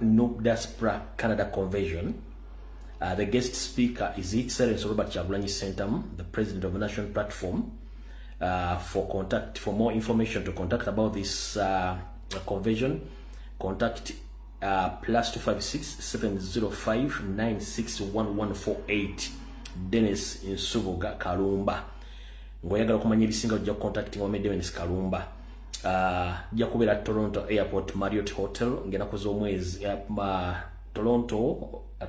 NUP Diaspora Canada Convention. The guest speaker is Excellency Robert Kyagulanyi Ssentamu, the president of the National Platform. For more information to contact about this convention, contact +256 705 961148 Dennis Nsubuga Kalumba. Ng'oyagala okumanya ebisinga ojja contacting wame Dennis Kalumba. Jja kubeera Toronto Airport Marriott Hotel ng'ennaku z'omwezi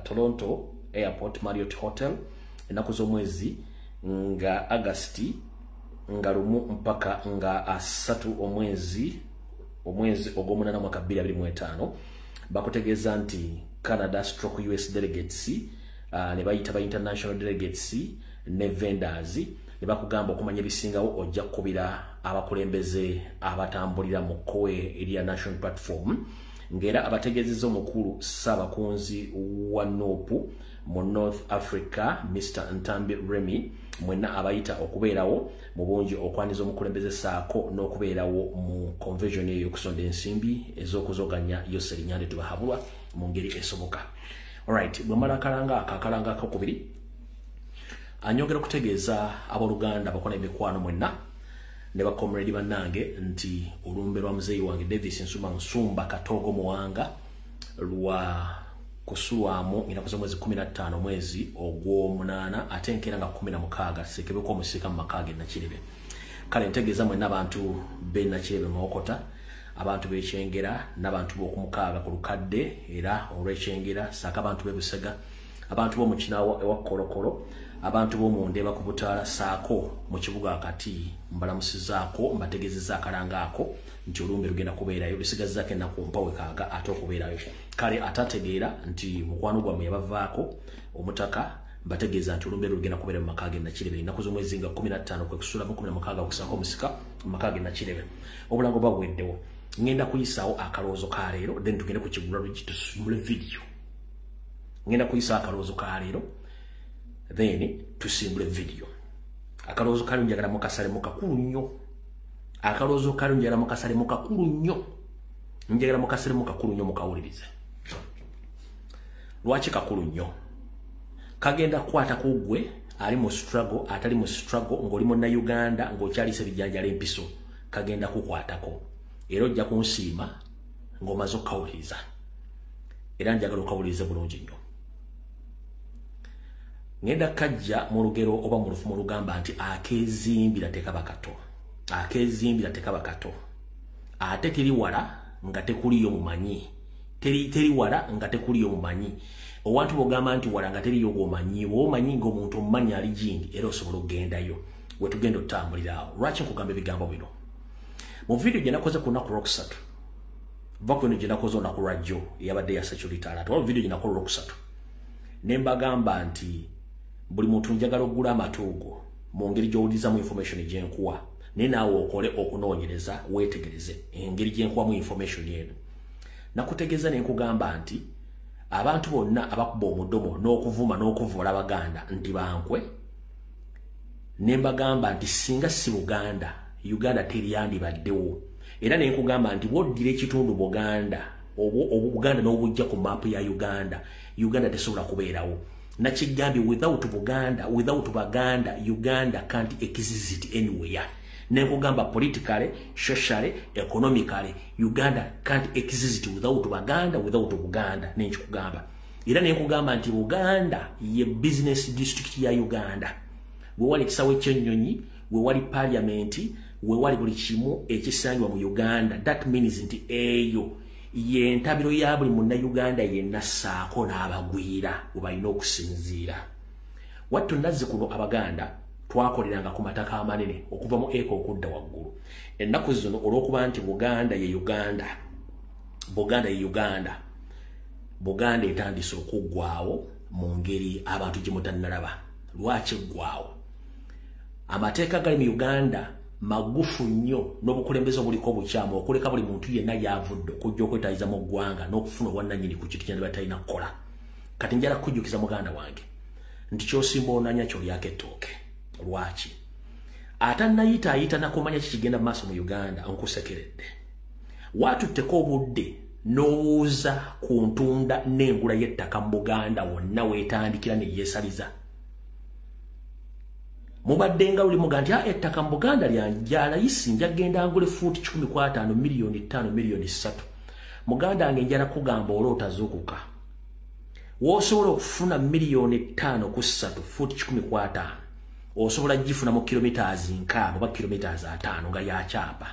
Toronto Airport Marriott Hotel ennaku z'omwezi nga Agasti nga 1 mpaka nga 3 omwezi ogw'omunaana mwaka 2025. Bakutegeeza nti Canada stroke US delegates ne bayita ba international delegates ne vendors, ne bakugamba okumanya ebisingawo ojja kukubira abakulembeze abatambulira mu kkowe erya National Platform, ng'era abategeezezza omukulu Ssaabakunzi wa NUP mu North Africa Mr. Ntambi Remy, mwenna abayita okubeerawo mu bungi okwaniza omukulembeze saako n'okubeerawo mu convention eyo okusonda ensimbi ez'okuzoganya Yoseri Nyande Tubahabulwa mu ngeri esoboka. Alright, bwe mala akalanga akokubiri, anyongera okutegeeza abooluganda abakola emikwano mwenna ne bakomredi bannange nti olumbe lwa muzeeyi wange Davis Nsuma Nsumba Katoogo Muwanga lwa kusulwamu ennaku z'omwezi 15 omwezi ogw'omunaana, ate enkeera nga 16 sekebeko omusika mu maka ge Nakirebe. Kale ntegeeza mwenna abantu b'e Nakirebe Mawokota, abantu b'Ekyengera n'abantu b'okumukaaga ku lukadde era olw'Ekyengera, ssaako abantu b'e Busega, abantu b'omu Kinaawa ewa Kolokolo, abantu b'omu Ndeeba ku Butaala, ssaako mu kibuga wakati. Mbalamusizaako, mbategeezezza akalanga ako nti olumbe lugenda kubeerayo, lusigazzaako ennaku mpawekaaga ate okubeerayo. Kale atategeera nti mukwano gwammwe yabavaako omutaka, mbategeeza nti olumbe lugenda kubeera mu maka ge Nakirebe ennaku z'omwezi nga 15 kwe kusula mu 16 okusaako omusika mu maka ge Nakirebe. Obulango bwaweddewo, ngenda kuyisaawo akalowoozo ka leero, then tugende ku kigula luggi tusimule vidiyo. Ngenda kuyisaawo akalowoozo ka leero, then tusimbule vidiyo. Akalowoozo ka leero njagala mukasale mukakulu nnyo. Akalowoozo ka leero njagala mukasale mukakulu nnyo. Njagala mukasale mukakulu nnyo mukawulirize. Lwaki kakulu nnyo? Kagenda kukwata ku ggwe ali mu struggle, atali mu struggle, ng'oli munnayuganda ng'okyalisa ebijanjalo empiso, kagenda kukwatako. Era ojja kunsiima ng'omaze okukawuliriza. Era njagala okawulirize bulungi nnyo. Ngenda kajja mu lugero oba mu lufumo olugamba nti akeezimbira tekaba kato. Akeezimbira tekaba kato. Ate teri wala nga tekuliyo mumanyi. Teri wala nga tekuliyo mumanyi. Owantu bw'ogamba nti wala nga teriyo gw'omanyi, bw'omanyi ng'omuntu omumanyi ali gindi, era osobola okugendayo. We tugenda otutambulira awo. Lwaki nkugamba ebigambo bino? Mu vidiyo gye nakoze ku lunaku lwokusatu, va ku eno gye nakoze olunaku lwajjo eyabadde ya security alert, waliwo vidiyo gye nakola olwokusatu ne mbagamba nti buli muntu njagala oggula amatu go mu ngeri gy'owulirizamu information gye nkuwa, naye naawe okole okunoonyereza weetegereze engeri gye nkuwamu information eno. Nakutegeeza ne nkugamba nti abantu bonna abakuba omudomo n'okuvuma n'okuvoola Abaganda nti bankwe, ne mbagamba nti singa si Buganda, Uganda teryandibaddewo. Era ne nkugamba nti bw'oddira ekitundu Buganda, Obuganda n'obujja ku maapu ya Uganda, Uganda tesobola kubeerawo. Nakigambye, without Buganda, without Baganda, Uganda can't exist anywhere. Ne nkugamba politically, socially, economically, Uganda can't exist without Baganda, without Buganda. Nenkikugamba. Era ne nkugamba nti Buganda ye business district ya Uganda. We wali ekisaawe ky'ennyonyi, we wali parliament, we wali buli kimu ekisangibwa mu Uganda. That means nti eyo ye ntabiro ya buli munnayuganda yenna ssaako n'abagwira we balina okusinziira. Wattu nazzi kuno Abaganda twakoleranga ku mataka amanene okuva mu eka okudda waggulu. Ennaku zino olw'okuba nti Buganda ye Uganda, Buganda ye Uganda, Buganda etandise okuggwawo mu ngeri abantu gye mutannalaba. Lwaki eggwawo? Amateeka gali mu Uganda magufu nnyo n'obukulembeze obuliko obukyamu okuleka buli muntu yenna yavudde okujja okwetayiza mu ggwanga n'okufuna obwannannyini ku kintu kyandibadde talina kukola. Kati njala kukujjukiza muganda wange nti ky'osimba onanya ky'olyako ettooke. Lwaki? Atannayita ayita nakumanya kikigenda mu maaso mu Uganda, nkusekeredde. Waatutteko obudde N'obuuza ku ntunda n'engula y'ettaka mu Buganda wonna weetandikira ne yeesaliza. Mubadde nga luli muga nti ettaka mu Buganda lya layisi, njagenda ngule fuuti 15 miliyoni 5 miliyoni 3. Muganda wange njala kugamba oloota zuukuka. W'osobola okufuna miliyoni 5 ku 3 fuuti 15 osobola gifuna mu kilometers 6 oba kilometers 5 nga yakyapa.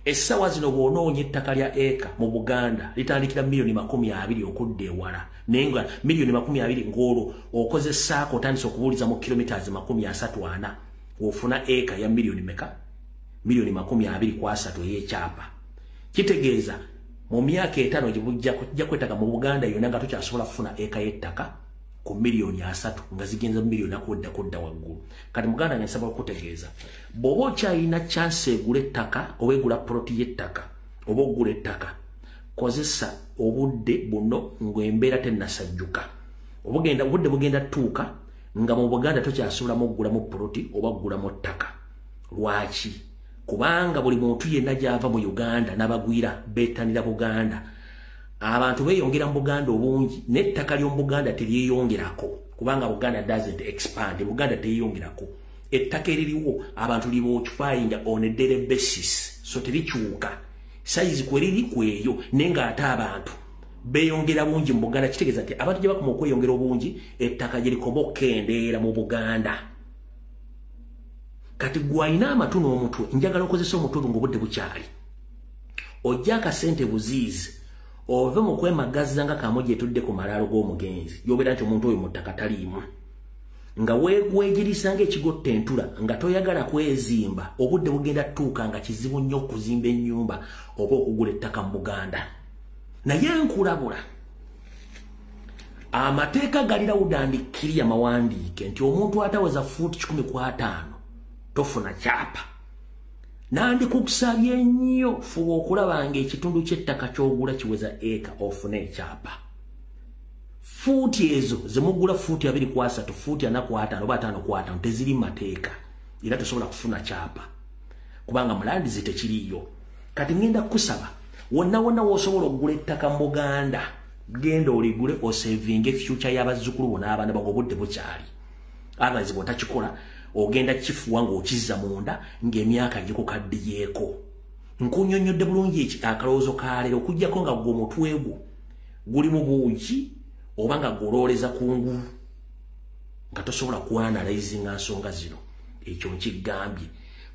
Essaawa zino bw'onoonya ettaka lya eka mu Buganda litandikira miliyoni 20 okudda ewala, naye nga miliyoni 20 ng'olwo okozesaako otandise okubuuliza mu kilometers 34 w'ofuna eka ya miliyoni meka? Miliyoni 23 ey'ekyapa. Kitegeeza mu myaka 5 gye kwetaaga mu Buganda yonna nga tokyasobola kufuna eka y'ettaka ku miliyoni 3 nga zigenza miliyoni kudda waggulu. Kati Muganda nsaba okutegeeza, bw'oba okyalina chance egula ettaka oba egula ploti y'ettaka oba ogula ettaka, kozesa obudde buno ng'embeera tennasajjuka. Obudde bugenda tuuka nga mu Buganda tokyasobola muggulamu ploti oba ggulamu ttaka. Lwaki? Kubanga buli muntu yenna gy'ava mu Uganda n'abagwira beettanira Buganda. Abantu beeyongera mu Buganda obungi n'ettaka ly'omu Buganda teryeyongerako, kubanga Buganda doesn't expand. Buganda teyeyongerako. Ettaka eririwo abantu liba-occupying on a daily basis, so terikyuka. Size kweriri kweyo, naye ng'ate abantu beeyongera bungi mu Buganda. Kitegeeza nti abantu gye bakoma okweyongera obungi, ettaka gye likoma okukendeera mu Buganda. Kati gwe alina amatu n'omutwe, njagala okozesa omutwe gwo ng'obudde bukyali. Ojja akasente buziizi ove mu kwemagaza nga kamoja etudde ku malaalo g'omugenzi, gy'obeera nti omuntu oyo mu ttaka taliimu, nga weegwegirisa ng'ekigotta entula, nga toyagala kwezimba. Obudde bugenda tuuka nga kizibu nnyo okuzimba ennyumba oba okugula ettaka mu Buganda. Naye nkulabula, amateeka gali lawudandikkiri amawandiike nti omuntu ataweza fuuti 15 tofuna kyapa. Nandikukusabye nnyo, fuba okulaba ng'ekitundu ky'ettaka ky'ogula kiweza eka ofune ekyapa. Fuuti ezo zemugula fuuti 23, fuuti 45 oba 55 teziri mateeka, era tosobola kufuna kyapa kubanga mulandizi tekiriiyo. Kati ngenda kukusaba wonna wonna w'osobola okugula ettaka mu Buganda, genda oligule osevinge future y'abazzukulu bo n'abaana bo ng'obudde bukyali. Otherwise bw'otakikola ogenda kifuwa ng'okizza munda ng'emyaka gikukaddiyeeko. Nkunnyonnyodde bulungi akalowoozo ka leero, okuggyako nga ggwe omutwe gwo guli mu buugi oba nga gw'olowooleza ku ngulu nga tosobola kuanalyzinga nsonga zino. Ekyo nkigambye,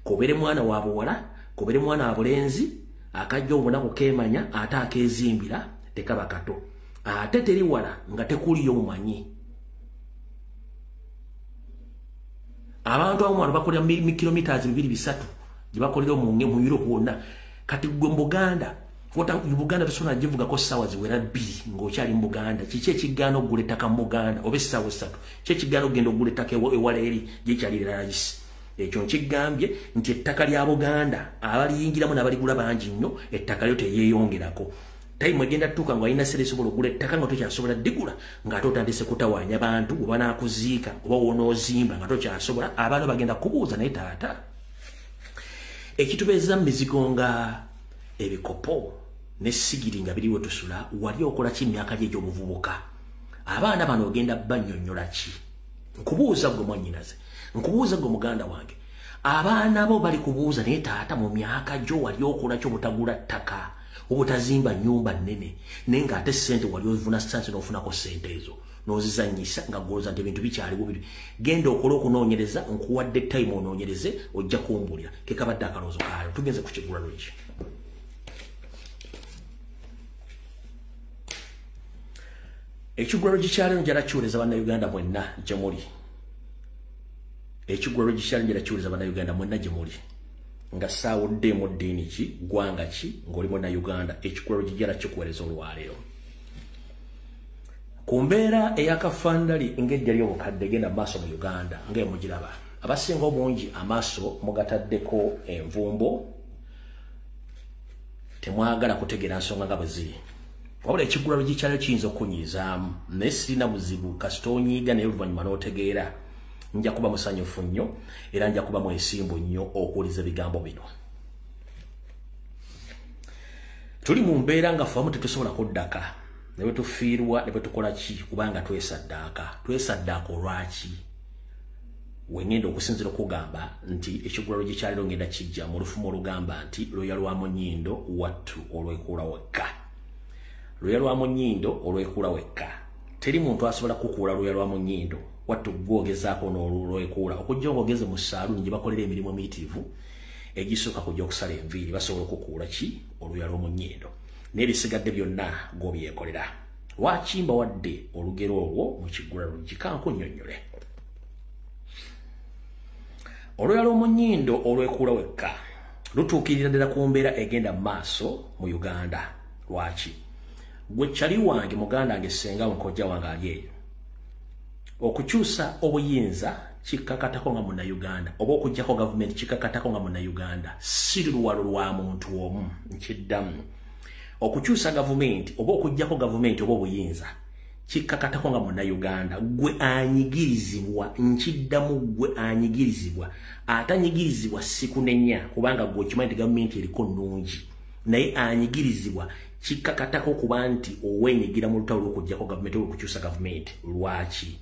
k'obeere mwana wa buwala, k'obeere mwana wa bulenzi, akajja obunaku keemanya ate akeezimbira tekaba kato. Ate teri wala nga tekuliyo mumanyi. Abantu abamu wano bakolera mu kilometers 2-3 gye bakolera mu Europe wonna. Kati ggwe mu Buganda, Buganda tosobola givugako ssaawa ziwera 2 ng'okyali mu Buganda. Kiki ekigaana okugula ettaka mu Buganda oba essaawa 3? Ki ekigaana okugenda okugula ettaka ewala eri gyekyali layisi? Ekyo nkigambye nti ettaka lya Buganda abaliyingiramu n'abaligula bangi nnyo, ettaka lyo teryeyongerako. Tayimu egenda tuuka ng'olina ssente esobola okugula ettaka nga tokyasobola ddigula, ng'ate otandise kutawaanya bantu oba banaakuziika oba w'onoozimba nga tokyasobola. Abaana bagenda kubuuza, naye taata, ekitubeeza mu mizigo nga ebikopo ne sigiri nga biriwo tusula, wali okola ki emyaka gye egy'obuvubuka? Abaana bano ogenda bannyonnyola ki? Nkubuuza ggwe mwannyinaze, nkubuuza ggwe muganda wange, abaana bo bali kubuuza, naye taata, mu myaka gyo wali okola ki obutagula ttaka, obutazimba nnyumba nnene, naye ng'ate ssente wali ovuna ssente n'ofunako ssente ezo n'ozizannyisa nga ggolooza nti ebintu bikyaliwo biri. Genda okole okunoonyereza, nkuwadde time onoonyereze, ojja kumbulira. Ke kabadde akalowoozo kaayo. Tugenze ku kigula lweki. Ekigula lweki kyaleero njala kiwuliriza Bannayuganda mwenna gye muli. Ekigula lweki kyaleero njala kiwuliriza Bannayuganda mwenna gye muli. Nga saawuddeemu ddiini ki, ggwanga ki, ng'oli Munnayuganda, ekigula lweki njala kikuweereza olwaleero. Ku mbeera ey'akafandali ng'eddya ly'obukadde egenda mu maaso mu Uganda ng'emugiraba, abasinga obungi amaaso mugataddeko envumbo, temwagala kutegeera nsonga nga bwe ziri. Wabula ekigula lweki kyaleero kiyinza okunyiizaamu, naye sirina buzibu kasita onyiiga naye oluvannyuma n'otegeera. Nja kuba musanyufu nnyo era nja kuba mwesimbu nnyo okuwuliza ebigambo bino. Tuli mu mbeera nga ffe abamu tetusobola kuddaka, ne bwe tufiirwa ne bwe tukola ki, kubanga twesaddaaka. Twesaddaaka olwaki? Wengenda okusinziira okugamba nti ekiggulalo gyekyaliro ngenda kijja mu lufumo olugamba nti lwoya lwa mu nnyindo wattu olwekuula wekka. Lwoya lwa mu nnyindo olwekuula wekka. Teri muntu asobola kukuula lwoya lwa mu nnyindo wattu gwogezaako n'olwekuula. Okujja ng'ogeze mu saaluuni gye bakolera emirimu emiyitirivu egisooka kujja okusala enviiri, basobola okukuula ki? Olwoya lw'omu nnyindo. N'ebisigadde byonna gw'obyekolera. Lwaki mbawadde olugero olwo mu kiggulalo? Gikankunnyonnyole. Olwoya lw'omu nnyindo olwekuula wekka lutuukirira ddala ku mbeera egenda mu maaso mu Uganda. Lwaki? Gwe kyali wange, muganda wange, ssenga nkojja wange ali eyo, okukyusa obuyinza kikkakatako nga munnayuganda, oba okuggyako gavumenti kikkakatako nga munnayuganda, si luwalo lwa muntu omu. Nkiddamu, okukyusa gavumenti oba okuggyako gavumenti oba obuyinza kikkakatako nga munnayuganda. Gwe anyigirizibwa, nkiddamu, gwe anyigirizibwa. Atanyigirizibwa sikunenya, kubanga gwe okimanyi nti gavumenti eriko nnungi, naye anyigirizibwa kikkakatako kuba nti oweenyigira mu lutalo lw'okuggyako gavumenti oba okukyusa gavumenti. Lwaki?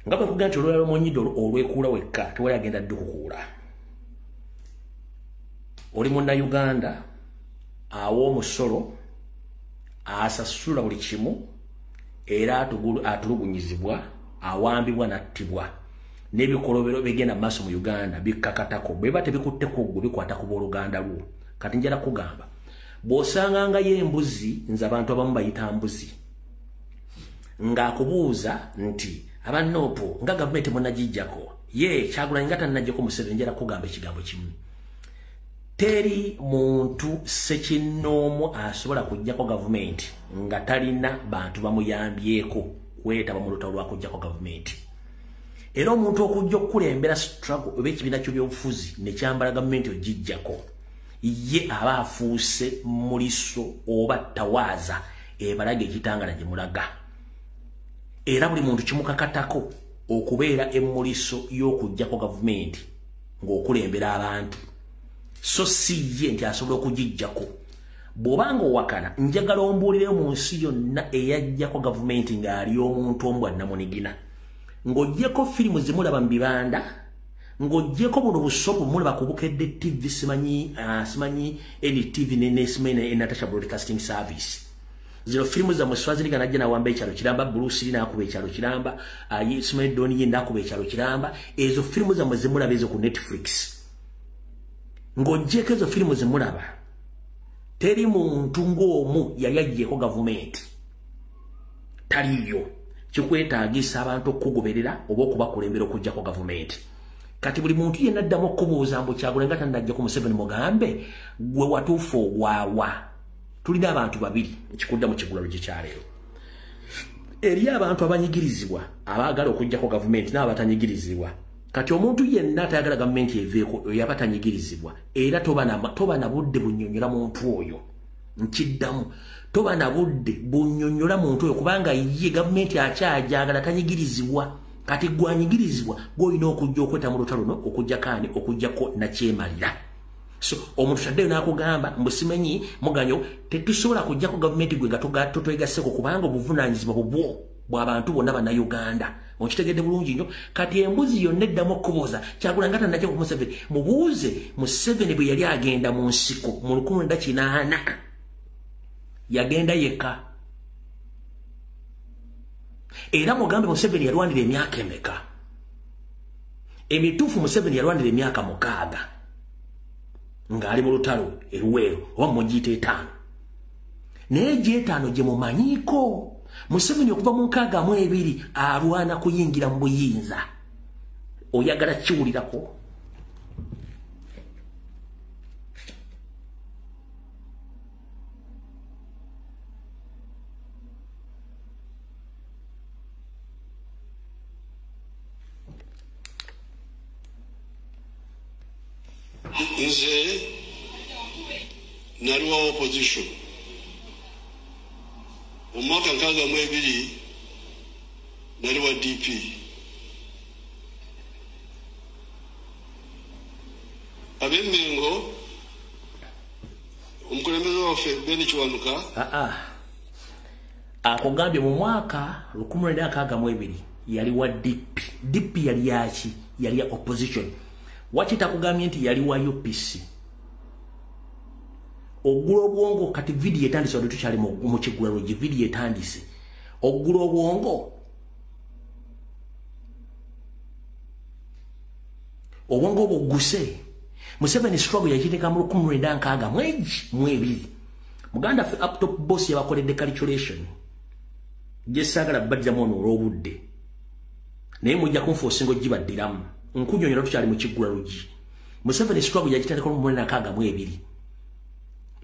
Nga bwe nkugamba nti olwoya lw'omu nnyindo olwekuula wekka tewali agenda ddukukuula. Oli munnayuganda awa omusolo, asasula buli kimu, era atulugunyizibwa, awambibwa n'attibwa. N'ebikolobero bigenda mu maaso mu Uganda bikkakatako. Bwe biba tebikutteko ggwe, bikwata ku booluganda lwo. Kati njala kugamba, bw'osangangayo embuzi, nze abantu abamu bayita mbuzi, ng'akubuuza nti abannoopo nga gavumenti munagijjako, ye Kyagulanyi nga tannajjako Museveni, njala kugamba ekigambo kimu: teri muntu ssekinnoomu asobola kuggyako gavumenti nga talina bantu bamuyambyeko kwetaba mu lutalo lwa kuggyako gavumenti. Era omuntu okujja okukulembera struggle oba ekibiina ky'ebyobufuzi ne kyambala gavumenti ogiggyako, ye aba afuuse muliso oba tawaaza ebalaga ekitangala gye mulaga. Era buli muntu kimukakatako okubeera emmuliso y'okuggyako gavumenti ng'okulembera abantu, so si ye nti asobola okugiggyako. Bw'obanga owakana, njagala ombuulireyo mu nsi yonna eyaggyako gavumenti ng'ali omuntu omu bwannamunigina, ng'oggyeko firimu zemulaba mu bibanda, ng'oggyeko buno busopu mulaba ku Bukedde TV, simanyi NTV ne simanyi Natasha Broadcasting Service. Zino firimu zammwe Swaziriga najja nawamba ekyalo kiramba, Bruce Lee n'akuba ekyalo kiramba, simanyi Donnie Yen n'akuba ekyalo kiramba. Ezo firimu zammwe zemulaba ezo ku Netflix, ng'oggyeko ezo firimu zemulaba, teri muntu ng'omu yali aggyeko gavumenti, taliiyo. Kikwetaagisa abantu okukugoberera oba okubakulembera okuggyako gavumenti. Kati buli muntu yenna addamu okubuuza mbu Kyagulanyi nga tannajjako Museveni, mugambe gwe watuufu ogwawa. Tulina abantu babiri nkikudda mu kigulalo gyekyaleero. Eri abantu abanyigirizibwa abaagala okuggyako gavumenti n'abatanyigirizibwa. Kati omuntu yenna atayagala gavumenti eveeko oyo aba tanyigirizibwa, era toba na budde bunnyonnyola muntu oyo. Nkiddamu, toba na budde bunnyonnyola muntu oyo, kubanga ye gavumenti akyajagala, tanyigirizibwa. Kati gwanyigirizibwa gw'olina okujja okweta mu lutalo luno okuggyako ani? Okuggyako nakyemalira. So omuntu taddeyo n'akugamba mbu simanyi muganyo, tetusobola kuggyako gavumenti gwe nga totwegasseko, kubanga obuvunaanyizibwa bubwo bw'abantu bonna bannayuganda. Okitegedde bulungi nnyo. Kati embuzi yonna eddamu okubuuza Kyagulanyi nga tannajjako Museveni, mubuuze Museveni bwe yali agenda mu nsiko mu 1980 yagenda yekka? Era mugambe Museveni yalwanira emyaka emeka? Emituufu Museveni yalwanira emyaka 6 ng'ali mu lutalo eruweero, oba mugiyita 5. Naye gy'etaano gye mumanyiiko, Museveni okuva mu 62 alwana kuyingira mu buyinza. Oyagala kiwulirako? Nze nali wa opposition mu mwaka 62, nali wa DP. Ab'Emmengo Omukulembeze waffe Ben Kiwanuka akugambye mu mwaka 1962 yali wa DP. DP yali yaki? Yali ya opposition. Wakita kugambye nti yali wa UPC. Ogula obwongo kati video etandise wadde tukyali mu kigulalo gi video etandise. Ogula obwongo. Obwongo buguse. Museveni struggle yakiteka mu 1962. Muganda ffe up top boss yabakoledde calculation. Gye saagala baddiramu ono olw'obudde. Naye mujja kunfoosinga ogibaddiramu. Nkunyonyola tukyali mu kiggula lugi. Museveni struggle yakitandika mu 1962.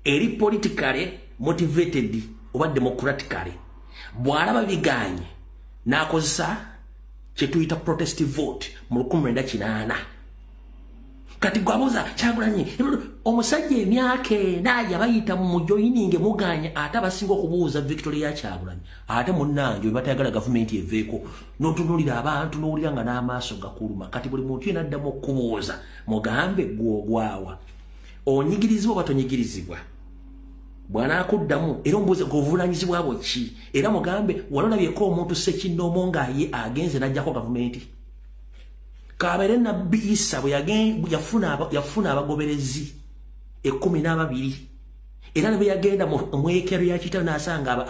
Eri politically motivated oba democratically. Bw'alaba biganye n'akozesa kye tuyita protest vote mu 1980. Kati gwabuza Kyagulanyi omusajja emyaka ena yabayita mu joining muganya ate abasinga okubuuza Victoria Kyagulanyi ate munnange bwe batayagala gavumenti eveeko n'otunuulira abantu n'owulira nga n'amaaso gakuluma. Kati buli muntu yenna addamu okubuuza mugambe gw'ogwawa onyigirizibwa oba tonyigirizibwa. Bw'anaakuddamu era omubuuze g'obuvunaanyizibwa bwo ki, era mugambe walolabyeko omuntu ssekinnoomu nga ye agenze n'aggyako gavumenti. Kabeere Nabbi Isa bwe yafuna abagoberezi 12 era ne bwe yagenda mu yeekaalu ya kitaawe n'asanga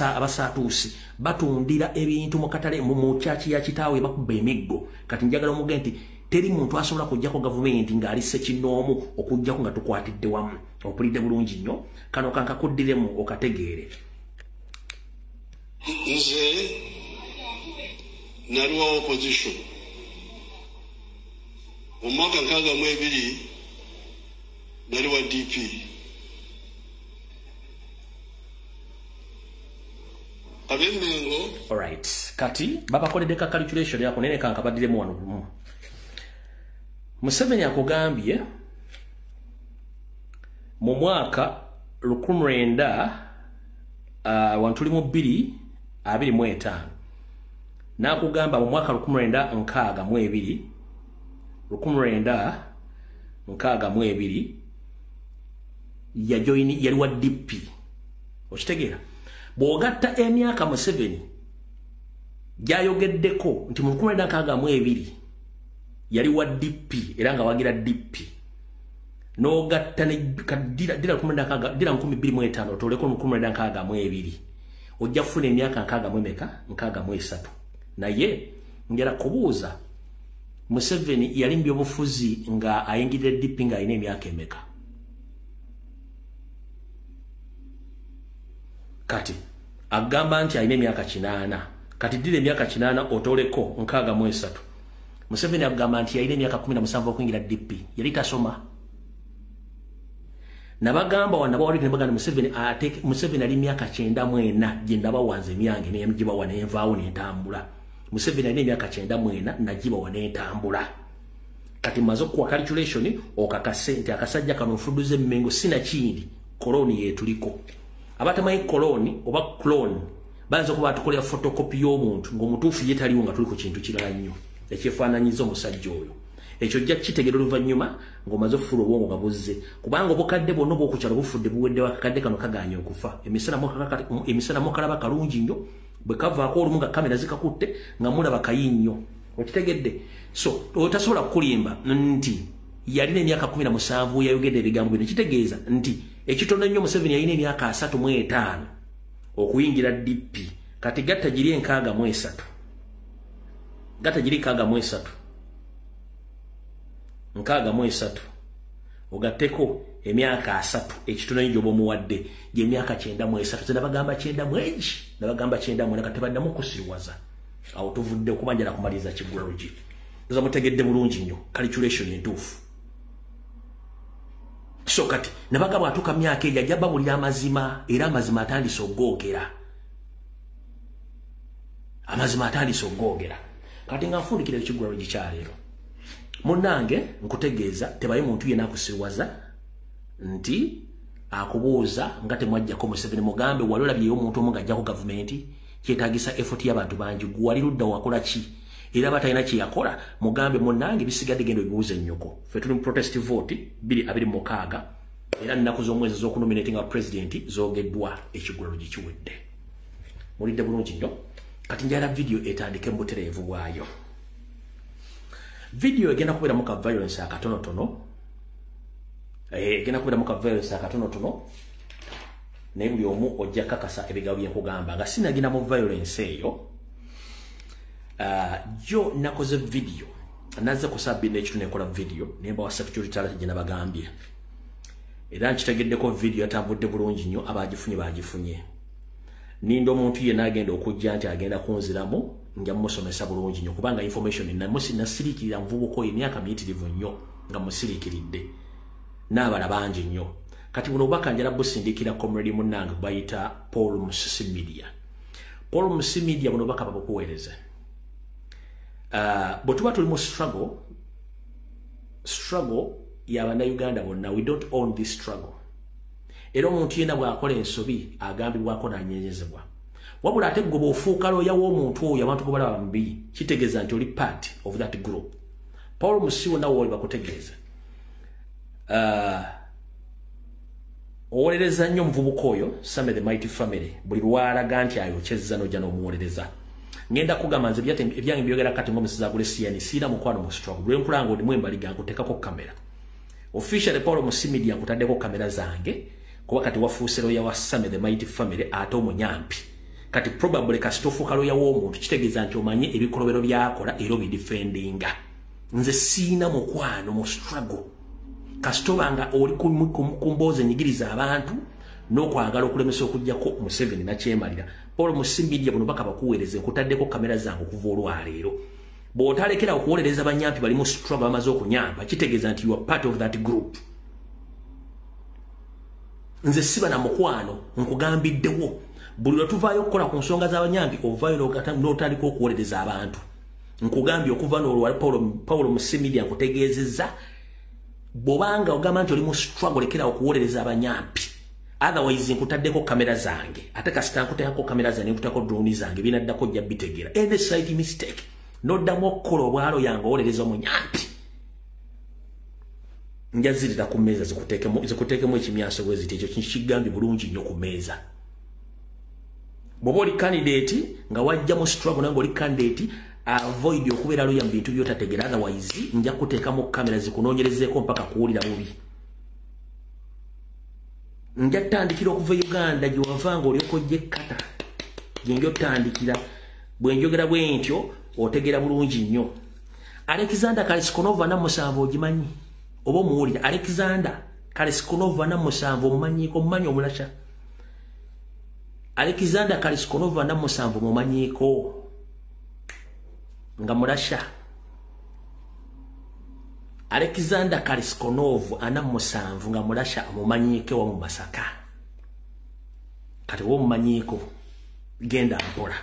abasaatuusi batundira ebintu mu katale mu kyaki ya kitaawe bakuba emiggo. Kati njagala omuge nti teri muntu asobola kuggyako gavumenti ng'ali ssekinnoomu okuggyako nga tukwatidde wamu. Opulidde bulungi nnyo. Kano kankakuddiremu okategeere. Nze nali wa opposition mu mwaka 62 nali wa DP. Ab'Emmengo. Alright, kati babakoledde ka calculation yako nene kankabaddiremu wano lumu. Museveni akugambye mu mwaka 1925 n'akugamba mu mwaka 1962 1962 yajoini yali wa DP. Okitegeera? Bw'ogatta emyaka Museveni gy'ayogeddeko nti mu 1962 yali wa DP era nga wagira DP, n'ogatta ne dira 2005 otoleko 1962 ojja kufuna emyaka 63. Naye njala kubuuza Museveni yali mu byobufuzi nga ayingirira DP nga alina emyaka emeka? Kati agamba nti alina emyaka 8. Kati dira emyaka 8 otoleko 63. Museveni agamba nti yalina emyaka 17 okuyingira DP. Yali tasoma. Nabagamba wanabawali ne bagamba Museveni ate Museveni ali myaka 94 gye nabawanze emyange ne mjibawa ne nvaawo ne ntambula. Museveni alina emyaka 94 nagibawa ne ntambula. Kati maze okuwa calculation okakase nti akasajja kano nfuduze Mmengo sina kindi koloni yetuliko. Abatamanyi koloni oba clone bayinza okuba batukolera photocopy y'omuntu ng'omutuufu ye taliwo nga tuli ku kintu kirala nnyo ekyefaananyiza omusajja oyo. Ekyo ojja kukitegeera oluvannyuma ng'omaze okufuula obwongo nga buzze, kubanga obukadde bwonna obw'oku kyalo bufudde buweddewo. Akakadde kano kagaanye okufa. Emisana mukalaba kalungi nnyo, bwe kavaako olumu nga kamera zikakutte nga mulaba kayi nnyo. Okitegedde? So otasobola kukulimba nti yalina emyaka 17 yayogedde ebigambo bino. Kitegeeza nti ekitono ennyo Museveni yalina emyaka 35 okuyingira DP. Kati gatta giri 63, gatta giri 63, 63 ogatteko emyaka 30 ekitono ennyo gy'oba omuwadde gy'emyaka 93. Nabagamba 91, nabagamba 94. Kati baddamu okusiruwaza. Awo tuvudde okuba njala kumaliriza kiggulalogi. Nza mutegedde bulungi nnyo calculation entuufu. So kati nabagamba atuuka myaka egyo ajja babulira amazima, era amazima atandise ogoogera. Amazima atandise ogoogera. Kati nga nfundikira ekiggulalogi kyaleero, munnange nkutegeeza tebaye muntu yenna akusiruwaza nti akubuuza nga temwajjako Museveni. Mugambe wali olabyeyo omuntu omu ng'ajjako gavumenti? Kyetaagisa effort y'abantu bangi. Gwe wali ludda wakola ki? Era batalina kye yakola mugambe munnange bisigadde genda obibuuze nnyoko. Ffe tuli mu protest vote 2026 era nnaku z'omwezi z'okunominatinga president zoogeddwa, ekigulalo gikiwedde. Mulidde bulungi nnyo. Kati njagala video etandike mu butereevu bwayo. Video egenda kubeeramu ka violence akatonotono, egenda kubeeramu ka violence akatonotono, naye buli omu ojja kakasa ebigambo bye nkugamba. Nga sinagenda mu violence eyo, jo nakoze video nazze ku saa 2:15 nekola video nembawa security alert gye nabagambye, era nkitegeddeko video yatambudde bulungi nnyo, abagifunye bagifunye. Ninda omuntu yenna agenda okujja nti agenda kunziramu nja musomesa bulungi nnyo, kubanga information nasiriikirira muvubuka oyo emyaka miyitirivu nnyo nga musiriikiridde n'abala bangi nnyo. Kati buno obubaka njala busindikira comrade munnange bayita Paul Musisi Media. Paul Musisi Media, buno obubaka babukuweereza. Bwe tuba tuli mu struggle y'Abannayuganda bonna, we don't own this struggle. Era omuntu yenna bw'akola ensobi agambibwako n'anyenyezebwa. Wabula ate gwe bw'ofuuka looya w'omuntu oyo abantu gwe balaba mubi, kitegeeza nti oli part of that group. Paul Musisi, wonna wooli bakutegeeza. Owolereza nnyo omuvubuka oyo Same the Mighty Family, buli lwalaga nti ayokyezza n'ojja n'omuwolereza. Ngenda kugamba nze ebyange byogera kati ng'omusizi agule siyani, siina mukwano mu struggle. Lwe nkulanga olimu embaliga nkuteekako kamera. Officially Paul Musisi Media nkutaddeko kamera zange, kuba kati wafuuse looya wa Same the Mighty Family ate omunyampi. Kati probably kasita ofuuka looya w'omuntu kitegeeza nti omanye ebikolobero by'akola era obidefendinga. Nze siina mukwano mu struggle. Kasita obanga oli ku mboozi enyigiriza abantu n'okwagala okulemesa okuggyako Museveni nakyemalira. Paul Musisi Media, buno baka bakuweereza, nkutaddeko kamera zange okuva olwaleero. Bw'otalekera okuwolereza banyampi bali mu struggle bamaze okunyamba, kitegeeza nti you are part of that group. Nze siba na mukwano, nkugambiddewo. Buli lwe tuvaayo okukola ku nsonga z'abanyampi ovaayo n'otandika okuwolereza abantu. Nkugambye okuva n'olwa Paul Musisi Media nkutegeezezza, bw'obanga ogamba nti oli mu struggle lekera okuwolereza abanyampi. Otherwise nkutaddeko kamera zange. Ate kasita nkuteekako kamera zange nkuteekako drone zange binaddako ojja bitegeera. Any slight mistake n'oddamu okukola obwalo yange owolereza omunyampi, njazirira ku mmeeza zikuteekemu ekimyanso bwe ziti. Ekyo kigambye bulungi nnyo ku mmeeza. Bw'oba oli candidate nga wajja mu struggle nange oli candidate, avoid okubeera looya mu bintu by'otategeera, otherwise nja kuteekamu kamera zikunoonyerezeeko mpaka kuwulira bubi. Nja ttandikira okuva e Uganda gye wava nga olyoka ojja ekkata, gye nja ottandikira. Bwe njogera bwe ntyo otegeera bulungi nnyo. Alexander Kaleskonov 47 ogimanyi oba omuwulira? Alexander Kaleskonov 47 omumanyiiko? Omumanyi omulasha Alexander Kaleskonov 47 mumanyiiko nga mulasha? Alexander Kaleskonov 47 nga mulasha omumanyiiko wa mu Masaka. Kati wowe omumanyiiko, genda mpola,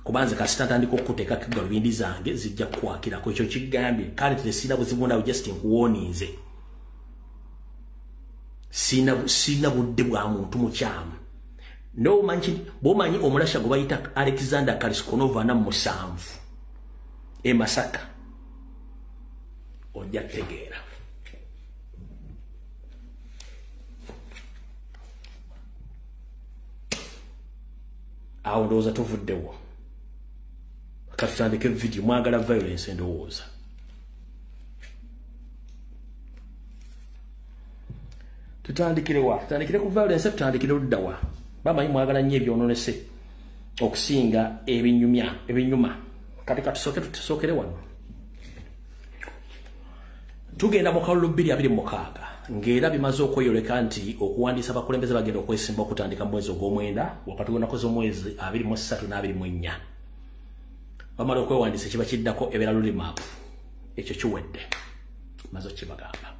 kubanze kasita ntandika okukuteekako galubindi zange zijja kukwakirako. Ekyo kigambye kale tesirina buzibu nawe, just nkuwooninze. Sina budde bwa muntu mukyamu. Bw'omanyi omulasha gwe bayita Alexander Kaleskonov 47 e Masaka, ojja kutegeera. Awo ndowooza tuvuddewo. Katutandike video. Mwagala violence ndowooza. Tutandikire wa? Tutandikire ku violence, tutandikire ludda wa? Bamanyi mwagala nnyo ebyononese okusinga ebinyumya ebinyuma. Kati katusooke tusookere wano. Tugenda mu kalulu 2026 ng'era bimaze okweyoleka nti okuwandiisa abakulembeze bagenda okwesimba okutandika mu mwezi ogw'omwenda wakati w'ennaku z'omwezi 23 n'24. Bamala okwewandiisa kiba kiddako ebeera roadmap. Ekyo kiwedde, maze okibagamba.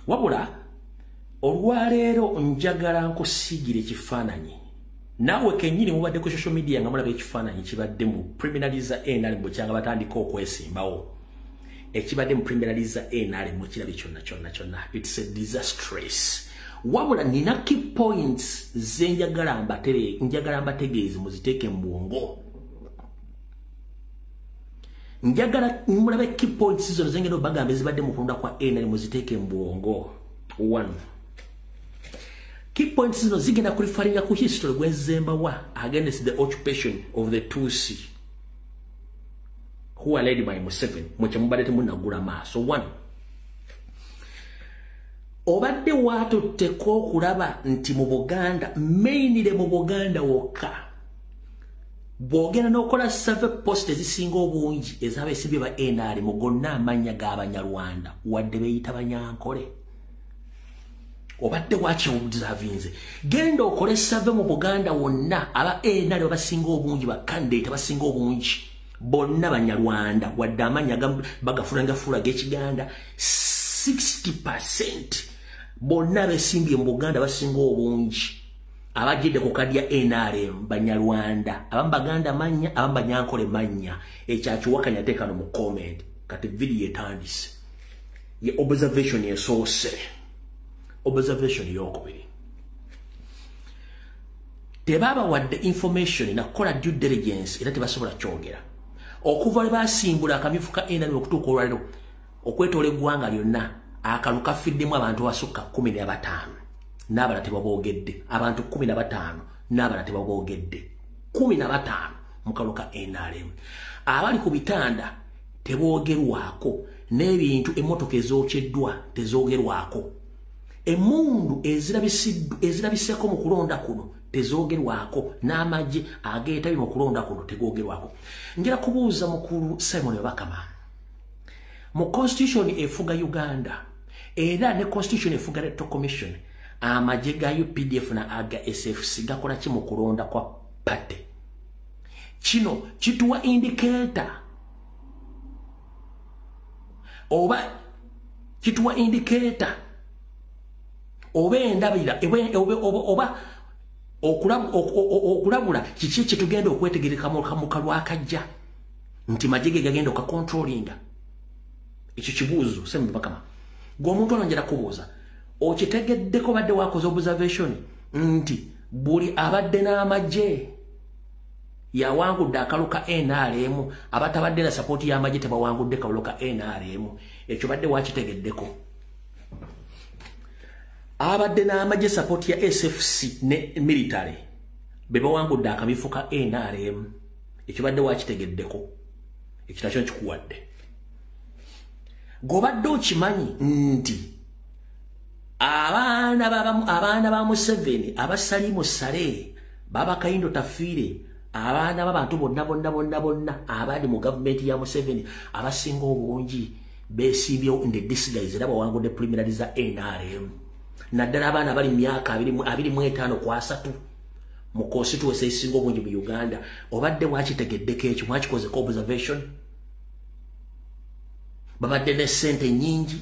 Wabula olwaleero njagala nkusiigira ekifaananyi. Naawe kennyini mubadde ku social media nga mulaba ekifaananyi kibadde mu primaries za NRM bwekyanga batandika okwesimbawo. Ekibadde mu primaries za NRM mukirabe kyonna kyonna kyonna. It's a disastrous. Wabula nina key points ze njagala mbategeeze muziteeke mu bwongo. Njagala mulabe key points zino zengendo bagambe zibadde mu kulonda kwa NRM, muziteeke mu bwongo. One, key points zino zigenda kureferringa ku history gwenzembawa against the occupation of the Tutsi who are led by Museveni. Mwe mubadde temunnagula maaso. One, obadde watutteko okulaba nti mu Buganda, mainly mu Buganda wokka, bw'ogenda n'okola survey, post ezisinga obungi ez'abeesimbye ba NRM gonna amannya g'Abanyarwanda, wadde beeyita Banyankole. Obadde wakiobservinze? Genda okole survey mu Buganda wonna, aba NRM basinga obungi, ba candidate abasinga obungi bonna Banyarwanda, wadde amannya bagafulangafuula g'Ekiganda. 60% bonna besimbye mu Buganda basinga obungi abajjidde ku kadi ya NRM Banyarwanda, abamu Baganda mannya, abamu Banyankole mannya. Ekyakiwakanya teekano mu comment. Kati video etandise, ye observation esoose. Observation eyokubiri, tebabawadde information nakukola due diligence, era tebasobola kyogera. Okuva lwe basimbula akamyufu ka NRM okutuuka olwaliro, okwetoola eggwanga lyonna, akalu kafiddemu abantu abasukka 15 n'abala tebaboogedde. Abantu 15 n'abala tebaboogedde, 15 mu kalu ka NRM. Abali ku bitanda teboogerwako, n'ebintu, emmotoka ezokyeddwa tezoogerwako, emmundu ezirabiseeko mu kulonda kuno tezoogerwako, n'amagye ageetabye mu kulonda kuno tegoogerwako. Njagala kubuuza mukulu Simon Bakama, mu constitution efuga Uganda era ne constitution efuga Electoral Commission, amagye ga UPDF na aga SFC gakola ki mu kulonda kwa party? Kino kituwa indicator oba kituwa indicator oba endabira oba okulabula kiki kyetugenda okwetegereka mu kalwakajja nti magye ge gagenda okacontrollinga? Ekyo kibuuzo semubakama. Gwe omuntu ono, njagala kubuuza, okitegeddeko, badde wakoze observation nti buli abadde n'amagye yawangudde akalu ka NRM, abatabadde na support y'amagye tebawangudde kalu ka NRM? Ekyo badde wakitegeddeko? Abadde n'amagye, support ya SFC ne military, be bawangudde akamyufu ka NRM. Ekyo badde wakitegeddeko? Ekyo nakyo nkikuwadde. Gobadde okimanyi nti abaana ba Museveni, abasalimu Sale, baba Kayindo Tafiire, abaana b'abantu bonna bonna bonna bonna abali mu gavumenti ya Museveni abasinga obungi beesimbyewo in the disguise era bawangudde preliminary za NRM, naddala abaana bali mu myaka 25 ku 30 mu constituency esinga obungi mu Uganda? Obadde wakitegeddeko ekyo? Mwakikozeko observation? Babadde ne ssente nnyingi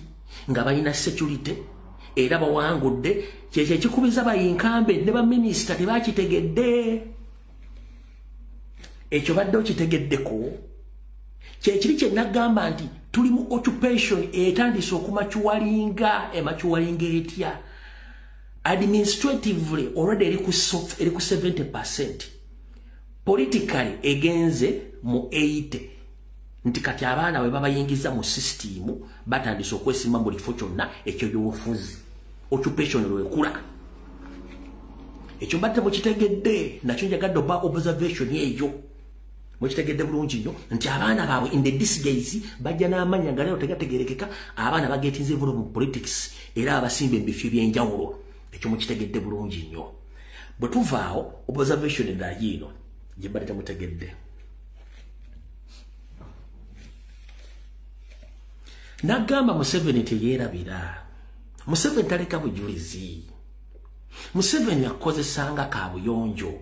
nga balina security era bawangudde. Kyekyo ekikubiza bayinkambe ne baminisita tebakitegedde. Ekyo badde okitegeddeko? Kyekiri kye nagamba nti tuli mu occupation etandise okumaturinga. Ematuringa etya? Administratively already eri ku 70%, politically egenze mu 80, nti kati abaana bwe babayingiza mu system batandise okwesimba mu buli kifo kyonna ekyebyobufuzi. Occupation lwekula. Ekyo mbadde mukitegedde? Nakyo njagadde oba observation eyo mukitegedde bulungi nnyo nti abaana baabwe in the disguise bajja n'amannya nga leero tegategerekeka, abaana bagetinze involved mu politics era abasimba ebifo ebyenjawulo. Ekyo mukitegedde bulungi nnyo? Bwe tuvaawo, observation endala yiino gye mbadde temutegedde. Nagamba Museveni teyeerabira, Museveni taleka bujulizi. Museveni akozesanga kabuyonjo,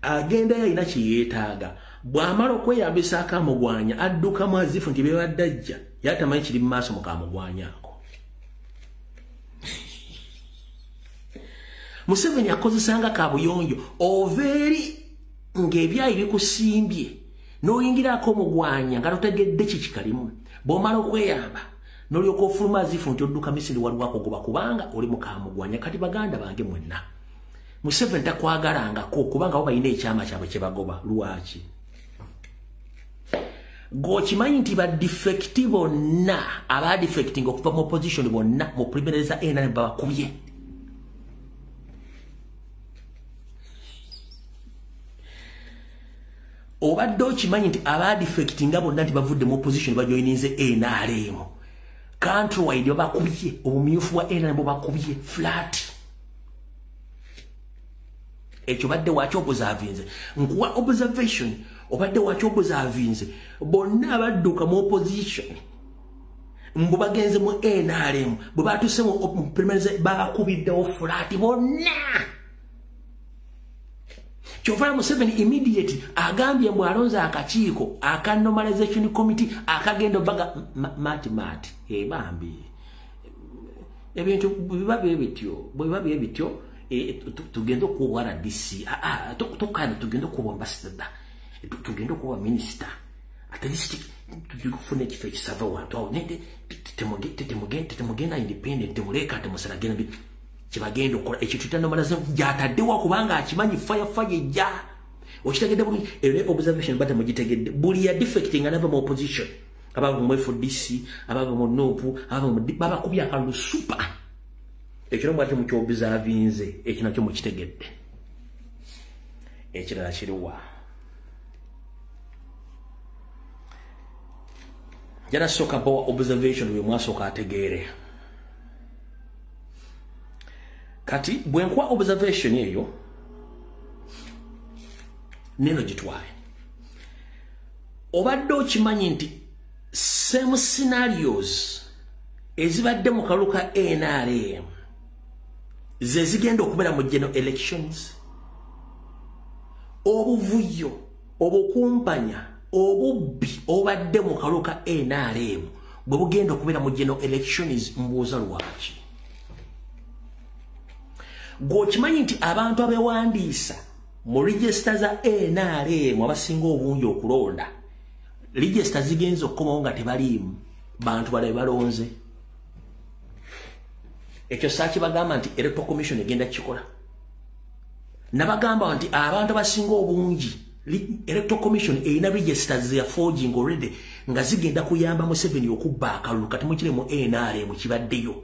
agendayo alina kyeyeetaaga, bw'amala okweyambisa akamugwanya addukamu azifu nti bebadde ajja yatamanyi kiri mu maaso mu kamugwanya ako. Museveni akozesanga kabuyonjo. Ova eri ng'ebyayi bikusimbye n'oyingirako omugwanya nga totegedde kikikalimu, bw'omala okweyamba n'olyoka ofuluma azifu nti odduka misiri, waliwo akugoba kubanga oli mu kamugwanya. Kati baganda bange mwenna, Museveni takwagalangako kubanga bo balina ekyama kyabwe kye bagoba. Lwaki? Gwokimanyi nti ba defect bonna aba defecting okuva mu opposition bonna mu primaries za NRM babakubye. Obadde okimanyi nti aba defectinga bonna nti bavudde mu opposition bajoininze NRM. Countrywide babakubye, obumyufu bwa NRM bubakubye flat. Ekyo badde wakyo observinze. Nkuwa observation, obadde wakyo observinze. Bonna abadduka mu opposition mbu bagenze mu NRM, bwe batuuse mu primaries babakubiddewo flat bonna. Kyova Museveni immediate agambye mbu alonze akakiiko aka normalization committee akagenda baga mati mati. Bambi ebintu biba bye bityo, bwe biba bye bityo, tugenda okuwa RDC, tokana tugenda okuwa ambassador, tugenda okuwa minister, at least tugufuna ekifo ekisava wantu awo, temugenda independent, temuleka temusalagenda kibagenda okukola ekintu kita normalization gyataddewo kubanga akimanyi fire fire ejja. Okitegedde bulungi? Eyo observation bate mugitegedde. Buli ya defecting anava mu opposition, abava mu FDC, abava mu NUP, abava mu babakubye akalulu super. Ekyo namwe ate mukyobservinze, ekyo nakyo mukitegedde. Ekirala kiriwa? Jana soka power observation bwe mwasooka ategeere. Kati bwe nkuwa observation eyo neno gitwale. Obadde okimanyi nti same scenarios ezibadde mu kalulu ka NRM ze zigenda okubeera mu general elections. Obuvuyo, obukumpanya, obubbi obadde mu kalulu ka NRM bwe bugenda okubeera mu general elections. Mbuuza lwaki? Gwokimanyi nti abantu abewandiisa mu register za NRM abasinga obungi okulonda, register zigenza okukomawo nga tebaliimu, bantu balabe balonze. Ekyo saakibagamba nti Electoral Commission egenda kukikola. Nabagamba nti abantu abasinga obungi Electoral Commission erina registers ze forging already nga zigenda kuyamba Museveni okubba akalulu. Kati mukire mu NRM kibaddeyo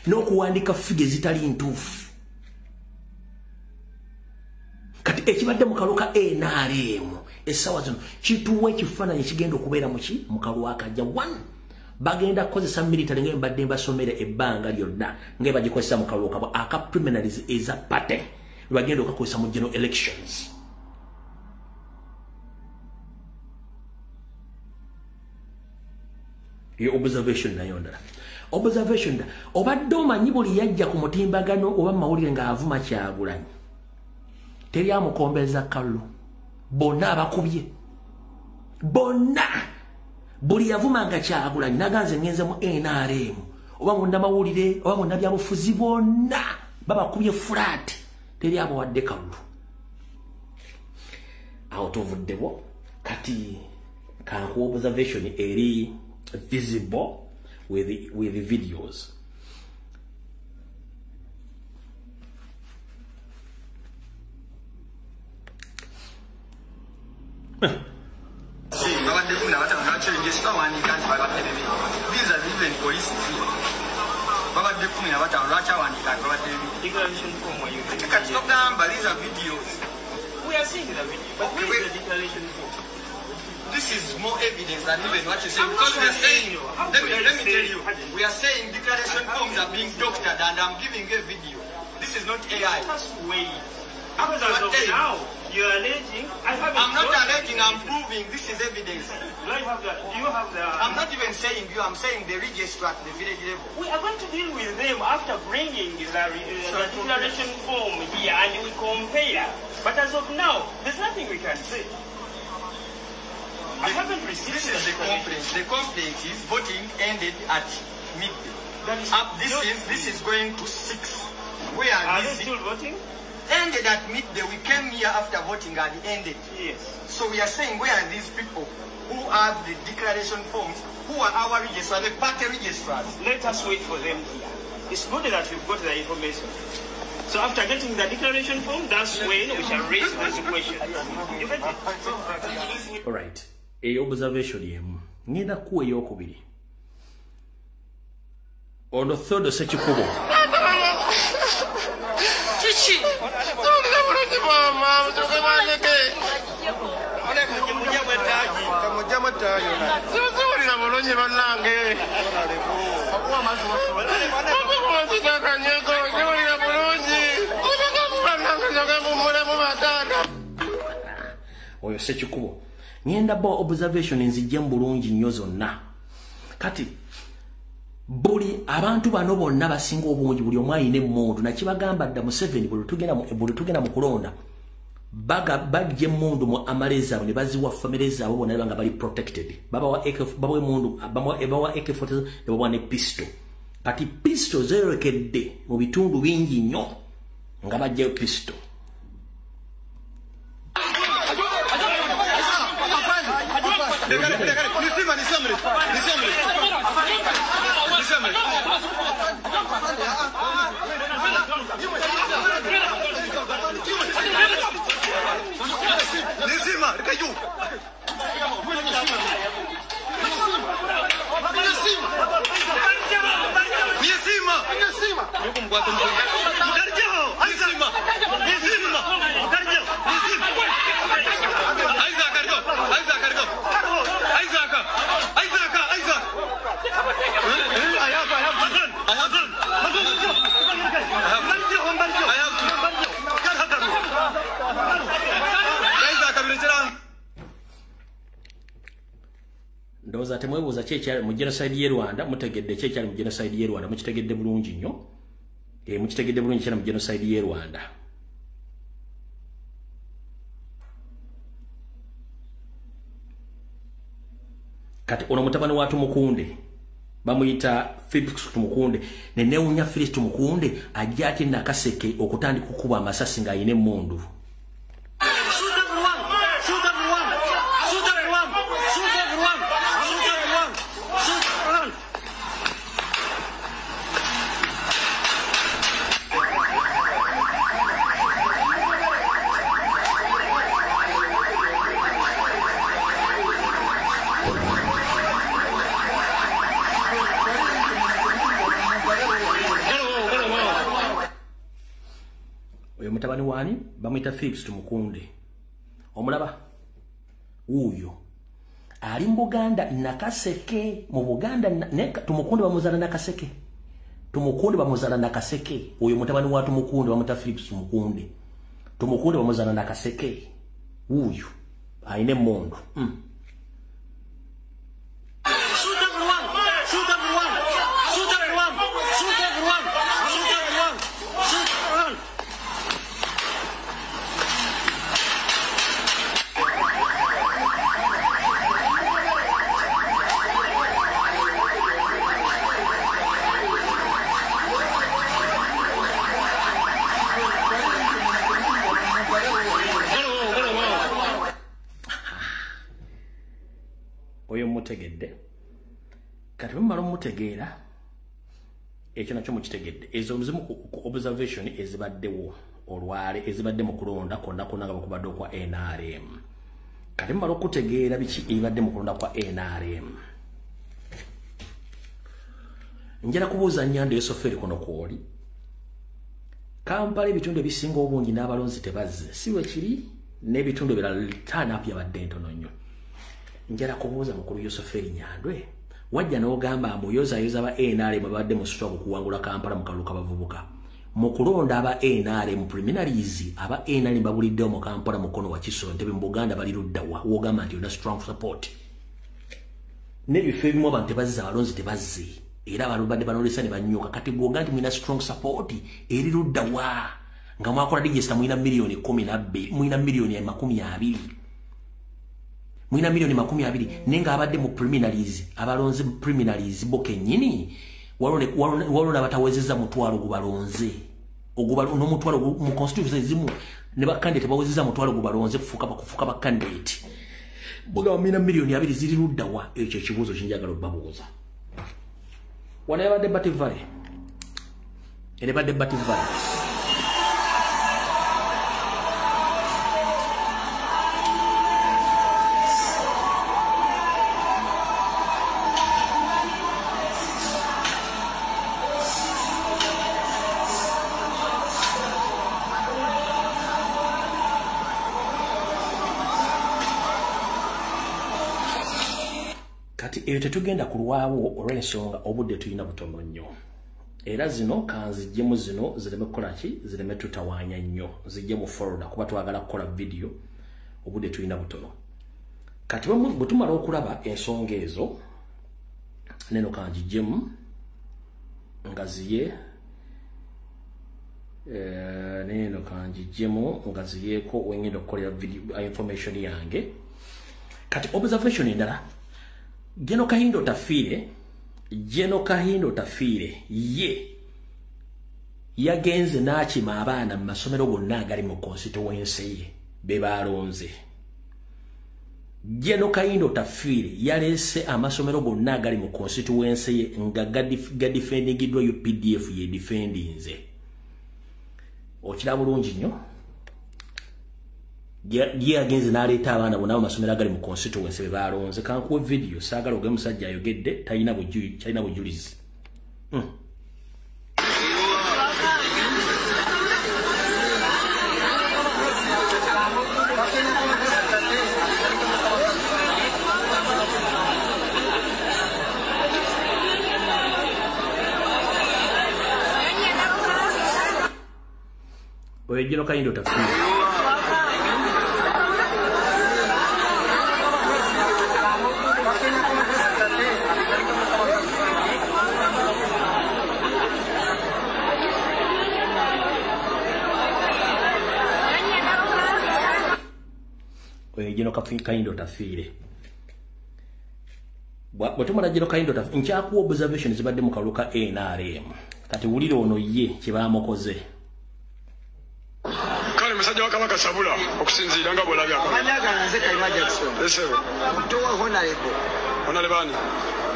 n'okuwandika figure zitali ntuufu. Kati ekibadde mu kalulu ka NRM essaawa zino kituwa ekifaananyi ekigenda okubeera muki mu kalulu akajja. One, bagenda kukozesa military nga mbadde mbasomera ebbanga lyonna nga bagikozesa mu kalulu kabwe aka primaries eza party, bagenda okukozesa mu general elections. Iyo observation nayo ndala. Observation da obadde omanyi buli yajja ku mutimbagano oba mawulire ng'avuma Kyagulanyi teri amukombeza kalulu, bonna abakubye bonna. Buli yavumanga Kyagulanyi naganze ngenze mu NRM oba munnamawulire oba munnabyabufuzi bonna babakubye flat, teri abawadde kalulu. Awo tuvuddewo. Kati kankuwa observation eri visible with the videos. These are even police here. These are videos. We are seeing the video, but where is the declaration form? This is more evidence than even what you say, because we are saying, let me tell you, we are saying declaration forms are being doctored, and I'm giving a video. This is not AI. Just wait. As of now, you're alleging. I'm not alleging, I'm proving. This is evidence. Do you have the... I'm not even saying you, I'm saying the registrar at the village level. We are going to deal with them after bringing the declaration form here, and we compare. But as of now, there's nothing we can say. I haven't received. This is the complaint. The complaint is voting ended at midday. That is this is going to 6. Where are they still voting? Ended at midday. We came here after voting had ended. Yes. So we are saying, where are these people who have the declaration forms, who are our registrars, the party registrars? Let us wait for them here. It's good that we've got the information. So after getting the declaration form, that's when we shall raise those questions. You get it? All right. Eyo observation yemu. Ngenda kuwa eyokubiri. Ono Theodore Sekikubo. Chichi. Oyo Sekikubo. Ngenda bo observation nzijje bulungi nnyo zonna. Kati buli abantu bano bonna basinga obungi buli omu ayina emmundu nakibagamba dda Museveni buli tugenda mu kulonda bajja emmundu mu amale zaabwe ne baziwa famire zaabwe bonna nga bali protected. Babawa emmundu, babawa AK-47 ne babawa ne pistol. Kati pistol zeerekedde mu bitundu bingi nnyo nga bajjayo pistol. Ndowooza temwebuuza ki ekyali mu genocide y'e Rwanda, mutegedde ki ekyali mu genocide y'e Rwanda, mukitegedde bulungi nnyo. Mukitegedde bulungi ekyali mu genocide y'e Rwanda. Kati ono mutabani wa Tumukunde bamuyita Felix Tumukunde, ne newunya Felix Tumukunde ajja ate Nakaseke okutandika okukuba amasasi ng'ayina emmundu. Mutabani wani bamuyita Felix Tumukunde. Omulaba wuuyo ali mu Buganda Nakaseke, mu Buganda Tumukunde bamuzala Nakaseke, Tumukunde bamuzala Nakaseke. Oyo mutabani wa Tumukunde bamuyita Felix Tumukunde, Tumukunde bamuzala Nakaseke. Wuuyo ayina emmundu. Oyo mutegedde. Kati bwe mumala omutegeera ekyo nakyo mukitegedde. Ezo muzimu ku observation ezibaddewo olwale ezibadde mu kulonda kwonna kwonna nga bakubadde okwa NRM. Kati mumala okutegeera biki ebibadde mu kulonda kwa NRM. Njala kubuuza Nyando Yosoferi kuno kwoli. Kampala ebitundu ebisinga obungi n'abalonzi tebazze. Si bwe kiri n'ebitundu ebirala turn-up yabadde ntono nnyo. Njala kubuuza mukulu Yosoferi Nyandwe, wajja n'ogamba mbu yozayoza aba NRM abadde mu struggle okuwangula Kampala mu kalulu k'abavubuka. Mu kulonda aba NRM preliminaries, aba NRM babuliddewo mu Kampala mukono wa Kiso Ntebe mu Buganda bali ludda wa w'ogamba nti olina strong support. N'ebifo ebimu abantu tebazze, abalonzi tebazze, era balubadde banolesa ne banyuka. Kati bw'ogamba nti mulina strong support eri ludda wa nga mwakola register mulina miliyoni 12, mulina miliyoni 20. Mwina milioni 20 nenga abadde mu preliminaries, abalonze mu preliminaries bo kennyini waliwo n'abatawezezza mutwalo gubalonze n'omutwalo mu constituency ezimu ne bakandidate bawezezza mutwalo gubalonze kufuuka bakandidate. Bwegamba mulina miliyoni 2 ziri ludda wa? Ekyo ekibuuzo kinjagala obbabuuza. Wano yabadde Bat Valley, era ebadde Bat Valley. Kati eyo tetugenda kulwawo olw'ensonga obudde tulina butono nnyo. Era zino kanzijjemu zino zireme kukola ki, zireme tutawaanya nnyo, zijje mu folder kuba twagala kukola video, obudde tulina butono. Kati bwe tumala okulaba ensonga ezo, neno kanjijjemu ngaziye, neno kanjijjemu ngaziyeeko wengenda okukolera video information yange. Kati observation endala, General Kahinda Otafiire, General Kahinda Otafiire ye yagenze n'akima abaana mu masomero gonna agali mu constituency ye be balonze. General Kahinda Otafiire yaleese amasomero gonna agali mu constituency ye nga gadifendingiddwa UPDF ye defendinze. Okiraba bulungi nnyo. Ye agenze n'aleeta abaana bonna mu masomero agali mu constituency be balonze. Kankuwe video, saagala ogwe musajja ayogedde talina bujulizi. Oyo General Kahinda Otafiire. General Kahinda Otafiire. Bwe tumala General Kahinda Otafiire, nkyakuwa observation zibadde mu kalulu ka NRM. Kati wulira ono ye kye baamukoze. Kale musajja wa Kabaka Sabula okusinziira nga bw'olabye. Amannya gange nze Kayima Jackson. Esebo. Muto wa Honorable. Honorable ani?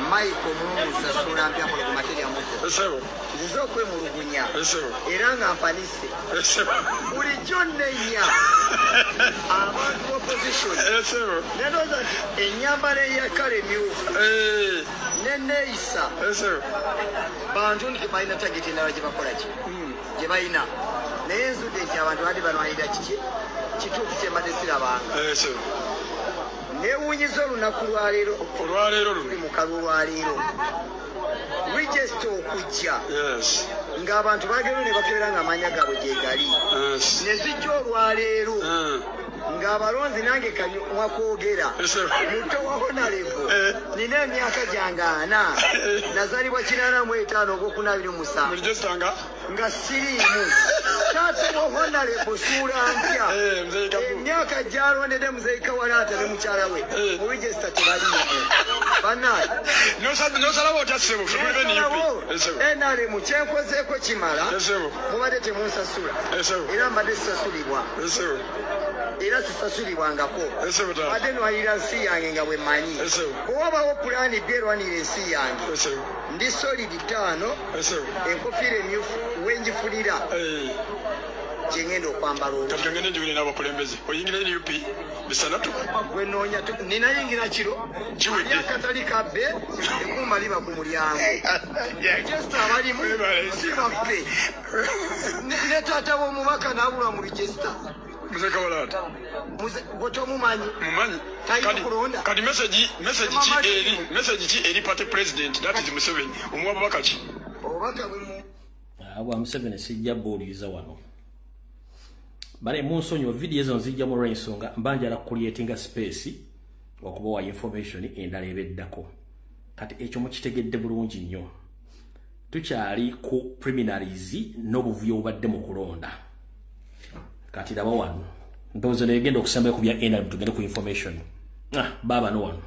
Michael Musa Sula mpya ku materia muto. Esebo. Nzize okwemulugunya. Esebo. Era nga mpanise. Esebo. Bulijjo nnenya abantu opposition. Esebo. Nendowooza nti ennyambala ey'ekkala emyufu. N'enneeyisa. Esebo. Bantu nti balina target endala gye bakola ki? Gye balina. Naye nzudde nti abantu badde balwanirira kiki? Kituufu kye mbadde sirabanga. Esebo. Neewuunyiza olunaku lwaleero. Olwaleero luno. Tuli mu kalulu lwaleero. Register okujja. Yes. Ng'abantu bagenda ne bakebera ng'amannya gaabwe gye gali. Yes. Ne zijja olwaleero. Ng'abalonzi nange kanywa kwogera. Muto wa Honorable. Nina emyaka gyange 40. Nazaalibwa 85 ogwokuna-27. Mu register nga? Nga siriimu. Taata wa Honorable Ssuula Mpya. Emyaka gy'alondedde Muzeeyi Kawalaata ne mukyala we. Mu register tebaliimu. Bannange. N'osalawo otya ssebo? NRM kyenkozeeko kimala. Mubadde temunsasula. Era mbadde sisasulibwa. Era sisasulibwangako. Mbadde nwalira nsi yange nga bwe mmanyi. Bwe wabawo pulaani B erwanira ensi yange. Ndi solid 5, enkofiira emyufu wenjifunira gye ngenda okwambala olwo. Kati ngende njogere n'abakulembeze. Oyingira NUP bisanatu? Gwe nnoonya ninayingira kiro. Kiwedde. Akatali kabbe eggumba liba ku mulyango. Register abalimu si baffe. Ne taata w'omubaka n'abulwa mu register. Muzeeyi Kawalaata. Gwe tomumanyi. Mumanyi. Talina kulonda. Kati message ki eri party president, that is Museveni. Omuwa bubaka ki? Obubaka bwe Abwa Museveni sijja buuliriza wano. Bale munsonyiwa video ezo nzijja mu lw'ensonga mba njagala creatinga space okubawa information endala ebeddako. Kati ekyo mukitegedde bulungi nnyo. Tukyali ku preliminaries n'obuvuyo obubadde mu kulonda. Kati laba wano. Ndowooza negenda okusembayo ku bya NRM tugende ku information. Baaba no wano.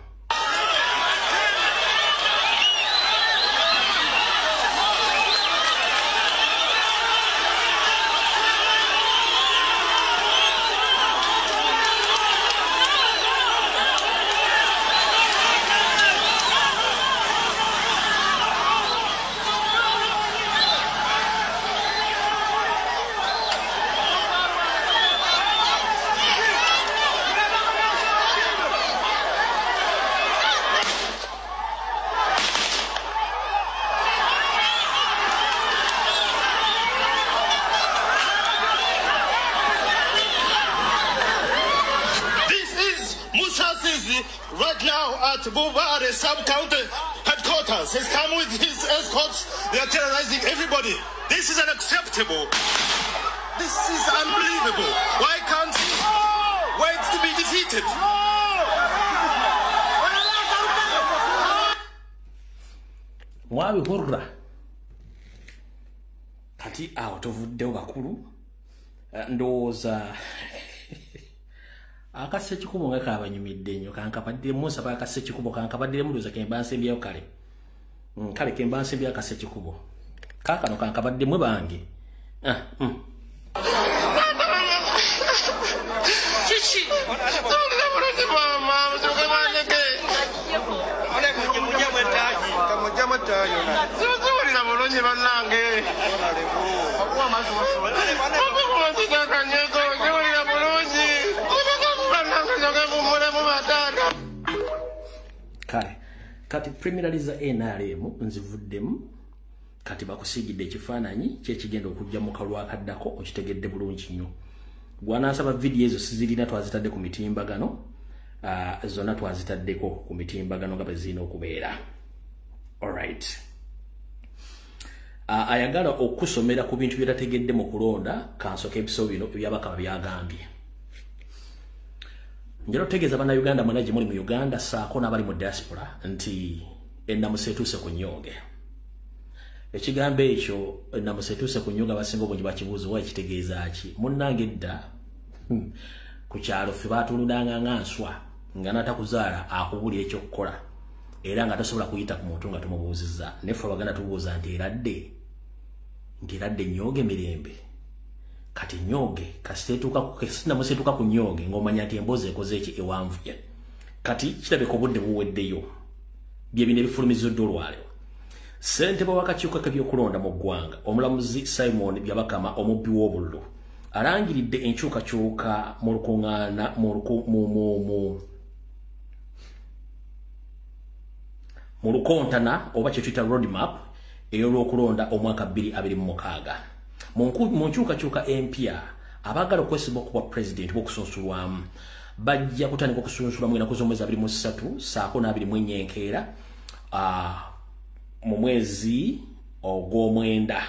right now at Bubare sub-county headquarters. He's come with his escorts. They are terrorizing everybody. This is unacceptable. This is unbelievable. Why can't he wait to be defeated? Mwabihurra. Kati awo tovuddewo bakulu ndowooza akassa ekikubo nga kabanyumidde nnyo kankabaddire munsaba akassa ekikubo kankabaddire mulowooza kemba nsembyeyo kale kale kemba nsembyeyo akassa ekikubo kaakano kankabadde mwe bange Kale kati primarily za NRM nzivuddemu kati bakusigidde ekifaananyi kyekigenda okujja mu kalwa akaddako okitegedde bulungi nnyo. Gwanaasaba vidiyo ezo sizirina twazitadde ku mitimbagano zonna twazitaddeko ku mitimbagano nga bwe zirina okubeera. Alright. Ayagala okusomera ku bintu byetategedde mu kulonda kansooka ebiso bino ebyabakama byagambye. Njagala okutegeeza bannayuganda mwenna gye muli mu Uganda ssaako n'abali mu diaspora nti ennamusa etuuse ku nnyonge. Ekigambo ekyo ennamusa etuuse ku nnyonge abasinga obungi bakibuuza oba ekitegeeza ki. Munnange edda ku kyalo ffe baatulundanga nga nswa nga n'atakuzaala akubulira ekyokukola era nga tasobola kuyita ku muntu nga tumubuuzizza. Naye ffe Abaganda tubuuza nti eradde nnyonge mirembe. Kati nnyonge kasita etuuka ku nnyonge ng'omanya nti emboozi ekoze eki ewanvuye. Kati kirabika obudde buweddeyo bye bino ebifulumiziddwa olwaleero. Ssentebe w'akakiiko k'ebyokulonda mu ggwanga omulamuzi Simon Byabakama omubbi w'obululu alangiridde enkyukakyuka mu lukuŋŋaana mu lukontana oba kye tuyita roadmap ey'olwokulonda omwaka 2026. Mu nkyukakyuka empya abaagala okwesimba okuba pulezidenti b'okusunsulwamu bajja kutandika okusunsulwamu ennaku z'omwezi 23 ssaako n'24 enkeera mu mwezi ogw'omwenda.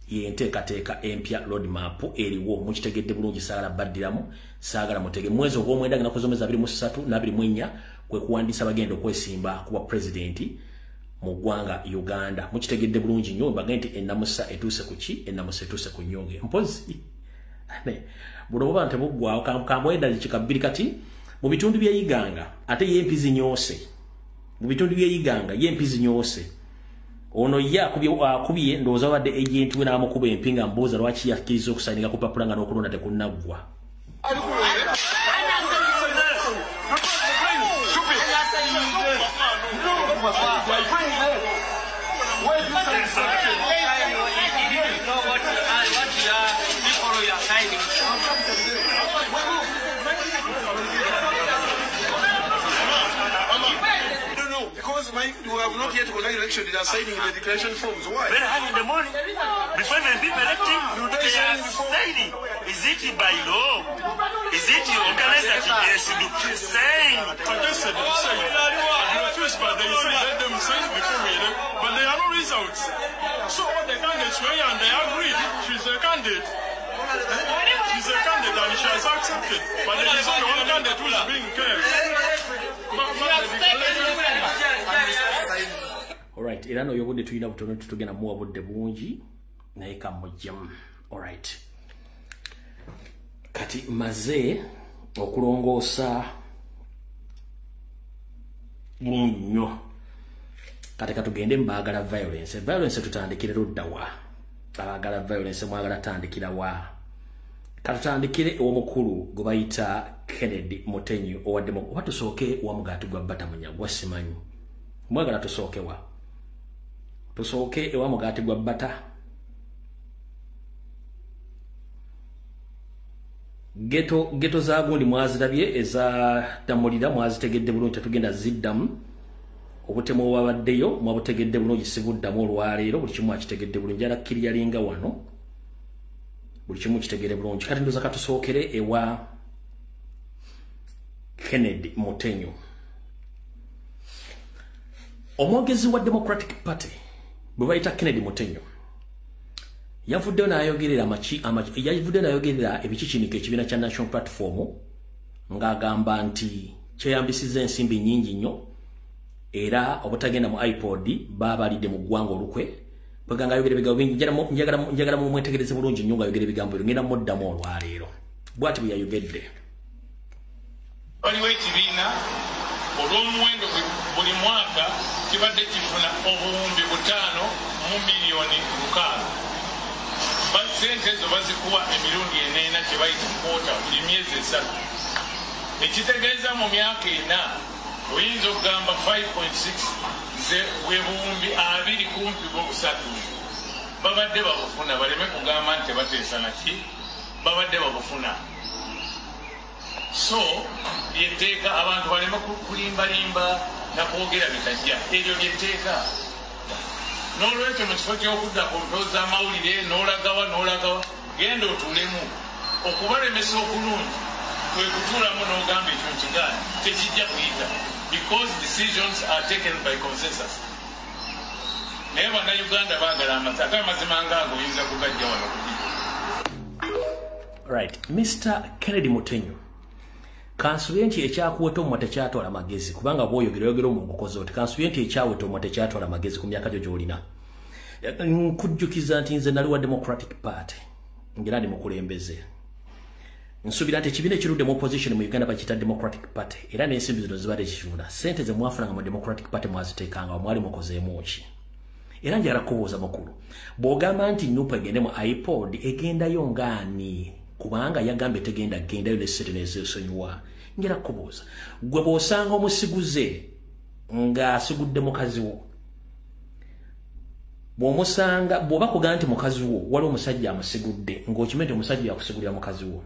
Yenteekateeka empya roadmap eriwo mukitegedde bulungi saagala baddiramu saagala mutege. Mwezi ogw'omwenda ennaku z'omwezi 23 n'24 kwe kuwandiisa bagenda okwesimba kuba pulezidenti mu ggwanga Uganda. Mukitegedde bulungi nnyo mbagambye nti ennamusa etuuse ku ki? Ennamusa etuuse ku nnyonge. Mpozi buno buba tebuggwawo kamwenda kika bbiri kati mu bitundu by'e Iganga ate ye empi zinyoose. Mu bitundu by'e Iganga ye empi zinyoose. Ono ye akubye ndowooza babadde agent we n'amukuba empi nga mbuuza lwaki yakkiriza okusayininga ku papula nga n'okulonda tekunnaggwa. No, because we have not yet conducted election, they are signing the declaration forms. Why? Very early in the morning, before the people electing, they are signing. Is it by law? Is it organized that they should sign? Contested to sign. And refused, but they said let them sign before we elect. But there are no results. So all the candidates were here and they agreed. She's a candidate. She's a candidate and she has accepted. But there is only one candidate who is being kept. Alright, era n'oyo obudde tulina butono tutugenda muwa budde bungi naye kamujjemu. Alright. Kati maze okulongoosa bulungi nnyo. Kati katugende mu baagala violence. Violence tutandikire ludda wa? Abaagala violence mwagala tandikira wa? Katutandikire ew'omukulu gwe bayita Kennedy Mutenyu owa oba tusooke wa mugaati gwa Bata Munyagwa simanyi. Mwagala tusooke wa? Tusooke ewa mugaati gwa Bata. Ghetto za gundi mwazirabye eza Damulira mwazitegedde bulungi tetugenda ziddamu. Obutemu obwabaddeyo mwabutegedde bulungi sibuddamu olwaleero buli kimu akitegedde bulungi ala kkiriyalinga wano buli kimu kitegere bulungi. Kati ndowooza katusookere ewa Kennedy Mutenyu. Omwogezi wa Democratic Party bwe bayita Kennedy Mutenyo yavuddeyo n'ayogerera ebikikiniko ekibiina kya National Platform ng'agamba nti kyeyambisizza ensimbi nnyingi nnyo era obutagenda mu iPod baabalidde mu ggwanga olukwe. Bweganga ayogera ebigambo bingi, njagala mumwetegereze bulungi nnyo ng'ayogera ebigambo ebyo, ngenda muddamu olwaleero. Bw'ati bwe yayogedde. Waliwo ekibiina olw'omuwendo buli mwaka kibadde kifuna obuwumbi 5 mu miliyoni 6. Sente ezo bazikuwa emirundi 4 kye bayita kwota buli myezi 3. Ekitegeeza mu myaka 4 oyinza okugamba 5.6 bwe buwumbi 2 kumpi bw'obusatu. Babadde babufuna, baleme kugamba nti tebateesa naki, babadde babufuna. So lyetteeka abantu baleme kulimbalimba nakwogera bitajja, eryo lyetteeka. N'olwekyo mu kifo ky'okudda ku mpewo z'amawulire n'olagawa n'olagawa, genda otuulemu. Okubalemesa okulungi kwe kutuulamu n'ogamba ekyo nkigaana, tekijja kuyita, because decisions are taken by consensus. Naye Bannayuganda baagala amazima, ate amazima ng'ago oyinza kugajja wano kugijo. Right, Mr. Kennedy Mutenyo, kansubire nti ekyakuweta omumwa tekyatwala magezi, kubanga bw'oyogera oyogera omugukoze oti. Kansubire nti ekyaweta omumwa tekyatwala magezi ku myaka gyo gy'olina. Nkujjukiza nti nze nali wa Democratic Party ng'era ndi mukulembeze. Nsuubira nti ekibiina ekirudde mu opposition mu Uganda bakiyita Democratic Party, era n'ensimbi zino zibadde kifuna. Ssente ze mwafunanga mu Democratic Party mwaziteekanga, mwali mukozeemu ki? Era njagala kubuuza mukulu, bw'ogamba nti NUP egende mu iPod, egendayo ng'ani? Kubanga yagambye tegenda gendayo ne ssente n'ezeesonyiwa. Njagala kubuuza, gwe bw'osanga omusiguze ng'asigudde mukazi wo, bw'omusanga bw'oba kugamba nti mukazi wo waliwo omusajja amusigudde, ng'okimanyi nti omusajja yakusigulira mukazi wo,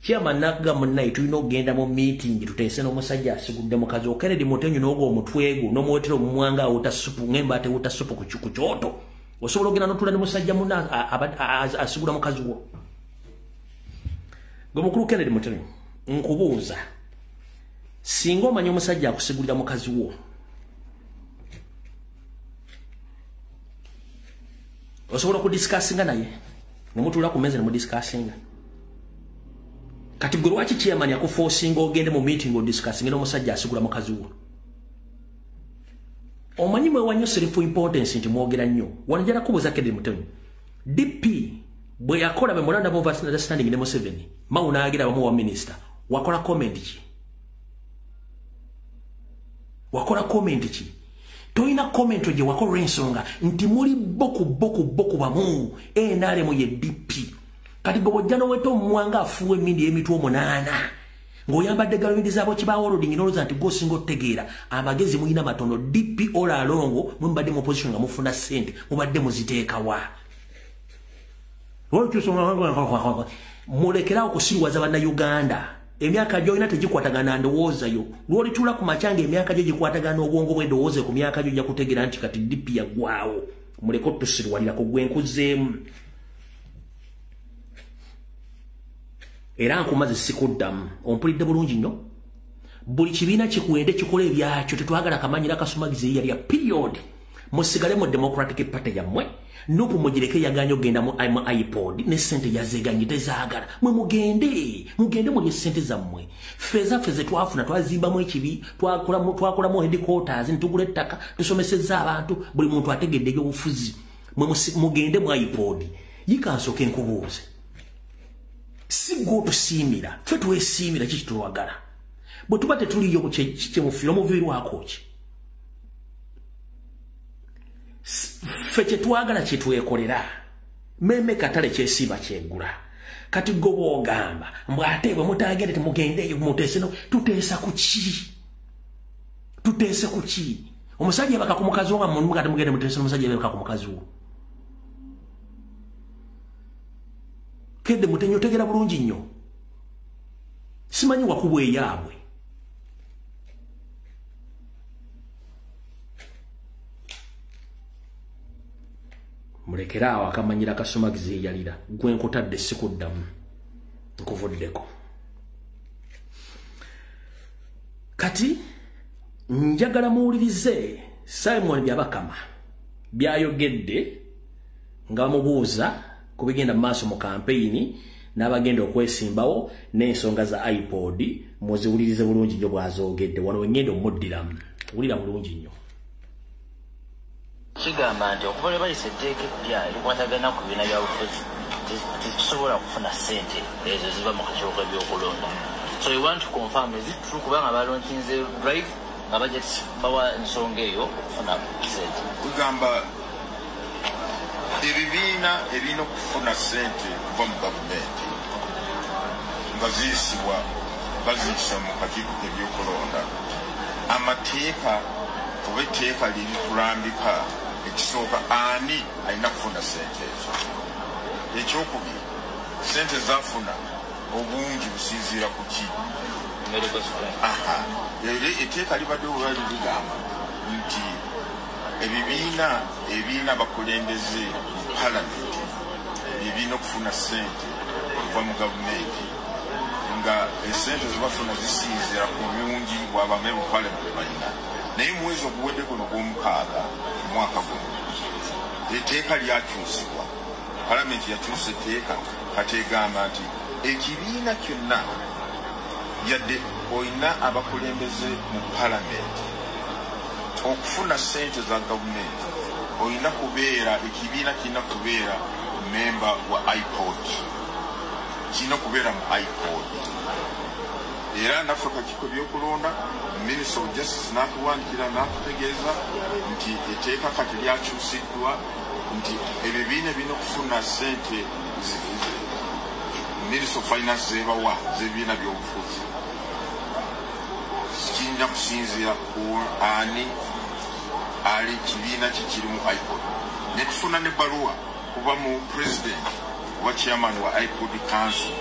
Chairman n'akugamba munnaye tulina okugenda mu meeting tuteese n'omusajja asigudde mukazi wo. Kennedy Mutenyo n'ogwo omutwe gwo n'omuweetera omumwanga awuta ssupu ng'embaata ewuta ssupu ku kyoto, osobola okugenda n'otuula ne musajja munne asigula mukazi wo? Gwe mukulu Kennedy Mutenyo, nkubuuza, singa omanyi omusajja akusigulira mukazi wo, osobola okudiscussinga naye ne mutuula ku mmeeza ne mudiscussinga? Kati gwe lwaki chairman yakuforcinga ogende mu meeting odiscussinge n'omusajja asigula mukazi wo? Omanyi mwewa nnyo self importance nti mwogera nnyo. Wano njagala kubuuza Kennedy Mutenyo, DP bwe yakola memorandum of understanding ne Museveni, Mao n'agira bamuwa minister, wakola comment ki? Wakola comment ki? Toyina comment gye wakola ensonga nti muli boku boku boku bamu NRM ye DP. Kati gwe bw'ojja n'oweta omumwanga afuuwa emmindi y'emitwe 8 ng'oyambadde galubindi zaabo kibaawolodingi n'olowooza nti gw'osinga otutegeera, amagezi mulina matono. DP all along mwe mubadde mu opposition nga mufuna ssente, mubadde muziteekawa. Mulekerawo okusiruwaza Bannayuganda. Emyaka gy'olina tegikwatagana ndowooza yo. Lw'olituula ku makya ng'emyaka gyo gikwatagana obwongo bw'endowooza ku myaka gyo, ojja kutegeera nti kati DP yaggwawo. Muleke otusiruwalirako, gwe nkuzeemu. Era nkumaze sikuddamu, ompulidde bulungi nnyo. Buli kibiina kikwende kikola ebyakyo, tetwagala kamanyira kasumagizi yalya period. Musigale mu Democratic Party yammwe, NUP mugireke yagaanye okugenda mu iPod ne ssente yazeeganye tezaagala. Mwe mugende, mugende mulye ssente zammwe. Ffe ezaffe ze twafuna twazimbamu ekibi, twakolamu headquarters, ne tugula ettaka, tusomesezza abantu, buli muntu ategedde ebyobufuzi. Mwe mugende mu iPod. Yika nsooke nkubuuze, si gwe otusiimira, ffe twesiimira kiki twagala. Bwe tuba tetuliyo kyemufiira omuviirwako ki? Ffe kyetwagala kyetwekolera, meme katale kyesiiba kyegula. Kati gwe bw'ogamba mbu ate bwe mutagende temugendeeyo muteese, no tuteesa ku ki? Tuteese ku ki? Omusajja yebaka ku mukazi wo nga muganda mugende muteese n'omusajja yebaka ku mukazi wo. Kennedy Mutenyo otegeera bulungi nnyo. Simanyi wakubwa eyaabwe. Mulekere awo akamanyira kasumagizi eyalira. Gwe nkutadde sikuddamu, nkuvuddeko. Kati njagala muwulirize Simon Byabakama byayogedde nga bamubuuza ku bigenda mu maaso mu kampeyini n'abagenda okwesimbawo n'ensonga za iPod, muziwulirize bulungi nnyo bw'azoogedde. Wano wengenda omuddiramu, wulira bulungi nnyo. Kigamba nti okuva lwe bayisa etteeka eppya erikwatagana ku bibiina byabufuzi, tetusobola kufuna ssente ezo ziva mu kakiiko k'ebyokulonda. So we want to confirm, is it true, kubanga balaunchinze drive nga bajja bawa ensonga eyo okufuna ssente? Kugamba ebibiina ebirina okufuna ssente kuva mu gavumenti nga ziyisibwa, baziyisa mu kakiiko k'ebyokulonda, amateeka oba etteeka liritulambika. Ekisooka, ani alina kufuna ssente ezo? Ekyokubiri, ssente zafuna obungi businziira ku ki? Aha, era etteeka libadde olwali ligamba nti ebibiina ebirina abakulembeze mu palamenti ebirina okufuna ssente okuva mu gavumenti, nga esente zebafuna zisinziira ku bungi bw'abamemba mu palamenti bwe balina. Naye mwezi oguwedde guno gw'omukaaga omwaka guno, etteeka lyakyusibwa. Palamenti yakyusa etteeka, kati egamba nti ekibiina kyonna, yadde olina abakulembeze mu palamenti, okufuna ssente za gavumenti olina kubeera, ekibiina kirina kubeera memba wa IPOD, kirina kubeera mu IPOD. Era naffe kakiiko byokulonda, Minister of Justice n'atuwandikira n'atutegeeza nti etteeka kati lyakyusiddwa, nti ebibiina birina okufuna ssente Minister of Finance zebawa z'ebibiina by'obufuzi kirina kusinziira ku ani ali, kibiina ki kiri mu IPOD. Ne tufuna n'ebbaluwa kuva mu president oba chairman wa IPOD Council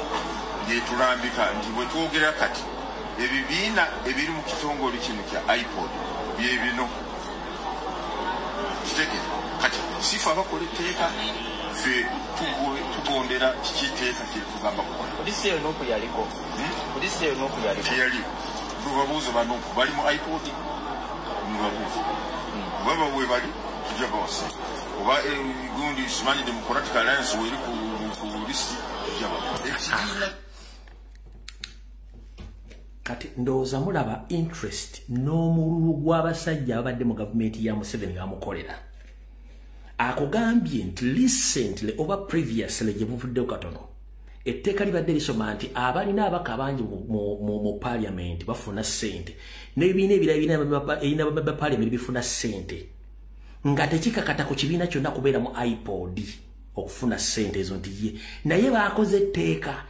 yetulambika nti bwe twogera kati ebibiina ebiri mu kitongole kino kya IPOD bye bino. Kitegere kati sifa abakola etteeka, ffe tugondera kiki etteeka kiri tugamba kukola. Polisi eyo NUP yaliko? Polisi eyo NUP yaliko? Teyali. Lubabuuze ba NUP bali mu IPOD, mubabuuze baba we bali, tujja bawasa. Oba gundi simanyi Democratic Alliance weri ku list, tujja bawa ekibiina. Kati ndowooza mulaba interest n'omululu gw'abasajja ababadde mu gavumenti ya Museveni nga bamukolera. Akugambye nti recently oba previously gye buvuddeyo katono, etteeka libadde lisoma nti abalina abaka abangi mu parliament bafuna ssente, n'ebibiina ebirala ebirina ba parliament bifuna ssente, nga tekikakata ku kibiina kyonna kubeera mu IPOD okufuna ssente ezo nti ye. Naye baakoze etteeka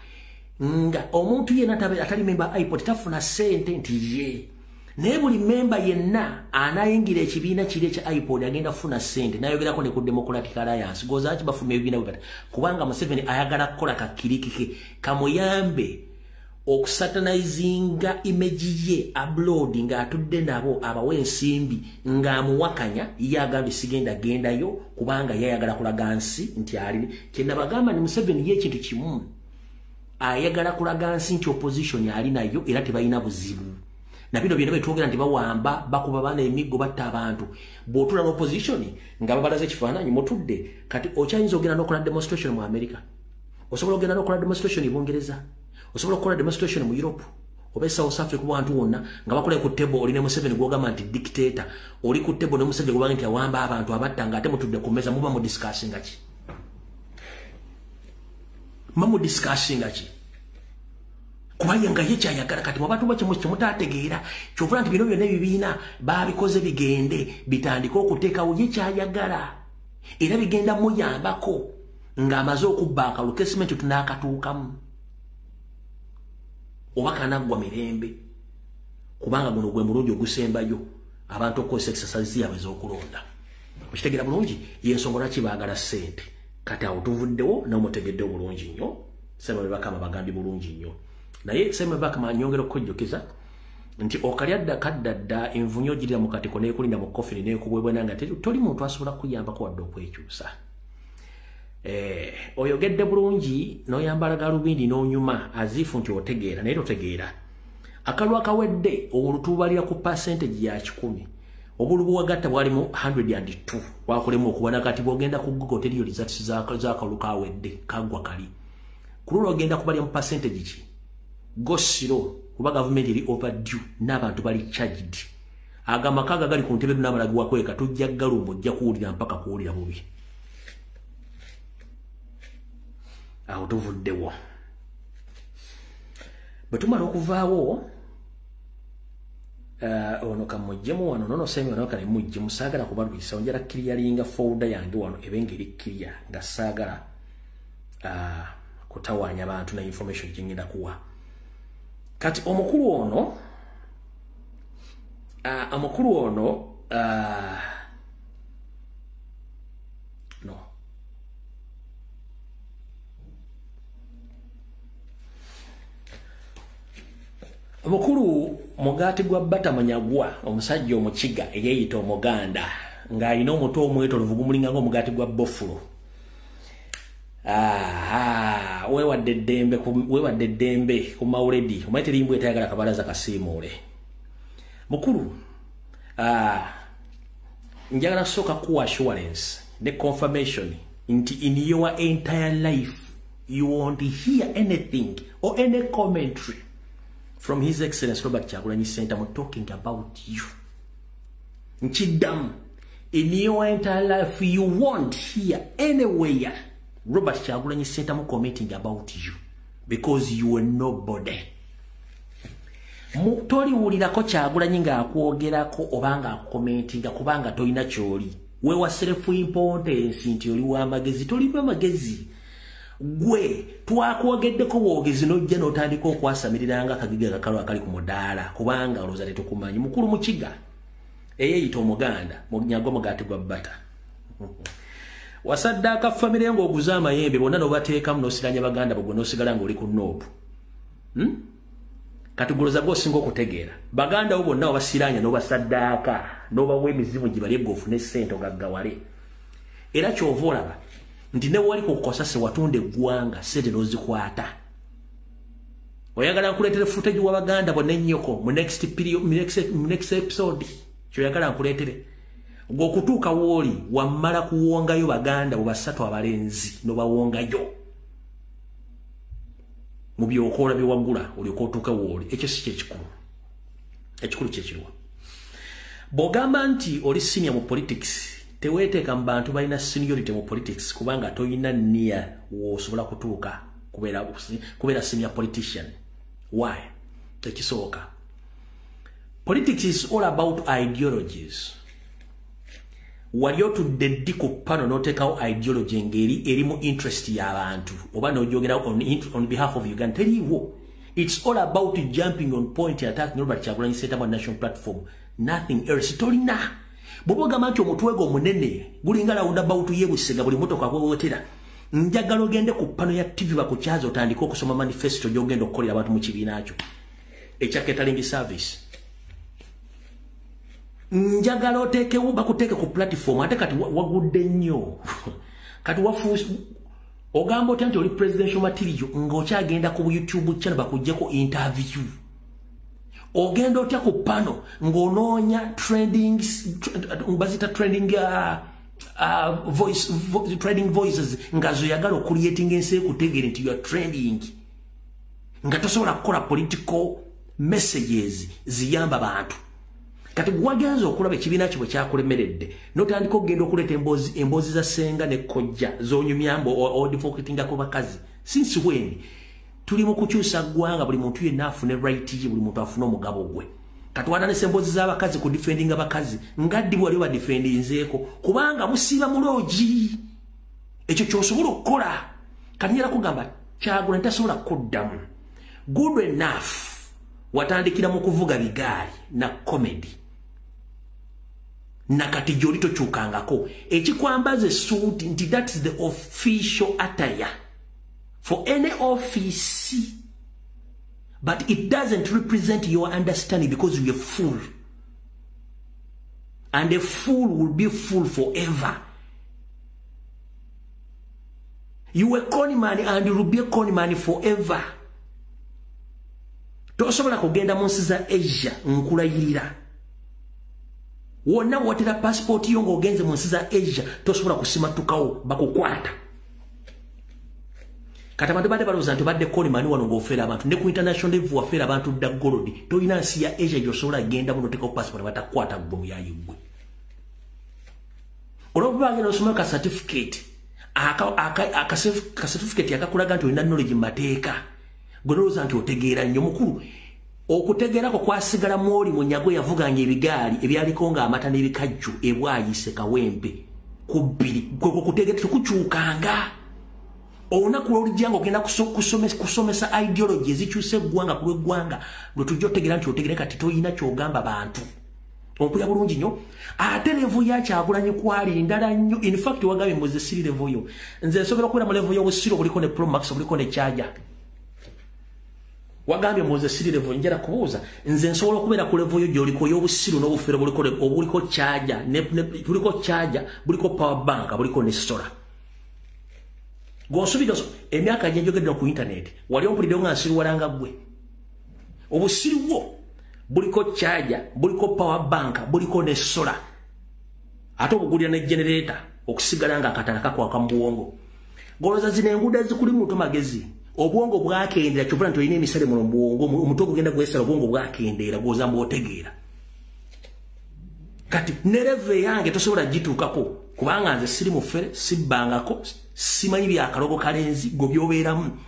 nga omuntu yenna atali memba IPOD tafuna ssente nti ye, naye buli memba yenna anayingira ekibiina kiri ekya IPOD agenda kufuna ssente. Nayogerako ne ku Democratic Alliance gozaaki bafuma ebibiina bwe bati, kubanga Museveni ayagala kukola kakiriki ke kamuyambe okusatanizinga image ye abroad, ng'atudde nabo abawa ensimbi ng'amuwakanya. Ye agambye sigenda gendayo kubanga ye ayagala kulaga nsi nti ali kyenabagamba ni Museveni ye ekintu kimu ayagala kulaga nsi nti opposition ali nayo era tebalina buzibu. Na bino byonna betwogera nti bawamba, bakuba baana emiggo, batta abantu, bw'otuula n'opposition nga babalaze ekifaananyi mutudde. Kati okyayinza ogenda n'okola demonstration mu America, osobola ogenda n'okola demonstration e Bungereza, osobola okukola demonstration mu Europe oba e South Africa, ku bantu wonna nga bakola ku table oli ne Museveni gw'ogamba nti dictator, oli ku table ne musajja gw'ogamba nti awamba abantu, abatta, nga ate mutudde ku mmeeza, muba mu discussinga ki? Muba mu discussinga ki? Kuba ye nga ye kyayagala. Kati mu bantu bakimu kyemutategeera, kyovula nti bino byonna ebibiina babikoze bigende bitandike okuteekawo ye kyayagala, era bigenda muyambako ng'amaze okubba akalulu kesimenti tunaakatuukamu oba kanaggwa mirembe, kubanga guno gwe mulungi ogusembayo abantu okukozesa exercise yaabwe ez'okulonda. Okitegeera bulungi yensonga lwaki baagala ssente. Kati awo tuvuddewo n'omutegeddewo bulungi nnyo. Simon Byabakama bagambye bulungi nnyo. Naye Simon Byabakama, nyongera okukujjukiza nti okalya dda kadda dda, envunyu ogirira mu katiko neekulinda mu kofini neekubwebwena nga toli muntu asobola kuyambako wadde okwekyusa. Oyogedde bulungi n'oyambala galubindi n'onyuma azifu nti otegeera, naye totegeera. Akalwa kawedde olutubalira ku percentage ya 100. Obululu bwagatta bwalimu 102 wakulemu okuba kati bwogenda ku Google teriyo results z'akalulu kawedde kagwa kali. Ku lulwo ogenda kubalya mu percentage ki? Gosiro kuba gavumenti eri overdue n'abantu bali charged. Agamaka gali ku ntebe n'abalagi wakweka tujja galumbo ojja kuwulira mpaka kuwulira bubi. Awo tuvuddewo. Bwe tumala okuvaawo ono kamujjemu wano nono semi wano kale mujjemu saagala kubalwisa onjala clearinga folder yange wano ebenge eri clear nga saagala kutawaanya abantu na information gye ngenda kuwa. Kati omukulu ono no omukulu mugati gwa bata manyagwa omusajja omukiga eyeyita omuganda ng'alina omutwe omwetoolovu gumulinga ng'omugaati gwa bofulo. Weewadde eddembe ku mawuledi omanyi terimbwa etayagala kabalaza kasiimuule. Mukulu njagala sooka kuwa assurance ne confirmation nti in your entire life you won't hear anything or any commentary from His Excellency Robert Kyagulanyi Ssentamu talking about you. Nchidam, in your entire life you won't hear anywhere Robert Kyagulanyi Ssentamu commenting about you because you are nobody. Toliwulirako Kyagulanyi ng'akwogerako oba ng'akukomentinga kubanga tolina ky'oli. Weewa self importance nti oli w'amagezi, tolina magezi. Gwe twakwogeddeko bwogezi n'ojja n'otandika okwasamirira nga akagiga akakalo akali ku mudaala kubanga olowooza tetukumanyi. Mukulu Mukiga eyeeyita omuganda munyagwa mugaati gwa bbata. Wasaddaaka famire ng'oguze amayembe bonna n'obateekamu n'osiranya baganda bo gwe n'osigala ng'oli ku noopu. Kati goloza gw'osinga okutegeera baganda bo bonna obasiranya n'obasaddaaka n'obawa emizimu gye balye gwe ofune ssente ogaggawale. Era ky'ova olaba nti ne wali kukozesa watunda eggwanga ssente n'ozikwata. Oyagala nkuleetere footage w'abaganda bonna ennyoko mu next period, mu next episode ky'oyagala nkuleetere. Ng'okutuuka w'oli wammala kuwongayo baganda bo basatu abalenzi n'obawongayo mu by'okola bye wagula olyoke otuuke w'oli. Ekyo si kyekikulu. Ekikulu kye kiruwa. Bw'ogamba nti oli senior mu politics, teweeteeka mu bantu balina seniority mu politics kubanga toyina nia w'osobola kutuuka kubeera senior politician. Why? Tekisooka. Politics is all about ideologies. Wali otudde ddi ku pano n'oteekawo ideology ng'eri erimu interest y'abantu oba n'ogyogera on behalf of Uganda. Teriiwo. It's all about jumping on point and attacking Robert Kyagulanyi Ssentamu national platform. Nothing else. Tolina. Bw'oba ogamba nti omutwe gwo omunene gulinga roundabout y'e Busega buli mmotoka kwewotera, njagala ogende ku pano ya TV bakukyaze otandike okusoma manifesto gy'ogenda okukolera abantu mu kibiina kyo ekya catering service. Njagala oteekewo bakuteeke ku platform ate kati wagudde nnyo. Kati ogamba otya nti oli presidential material ng'okyagenda ku YouTube channel bakuggyeko interview. Ogenda otya ku pano ng'onoonya trending, bazita trending trending voices nga zoyagala okucreating ensi ekutegeere nti you are trending, nga tosobola kukola political messages ziyamba bantu. Kati gwagenza okulaba ekibiina kyo bwe kyakulemeredde n'otandika okugenda okuleeta emboozi za ssenga ne kojja z'onyumyambo odvocatingako bakazi. Since when? Tuli mu kukyusa ggwanga, buli muntu yenna afune right ye, buli muntu afune omugabo gwe. Kati watandise emboozi z'abakazi ku defendinga abakazi nga ddi wali obadefendinzeeko kubanga musiiba mu loogi. Ekyo ky'osobola okukola. Kati njagala kugamba Kyagulanyi tasobola kuddamu. Good enough watandikira mu kuvuga bigaali na comedy. Na kati gy'oli tokyukangako. Ekikwambaza essuuti nti that is the official attire for any office, but it doesn't represent your understanding because you're a fool. And a fool will be fool forever. You were con man and you will be a con man forever. Tosobola kugenda mu nsi za Asia nkulayirira. Wonna bw'otera passport yo ng'ogenze mu nsi za Asia tosobola kusimatukawo, bakukwata. Kati abantu badde balowooza nti obadde kolimani wano ng'ofeera abantu, ne ku international level wafeera abantu dda gold. Tolina nsi ya Asia gy'osobola genda muno oteekawo passport batakukwata ggwe muyayi ggwe. Olw'okuba bagenda osoma ka certificate, aka certificate akakulaga nti olina knowledge mu mateeka, gwe nolowooza nti otegeera nnyo. Mukulu, okutegeerako kwasigala mwoli Munyagwa yavuganga ebigaali ebyaliko ng'amata n'ebikajjo ebwayise Kawempe ku bbiri. Gwe kutegeera tekukyukanga. Olunaku lw'olijja ng'ogenda kusomesa ideology ezikyusa eggwanga ku lw'eggwanga, lwe tujja otegeera nti otegeera. Kati toyina ky'ogamba bantu. Ompulira bulungi nnyo. Ate level ya Kyagulanyi kwali ndala nnyo. In fact wagambye muze siri level yo. Nze nsobola okubeera mu level y'obusiru obuliko ne Promax, obuliko ne charger. Wagambye muze siri level, njala kubuuza. Nze nsobola okubeera ku level yo gy'oliko y'obusiru n'obufere obuliko charger, buliko charger, buliko power bank, buliko ne solar. Gw'osuubira emyaka gye njogedde ku internet, wali ompuliddewo nga nsiruwalanga ggwe. Obusiru bwo buliko charger, buliko power bank, buliko ne solar. Ate obugulira ne generator okusigala nga akatala kakwaka mu bwongo. Goloza zino enguudo ezikuli mu magezi. Obwongo bwakendera, kyovula nti olina emisale muno mu bwongo, omutwe gugenda gwesala, obwongo bwakendera, gw'oza mbw'otegeera. Kati ne level yange tosobola gituukako, kubanga nze siri mufere, sibbangako, simanyi byakalogo kalenzi gwe by'obeeramu.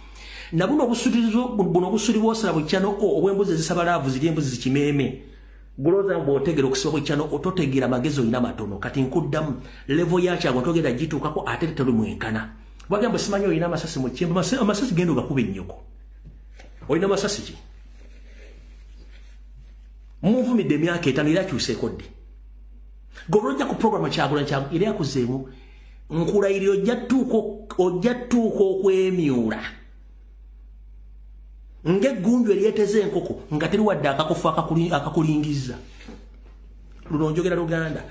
Na buno obusuli bw'osala bukyano obw'embuzi ezisaba laavu ziri embuzi zikimeeme. Gulowooza bw'otegeera okusiba bukyano, ototegeera amagezi olina matono. Kati nkuddamu, level ya Kyagulanyi togenda gituukako ate teri mwenkana. Wagamba simanyi olina amasasi mu kyembe, amasasi genda ogakuba ennyoko. Olina amasasi ki? Munvumidde emyaka 5 era akyuseeko ddi? Gwe ojja ku program Kyagulanyi era yakuzeemu, nkulayirira ojja ttuuka okwemyula ng'eggunju eryeteze enkoko nga teri wadde akakofu akakulingiza. Luno njogera Luganda.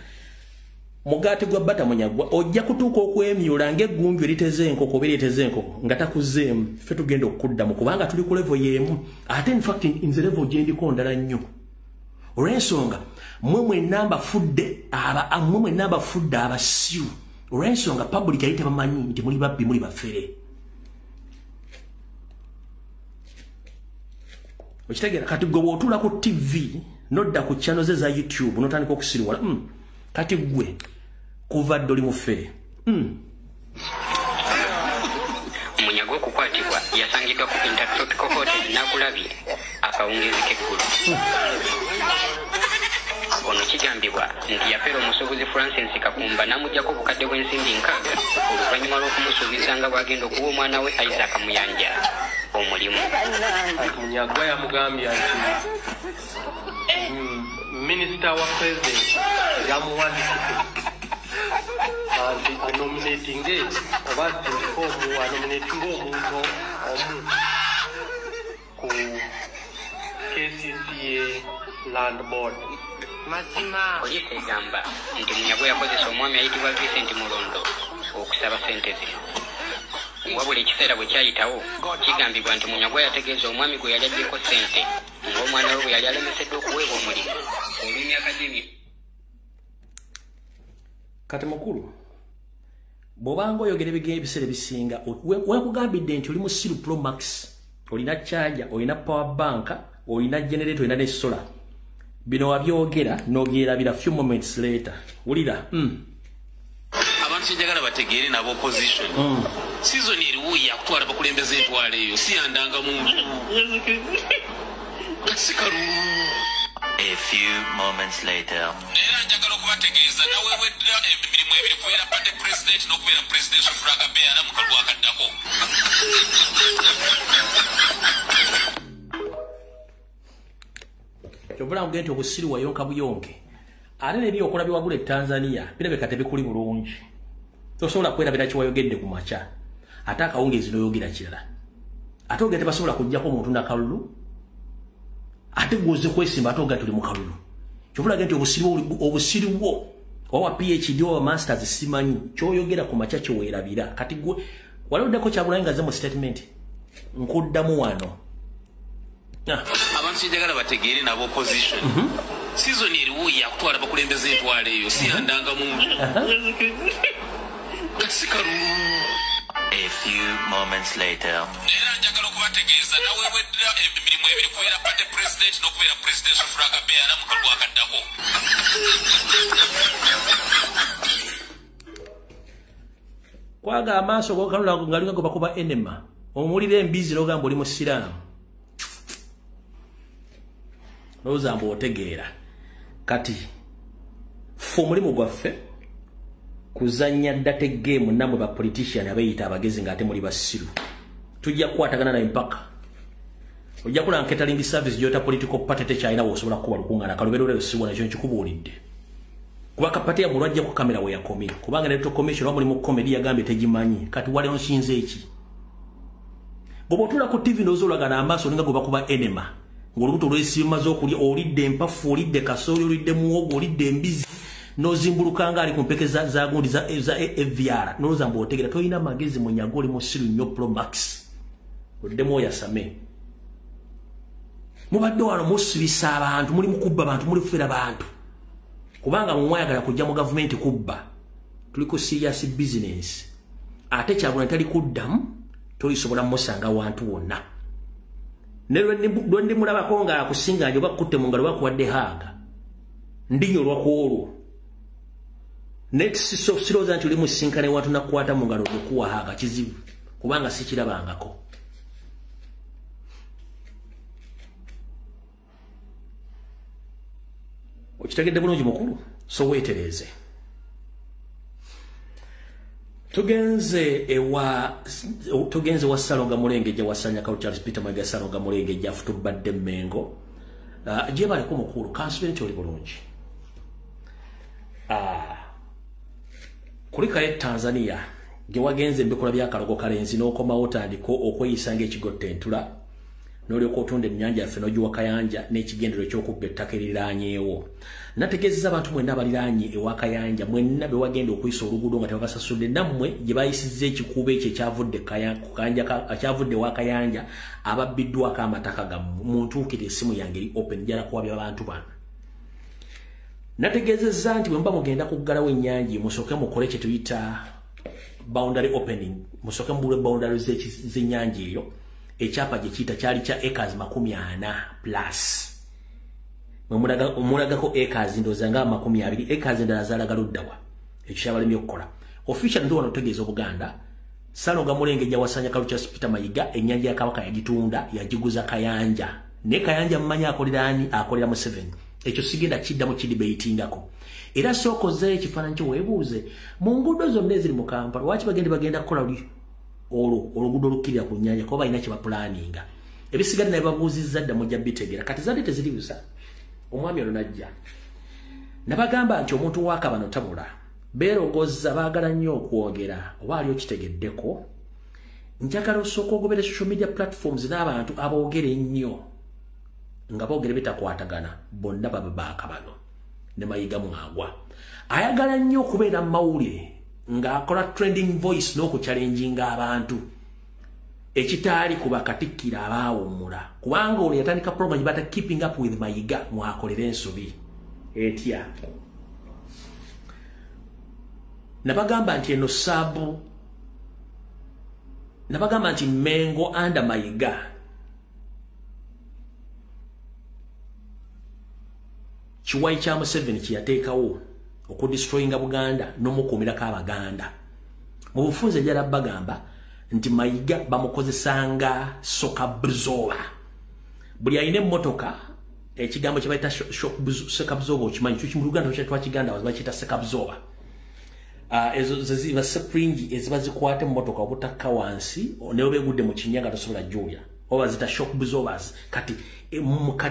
Mugaati gwa bata Munyagwa ojja kutuuka okwemyula ng'eggunju eriteze enkoko oba eryeteze enkoko nga takuzeemu. Ffe tugenda okuddamu kubanga tuli ku level y'emu. Ate in fact nze level gye ndiko ndala nnyo. Olw'ensonga mmwe mwenna mbafudde abasiru. Olw'ensonga public yali tebamanyi nti muli babbi, muli bafere. Okitegeera? Kati gwe bw'otuula ku TV n'odda ku channel ze za YouTube n'otandika okusiriwala. Kati gwe kuva dda oli mufere. Munyagwa okukwatibwa yasangiddwa ku Intertropical Hotel Nakulabye akawungeezi k'eggulo. Ono kigambibwa nti yafera omusuubuzi Francis Kakumba n'amuggyako obukadde bw'ensimbi 6 oluvannyuma lw'okumusuubiza nga bw'agenda okuwa omwana we Isaac Muyanja omulimu. Munyagwa yamugambye nti minisita wa president yamuwandiikidde nti anominatinge oba asindike anominatinge omuntu omu ku KCCA Land Board. Mazima poliisi egamba nti Munyagwa yakozesa omwami ayitibwa Vincent Mulondo okusaba ssente zino. Wabula ekiseera bwe kyayitawo kigambibwa nti Munyagwa yategeeza omwami gwe yali aggyeko ssente ng'omwana we bwe yali alemeseddwa okuweebwa omulimu olw'emyaka gy'ebyo. Kati mukulu, bw'obanga oyogera ebiseera ebisinga, weekugambidde nti oli musiru Pro Max, olina charger, olina power bank, olina generator, olina ne solar. Bino wabyogera n'obyerabira few moments later. Wulira. Abantu kyenjagala bategeere nabo opposition. Season eriwo yakutwala bakulembeze entwala eyo si yandanga muntu. Kati si kalulu. A few moments later. Era njagala okubategeeza naweeweddwa emirimu ebiri, kubeera party president n'okubeera presidential flag bearer mu kalulu akaddako. Kyovula nkugambye nti obusiru wayonka buyonke. Ate n'ebyokola byewagula e Tanzania birabika tebikuli bulungi. Tosobola kwerabira kyewayogedde ku makya. Ate akawungeezi n'oyogera kirala. Ate ogenda tebasobola kuggyako omuntu nakalulu. Ate gw'ozze kwesimba ate ogenda tuli mu kalulu. Kyovula nti obusiru bwo owa PhD owa masters simanyi ky'oyogera ku makya kyeweerabira. Kati gwe wali oddako Kyagulanyi nga azze mu statement. Nkuddamu wano. Abantu kyenjagala bategeere nabo opposition. Season eriwo yakutwala bakulembeze entwala eyo si yandanga muntu. Kati si kalulu. A few moments later. Era njagala okubategeeza naweeweddwa emirimu ebiri kubeera party president n'okubeera presidential flag bearer mu kalulu akaddako. Kwaga amaaso g'okanula ngalinga go bakuba enema. Omulira embizi n'ogamba oli musiraamu. Lowooza mbu otegeera. Kati ffe omulimu gwaffe kuzannya data game nammwe ba politician abeeyita abagezi ng'ate muli basiru. Tujja kukwatagana naye mpaka. Ojja kulaba catering service gy'oyita political party tekyalina w'osobola kukuba lukuŋŋaana kalubeerera siwona ekyo nkikubuulidde. Kuba kapati ya mulwajja ku kamera we yakomye. Kubanga Electoral Commission oba mulimu comedy yagambye tegimanyi. Kati wali onsinze eki? Bw'oba otuula ku TV n'ozoolagana amaaso olinga gwe bakuba enema. Ng'olubuto lwesiimaze okulya olidde empafu, olidde kasooli, olidde muwogo, olidde embizi. N'ozimbuluka nga ali ku mpeke za gundi za AVR. N'olowooza mbu otegeera tolina magezi munyago oli musiru nnyo Pro Max. Oddemu oyasame. Mubadde wano musibisa abantu, muli mu kubba bantu, muli kufera bantu. Kubanga mwayagala kujja mu gavumenti kubba. Tuli ku serious business. Ate Kyagulanyi tali kuddamu, tolisobola musanga wantu wonna. Ne lwe ndimulabako nga akusinga njoba kutte mu ngalo bakuwadde haaga. Ndinyolwa ku olwo. Next sirowooza nti oli musinkane wantu nakukwata mu ngalo okuwa haaga kizibu. Kubanga sikirabangako. Okitegedde bulungi mukulu, so weetereeze. Tugenze wa Ssalonga Mulengejja wa Ssanyakalu Charles Peter Mayiga Ssalonga Mulengejja afutubadde Mmengo. Gyebaleko mukulu, kansubire nti oli bulungi. Kulikayo Tanzania gye wagenze ebikola by'akalogo kalenzi n'okomawo otandika okweyisa ng'ekigotta entula n'olyoka otunda ennyanja yaffe n'ogiwa Kayanja n'ekigendero eky'okubba ettaka eriraanyeewo. Nategeezezza abantu mwenna abaliraanye ewa Kayanja mwenna be wagenda okuyisa oluguudo nga tebabasasudde nammwe gye bayisizza ekikuubo ekyo ekyavudde ewa Kayanja ababbiddwako amataka gammwe. Muntuukire essimu yange eri open njala kuwabya abantu bano. Nategeezezza nti bwe muba mugenda kuggalawo ennyanja musooke mukole kye tuyita boundary opening, musooke mubule boundary z'ennyanja eyo. Ekyapa gye kiyita kyali kya acres 40 plus. Mulagako acres ndowooza nga 20, acres endala zaalaga luddawa. Ekyo kyabalemye okukola. Official ndi wano otegeeza Obuganda, Ssalonga Mulengejja wa Ssanyakalu Charles Peter Mayiga ennyanja ya Kabaka yagitunda yagiguza Kayanja. Naye Kayanja mmanyi akolera ani? Akolera Museveni. Ekyo sigenda kiddamu kidebatingako. Era sooka ozzeeyo ekifaananyi kyo weebuuze mu nguudo zonna eziri mu Kampala lwaki bagenda kukola luli olwo oluguudo olukkirira ku nnyanja kuba balina kye bapulaninga. Ebisigadde naye babuuzizza dda mujja bitegeera. Kati zadde teziri busa. Omwami ono n'ajja. Nabagamba nti omuntu w'akabano tabula. Beerogozza baagala nnyo okwogera oba ali okitegeddeko. Njagala osooka ogobere social media platforms n'abantu aboogera ennyo nga boogera bitakwatagana bonna baba baakabano ne Mayiga mwagwa. Ayagala nnyo okubeera mu mawulire ng'akola trending voice n'okuchallenginga abantu ekitaali ku bakatikkiro abaawummula kubanga olwo yatandika program gye bayita keeping up with Mayiga mwakolera ensobi etya. Nabagamba nti eno saabu, nabagamba nti Mengo under Mayiga kiwayi kya Museveni kye yateekawo okudestroyinga Buganda n'omukuumirako Abaganda. Mu bufunze njala bagamba nti Mayiga bamukozesanga soka buzoba. Buli alina emmotoka ekigambo kye bayita soka buzoba okimanyi kyo mu Luganda twakiganda bakiyita soka buzoba. Ezo ziba spring eziba zikwata emmotoka obutakka wansi ne oba egudde mu kinnya nga tosobola jjuulya oba zita shock absorbers. Kati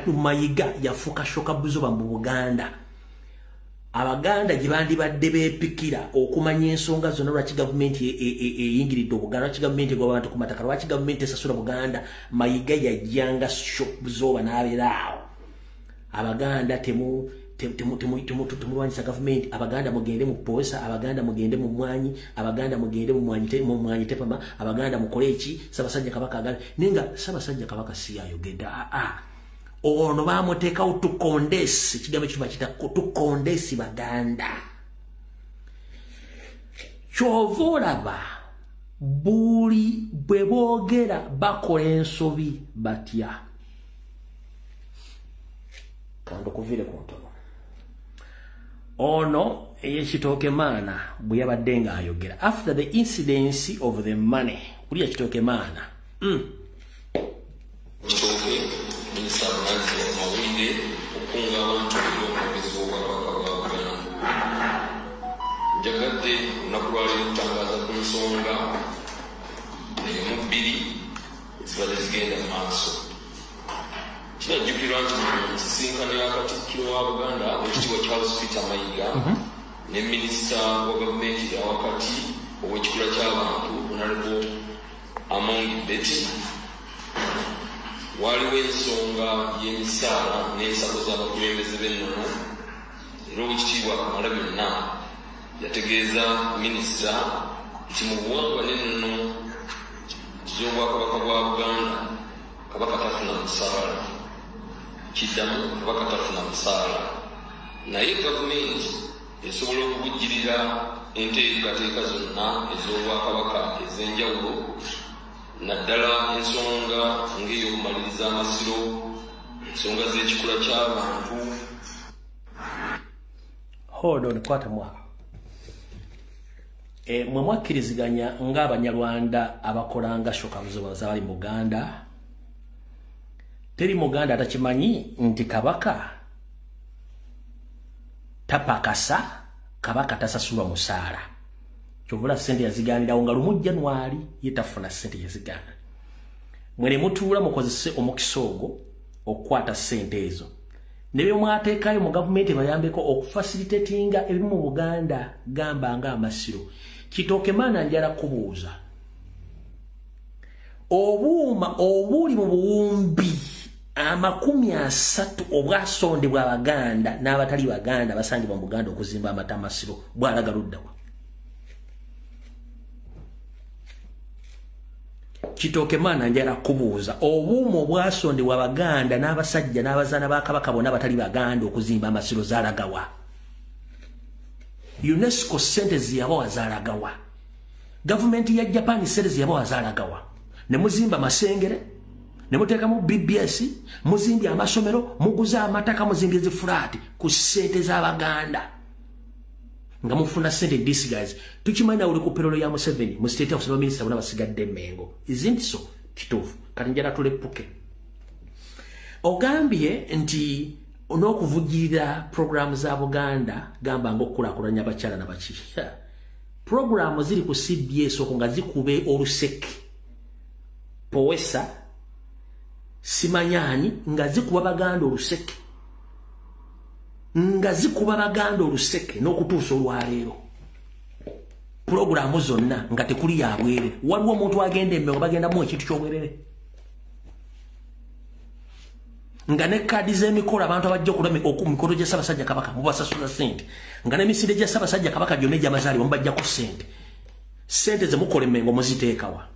Mayiga yafuuka shock absorber mu Buganda. Abaganda gye bandibadde beepikira okumanya ensonga zonna lwaki gavumenti eyingiridde Obuganda, lwaki gavumenti egoba abantu ku mataka, lwaki gavumenti esasula Buganda. Mayiga yajjanga shock absorber n'abeera awo. Abaganda temulwanyisa gavumenti, Abaganda mugende mu posa, Abaganda mugende mu mwanyi, Abaganda mugende mu mwanyi tepama, Abaganda mukole eki, Ssaabasajja Kabaka agala. Naye nga Ssaabasajja Kabaka si yayogedde. Ono bamuteekawo tukondesi, ekigambo ekyo bakiyita tukondesi Baganda. Ky'ova olaba buli bwe boogera bakola ensobi batya. Kando kuviire ku ntono. Ono ey'ekitooke maana bwe yabadde ng'ayogera after the incidence of the money, buli ekitooke maana. Kitooke minisita avunaanyizibwa ku mawulire okukunga abantu eri omwogezi w'Obwakabaka bwa Buganda. Njagadde olunaku lwaleero okutangaaza ku nsonga emu bbiri ezibadde zigenda mu maaso. Kinajjukirwa nti mu nsisinkano ya Katikkiro wa Buganda Oweekitiibwa Charles Peter Mayiga ne minisita wa gavumenti eya wakati ow'ekikula ky'abantu Honorable Among Betty, waliwo ensonga y'emisaala n'ensako z'abakulembeze b'ennono, era Oweekitiibwa Kamalabyonna yategeeza minisita nti mu buwangwa n'ennono z'Obwakabaka bwa Buganda Kabaka tafuna musaala. Kiddamu, Kabaka tafuna musaala, naye gavumenti esobola okuvujjirira enteekateeka zonna ez'Obwakabaka ez'enjawulo, naddala ensonga ng'ey'okumaliriza amasiro, ensonga z'ekikula ky'abantu. Hold on, kwata mwaka. Mwe mwakkiriziganya ng'Abanyarwanda abakolanga shokabuzo bali mu Buganda. Teri Muganda atakimanyi nti Kabaka tapakasa, Kabaka tasasulwa musaala. Kyovula ssente yazigaanirawo nga lumu January ye tafuna ssente yazigaana. Mwe ne mutuula mukozese omukisa ogwo okukwata ssente ezo. Ne bye mwateekayo mu gavumenti bayambeko okufacilitatinga ebimu mu Buganda, gamba ng'amasiro. Kitooke maana njala kubuuza. Obuuma obuli mu buwumbi 30 obwasondebwa Abaganda n'abatali Baganda basangibwa mu Buganda okuzimba amata amasiro bwalaga luddawa. Kitooke maana njala kubuuza obuuma obwasondebwa Abaganda n'abasajja n'abazaana ba Kabaka bonna abatali Baganda okuzimba amasiro zaalagawa. UNESCO ssente ziyabawa zaalagawa. Gavumenti ya Japan ssente ziyabawa zaalagawa. Ne muzimba Masengere, ne muteekamu BBS, muzimbye amasomero, muguza amataka, muzimbye zifulaati ku ssente z'Abaganda. Nga mufuna ssente disguise. Tukimanyi nawe oli ku payroll ya Museveni, mu state house baminisita bonna basigadde Mmengo. Isn't so? Kituufu. Kati njala tulepuke. Ogambye nti n'okuvujjirira programu za Buganda, gamba ng'okukulaakulanya abakyala n'abaki. Programu ziri ku CBS okwo nga zikube oluseke. Powesa simanyani nga zikuba Baganda oluseke, nga zikuba Baganda oluseke n'okutuusa olwaleero. Pulogulaamu zonna nga tekuli ya bwerere. Waliwo omuntu agenda Emmengo bagendamu ekintu ky'obwerere, nga ne kaadi z'emikolo abantu abajja okulaba mikolo gya Ssaabasajja Kabaka mubasasula ssente, nga n'emisinde gya Ssaabasajja Kabaka gyonna egy'amazaalibwa mubajjako ssente. Ssente ze mukola Emmengo muziteekawa.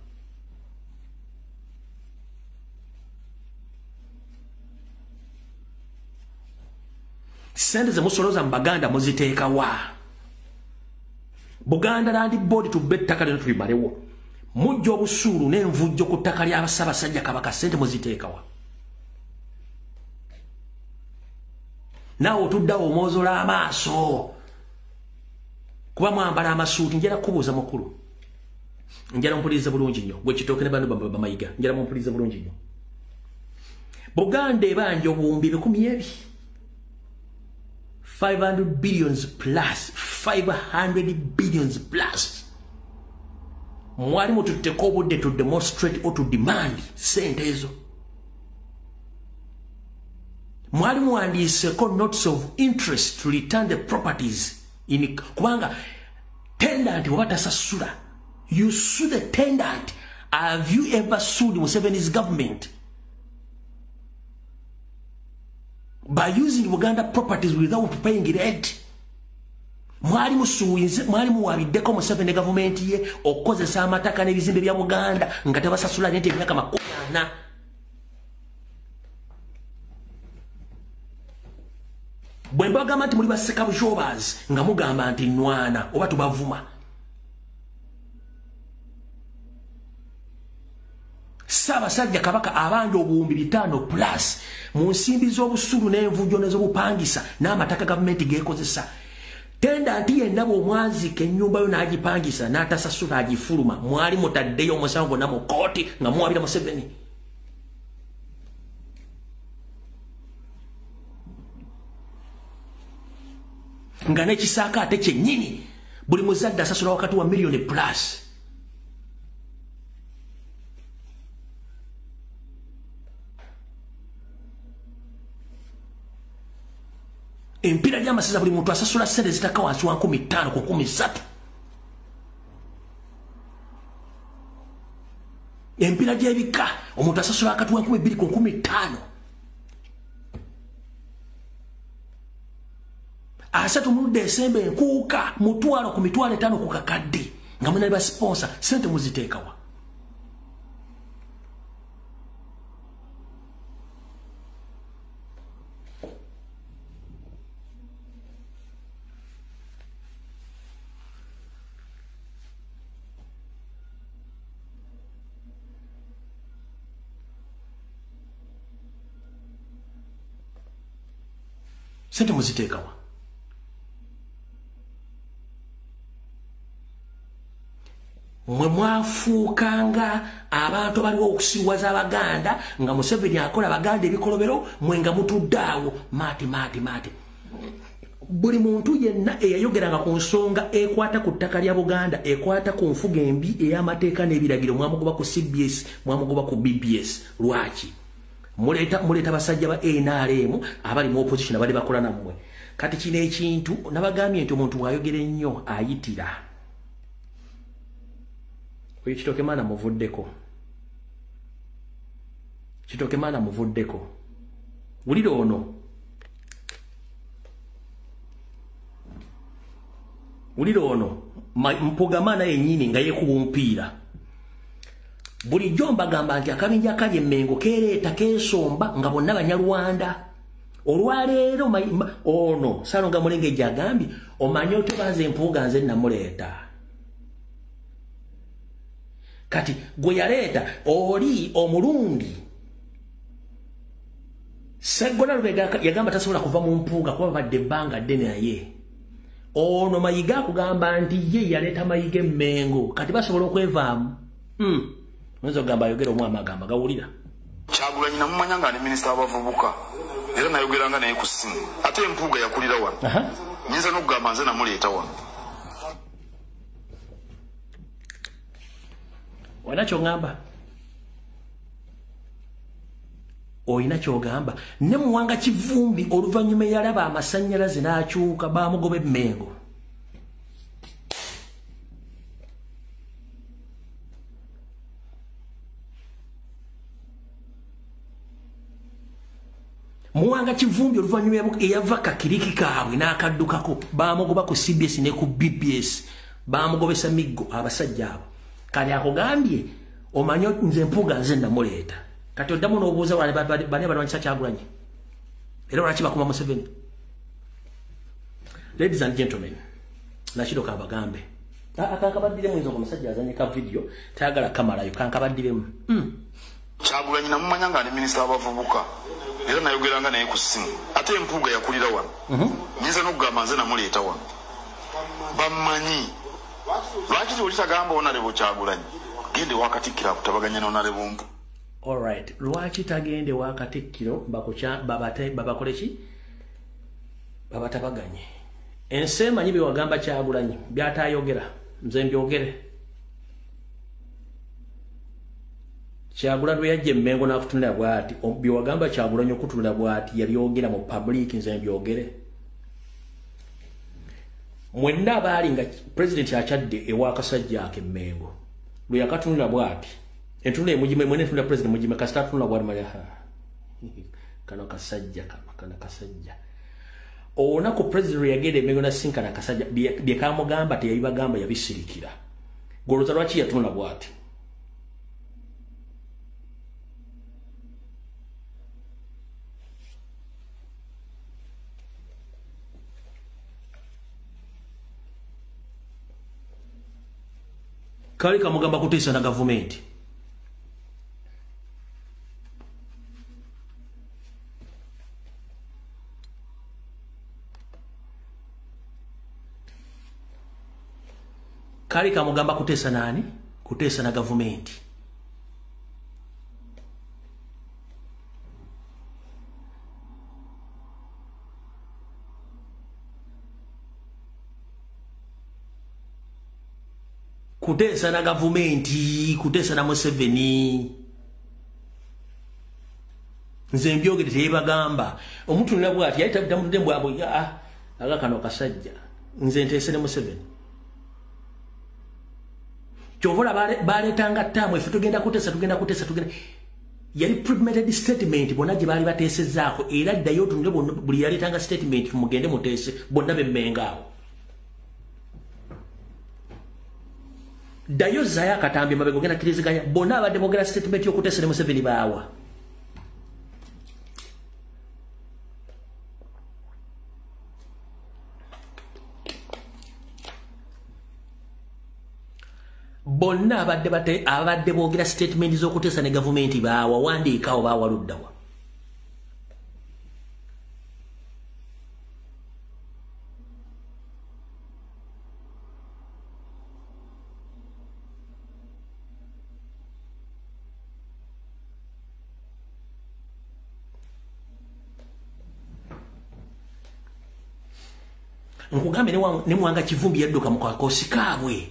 Ssente ze musoloza mu Baganda muziteekawa. Buganda Land Board tubbe ettaka lino tulimalewo. Mujja obusuulu n'envujjo ku ttaka lya Ssaabasajja Kabaka, ssente muziteekawa. Naawe otuddawo omwozola amaaso kuba mwambala amasuuti. Njala kubuuza mukulu, njala mumpulirize bulungi nnyo. Gwe Kitooke ne bano Bamayiga, njala mumpulirize bulungi nnyo. Buganda ebanja obuwumbi 200, 500 billions plus, 500 billions plus. Mwali mututteko obudde to demonstrate or to demand ssente ezo. Mwali muwandiiseko notes of interest to return the properties in, kubanga tenant bw'aba tasasula, you sue the tenant. Have you ever sued Museveni's government by using Buganda properties without paying rent? Mwali musuinze, mwali muwabiddeko Museveni gavumenti ye okukozesa amataka n'ebizimbe bya Buganda nga tebasasula rent emyaka 40. Bwe mbagamba nti muli bassekabujobas nga mugamba nti nwana oba tubavuma. Ssaabasajja Kabaka abanja obuwumbi 5 plus mu nsimbi z'obusuulu n'envujjo n'ez'obupangisa n'amataka gavumenti geekozesa. Tenda nti yenna bw'omwanzika ennyumba yo n'agipangisa n'atasasula agifuluma, mwali mutaddeyo omusango gwonna mu kkooti nga muwabira Museveni. Nga n'ekisaaka ate kyennyini buli muzadde asasula wakati wa miliyoni plus. Empira gy'amasaza buli muntu asasula ssente zitaka wansi wa 15 ku 13. Empira gy'ebika omuntu asasula akati wa 12 ku 15. Asatu mu Desemba enkuuka mutwalo ku mitwalo 5 ku kakadde nga munali ba sponsor ssente muziteekawa. Sente muziteekawa. Mwe mwafuukanga abantu abaliwo okusiwaza Abaganda nga Museveni akola Abaganda ebikolobero, mwe nga mutudde awo maati maati maati. Buli muntu yenna eyayogeranga ku nsonga ekwata ku ttaka lya Buganda, ekwata ku nfuga embi ey'amateeka n'ebiragiro, mwamugoba ku CBS, mwamugoba ku BBS. Lwaki? Muleeta basajja ba NRM abali mu opposition abali bakola nammwe. Kati kino ekintu nabagambye nti omuntu bw'ayogera ennyo ayitira. Oyo Kitooke Maana muvuddeko. Kitooke Maana muvuddeko. Wulira ono. Wulira ono. Mpuuga Maana yennyini nga yeekuba omupiira. Bulijjo mbagamba nti akabinja akali emmengo keereeta keesomba nga bonna Banyarwanda. Olwaleero ono Ssalonga Mulengejja agambye omanye otyo banze Mpuuga nze namuleeta. Kati gwe yaleeta oli omulundi Sseggona Lubega yagamba tasobola kuva mu Mpuuga kuba babadde ebbanga ddene naye. Ono Mayiga akugamba nti ye yaleeta Mayiga emmengo kati basobola okwevaamu. Oyinza okugamba ayogera omwami agamba gawulira. Kyagulanyi namumanya nga ali minisita w'abavubuka era nayogeranga naye ku ssimu, ate Mpuuga yakulira wano. Nyinza n'okugamba nze namuleeta wano. Olina ky'ogamba? Olina ky'ogamba? Ne Muwanga Kivumbi oluvannyuma eyalaba amasannyalaze n'akyuka baamugoba emmengo. Muwanga Kivumbi oluvannyuma eyava kakiriki kaabwe n'akaddukako baamugoba ku CBS ne ku BBS, baamugobesa miggo abasajja abo. Kati akugambye omanye nze Mpuuga nze namuleeta. Kati oddamu n'obuuza bani abalwanyisa Kyagulanyi era lwaki bakuma Museveni. Ladies and gentlemen, nakiro kabagambe akankabaddiremu nze omusajja azanye ka video tayagala kamalayo kankabaddiremu. Kyagulanyi namumanya nga ali minisita w'abavubuka era nayogeranga naye ku ssimu, ate Mpuuga yakulira wano. Nyinza n'okugamba nze namuleeta wano. Bammanyi. Lwaki oli tagamba Honorable Kyagulanyi gende wa Katikkiro akutabaganya ne Honorable Mpuuga? Alright, lwaki tagende wa Katikkiro babakole ki? Babatabaganye. Ensi emanyi bye wagamba Kyagulanyi by'atayogera, nze mbyogere. Kyagulanyi lwe yajja emmengo n'akutunula bw'ati, bye wagamba Kyagulanyi okutunula bw'ati yabyogera mu public, nze mbyogere. Mwenna abaali nga pulezidenti akyadde ewa Kasajja ake emmengo lwe yakatunula bw'ati, entunula emugime mwene entunula pulezidenti mugime kasita atunula bw'ati manya kano kasajja kano kasajja. Olunaku pulezidenti lwe yagenda emmengo n'asinkana akasajja bye kamugamba teyabibagamba yabisirikira. Golooza lwaki yatunula bw'ati? Kali kamugamba kuteesa na gavumenti. Kali kamugamba kuteesa nani? Kuteesa na gavumenti. Kuteesa na gavumenti, kuteesa na Museveni. Nze mbyogere teyebagamba. Omuntu nabwo ati yali tamutudde mbwabo aga kano kasajja. Nze nteese ne Museveni. Kyovola baleetanga ttaamu effe tugenda kuteesa tugenda kuteesa tugenda. Yali premeditated statement bonna gye baali bateesezzaako era ddayo otunule buli yaleetanga statement mugende muteese bonna bemmenga awo. Ddayo zaayo akatambi emabega ogenda kkiriziganya bonna abadde boogera statement y'okuteesa ne Museveni baawa. Bonna abadde boogera statement z'okuteesa ne gavumenti baawa wandiikawo baawa luddawa. Nkugambe ne Mwanga Kivumbi yadduka mu kakosi kaabwe.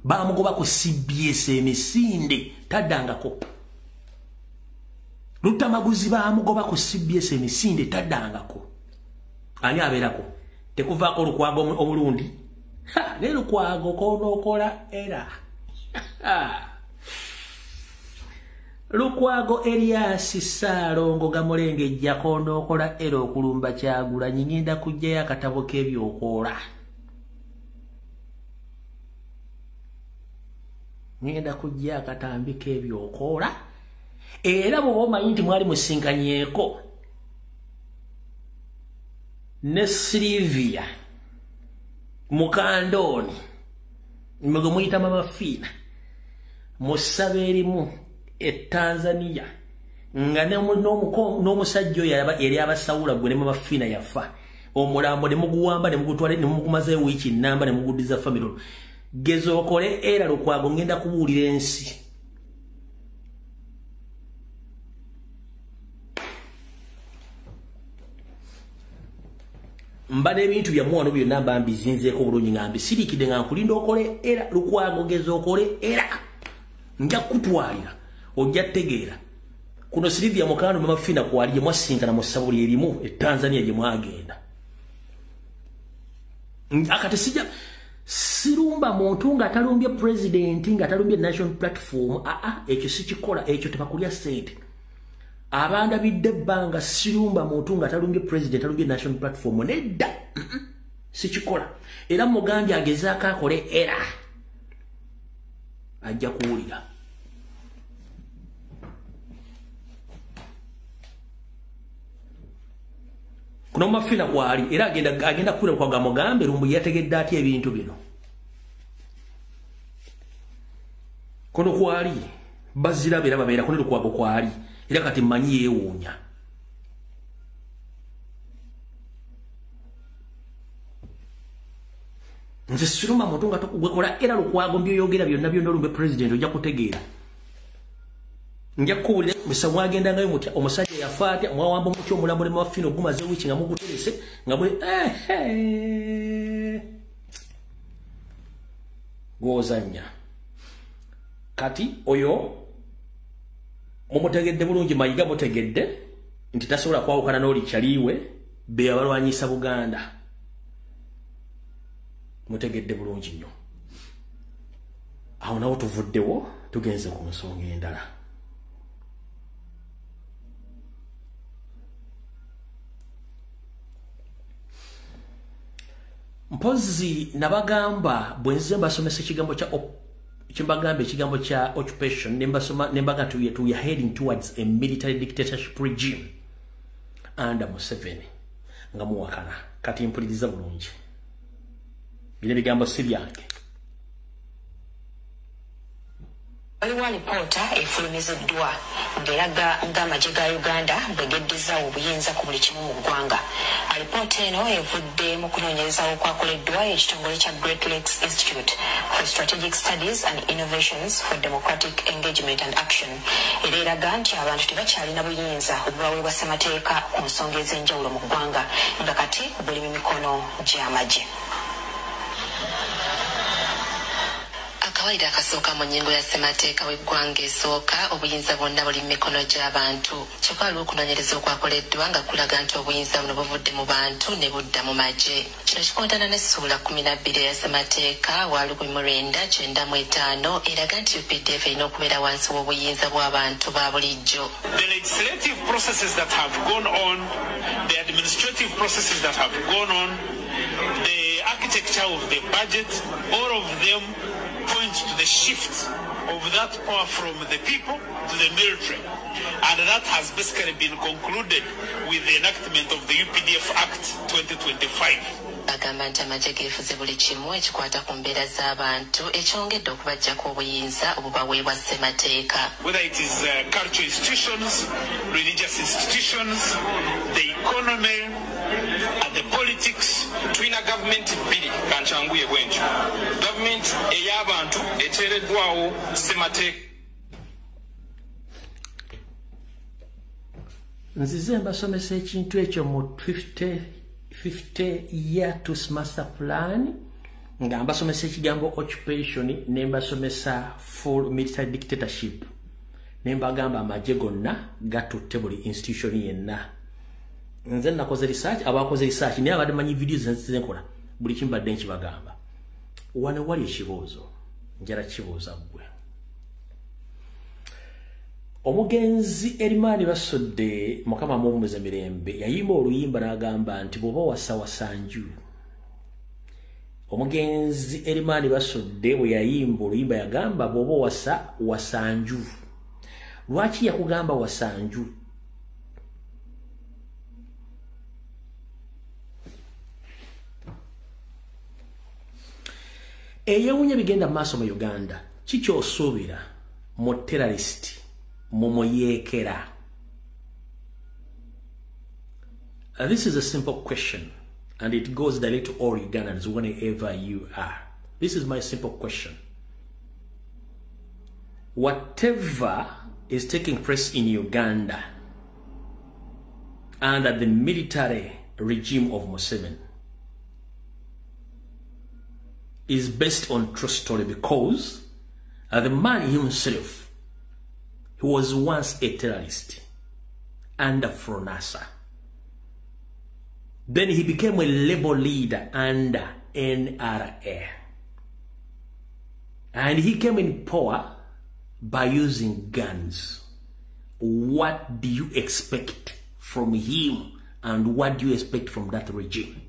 Bamugoba ku CBS emisinde taddangako. Luttamaguzi bamugoba ku CBS emisinde taddangako. Ani abeerako? Tekuvaako Lukwago omulundi. Ha, ne Lukwago konookola era. Lukwago Elias Ssaalongo Gamulengejja konookola era okulumba Kyagulanyi ngenda kuggyayo akatabo k'ebyokoola. Ngenda kujja akatambi k'ebyokoola era bw'oba omanyi nti mwali musinkanyeeko ne Silivia Mukandooni mwe muyita Mama Fiina mu ssabo erimu e Tanzania nga n'omusajja oyo yali abasawula gwe ne Mama Fiina yafa omulambo ne muguwamba ne mugutwala ne mugumazeeyo wiiki nnamba ne muguddiza famire. Geza okole era Lukwago ngenda kubuulira ensi. Mba n'ebintu byammwe wano byonna mba mbizinzeeko bulungi nga mbisirikidde nga nkulinda okole era Lukwago geza okole era nja kukutwalira ojja ttegeera. Kuno Silivia Mukando Mama Fiina kwali gye mwasinkana mu ssabo lyerimu e Tanzania gye mwagenda. Akati sijja sirumba muntu nga talumbye president nga talumbye national platform ekyo sikikola ekyo tebakulya ssente. Abanda bidde ebbanga sirumba muntu nga talumbye president talumbye national platform nedda sikikola. Era mugambye agezaako akole era ajja kuwulira. Kuno Mama Fiina kwali era agenda kula kwa mugambe Lumbu yategedde atya ebintu bino. Kuno kwali bazira era babeera kuno Lukwago kwali era kati mmanyi yeewuunya. Nze siruma muntu nga gwekola era Lukwago mbyoyogera byonna byonna olumbe president ojja kutegeera. Nja kuwulira musa mwagendangayo mutya omusajja yafa atya mwawamba mutya omulambo ne Mama Fiina ogumaze wiiki nga muguterese nga muli gw'ozannya. Kati oyo mumutegedde bulungi Mayiga mutegedde nti tasobola kwawukana n'oli kyaliwe be abalwanyisa Buganda. Mutegedde bulungi nnyo. Awo nawo tuvuddewo tugenze ku nsonga endala. Mpozi nabagamba bwe nze mbasomesa ekigambo kya kimbagamba ekigambo kya occupation nembasoma nembaga we are heading towards a military dictatorship regime under Museveni nga muwakana. Kati mpuliriza bulungi bino ebigambo si byange. Waliwo alipoota efulumiziddwa ng'eraga ng'amagye ga Uganda bwe geddizaawo obuyinza ku buli kimu mu ggwanga. Alipoota eno evudde mu kunoonyereza okwakoleddwa ekitongole kya Great Lakes Institute for Strategic Studies and Innovations for Democratic Engagement and Action. Era eraga nti abantu tebakyalina buyinza obubaweebwa ssemateeka ku nsonga ez'enjawulo mu ggwanga, nga kati buli mu mikono gy'amagye. Akawaida akasooka mu nnyingo ya ssemateeka w'eggwanga esooka, obuyinza bwonna buli mu mikono gy'abantu. Kyokka waliwo okunoonyereza okwakoleddwa nga kulaga nti obuyinza buno buvudde mu bantu ne budda mu magye. Kino kikontana n'essuula 12 eya ssemateeka wa 1995 eraga nti UPDF erina okubeera wansi w'obuyinza bw'abantu ba bulijjo. The legislative processes that have gone on, the administrative processes that have gone on, the architecture of the budget, all of them points to the shift of that power from the people to the military. And that has basically been concluded with the enactment of the UPDF Act 2025. Bagamba nti amagye geefuze buli kimu ekikwata ku mbeera z'abantu, ekyongedde okubaggyako obuyinza obubaweebwa ssemateeka. Whether it is cultural institutions, religious institutions, the economy, and the politics. Tulina gavumenti bbiri kankyanguye bwentyo. Gavumenti ey'abantu eteereddwawo ssemateeka. Nzize mbasomesa ekintu ekyo mu 50 year to master plan, nga mbasomesa ekigambo occupation, ne mbasomesa full military dictatorship, ne mbagamba amagye gonna gatutte buli institution yenna. Nze nakoze research, abakoze research naye abadde manyi videos nze nkola buli kimbadde nkibagamba. Wano wali ekibuuzo, njala kibuuza ggwe. Omugenzi Erimani Basudde, Mukama amuwummuze mirembe, yayimba oluyimba n'agamba nti bw'oba wasa wasanju. Omugenzi Erimani Basudde bwe yayimba oluyimba yagamba bw'oba wasa wasanju. Lwaki yakugamba wasanju? Eyewunya bigenda maaso mu Uganda, kikyosuubira mu terrorist, mu muyeekera? This is a simple question, and it goes direct to all Ugandans whenever you are. This is my simple question. Whatever is taking place in Uganda under the military regime of Museveni is based on true story, because the man himself, he was once a terrorist under FRONASA. Then he became a labor leader under NRA. And he came in power by using guns. What do you expect from him, and what do you expect from that regime?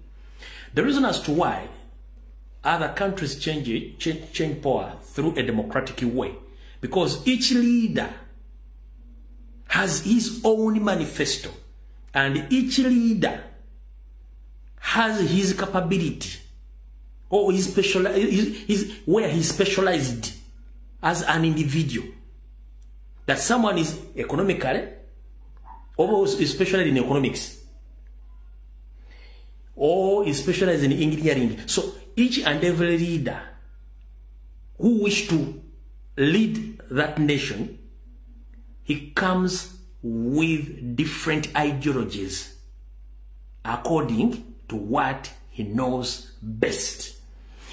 The reason as to why other countries change power through a democratic way, because each leader has his own manifesto, and each leader has his capability or his where he specialized as an individual. That someone is economically, or is specialized in economics, or is specialized in engineering. So each and every leader who wish to lead that nation, he comes with different ideologies according to what he knows best.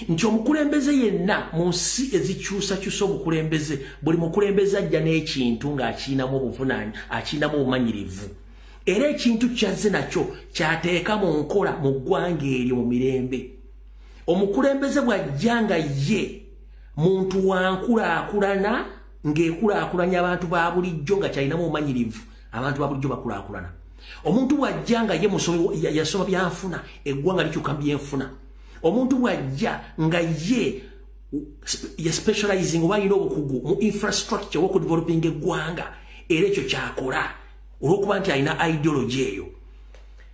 Nti omukulembeze yenna mu nsi ezikyusakyusa obukulembeze, buli mukulembeze ajja n'ekintu ng'akirinamu obuvunaanyi, akirinamu obumanyirivu. Era ekintu kyazze nakyo kyateeka mu nkola mu ggwanga eryo mu mirembe. Omukulembeze bw'ajja nga ye muntu wa nkulaakulana, ng'ekulaakulanya abantu ba bulijjo nga kyalinamu obumanyirivu, abantu ba bulijjo bakulaakulana. Omuntu bw'ajja nga ye yasoma byanfuna, eggwanga likyuka mu byenfuna. Omuntu bw'ajja nga ye ya specializing oba alina obukugu mu infrastructure w'okudevelopinga eggwanga, era ekyo kyakola olw'okuba nti alina ideology eyo.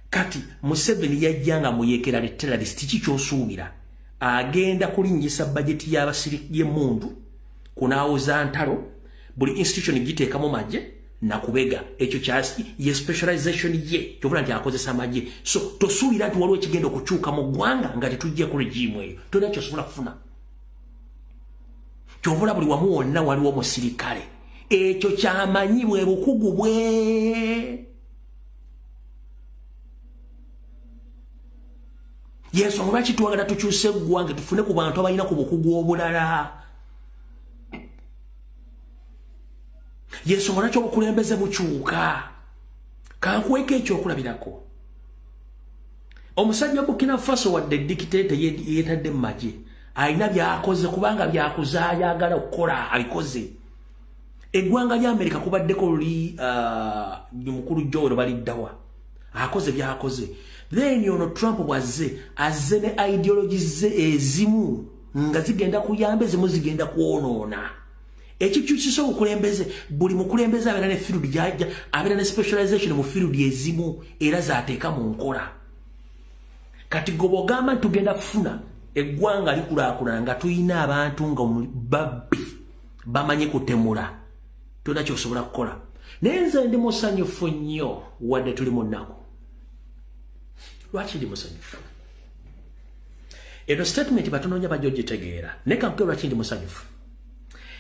Kati Museveni yajja nga muyeekera terrorist, kiki ky'osuubira? Agenda kulinnyisa bajeti y'emmundu Kunaawuza ntalo, buli institution giteekamu magye nakubega. Ekyo kyasi ye specialization ye, kyovula nti akozesa magye. So tosuubira nti waliwo ekigenda okukyuka mu ggwanga nga tetujje ku regime eyo. Tolina kyosobola kufuna. Kyovula buli wamu wonna waliwo omusirikale. Ekyo kyamanyi bwe bukugu bwe. Yesu lwaki twagala tukyuse eggwanga tufune ku bantu abalina ku bukugu obulala. Yesu lwaki obukulembeze bukyuka. Kankuweko ekyokulabirako. Omusajja Burkina Faso wadde dictator yeetadde mu magye, alina by'akoze kubanga byakuzaayagala okukola abikoze. Eggwanga lya Amerika kubaddeko luli mukulu Joel baliddawa, akoze by'akoze. Then ono Trump bw'azze, azze ne ideologies ze ezimu nga zigenda kuyamba, ezimu zigenda kwonoona. Ekikyusiso obukulembeze, buli mukulembeze abeera ne field gy'ajja, abeera ne specialization mu field ezimu era z'ateeka mu nkola. Kati gwe bw'ogamba nti tugenda kufuna eggwanga likulaakulana nga tulina abantu nga babbi bamanyi kutemula, tolina ky'osobola kukola. Naye nze ndi musanyufu nnyo wadde tuli mu nnaku. Lwaki ndi musanyufu? Eno statement batonoonya bajja ogitegeera. Naye kankuge lwaki ndi musanyufu.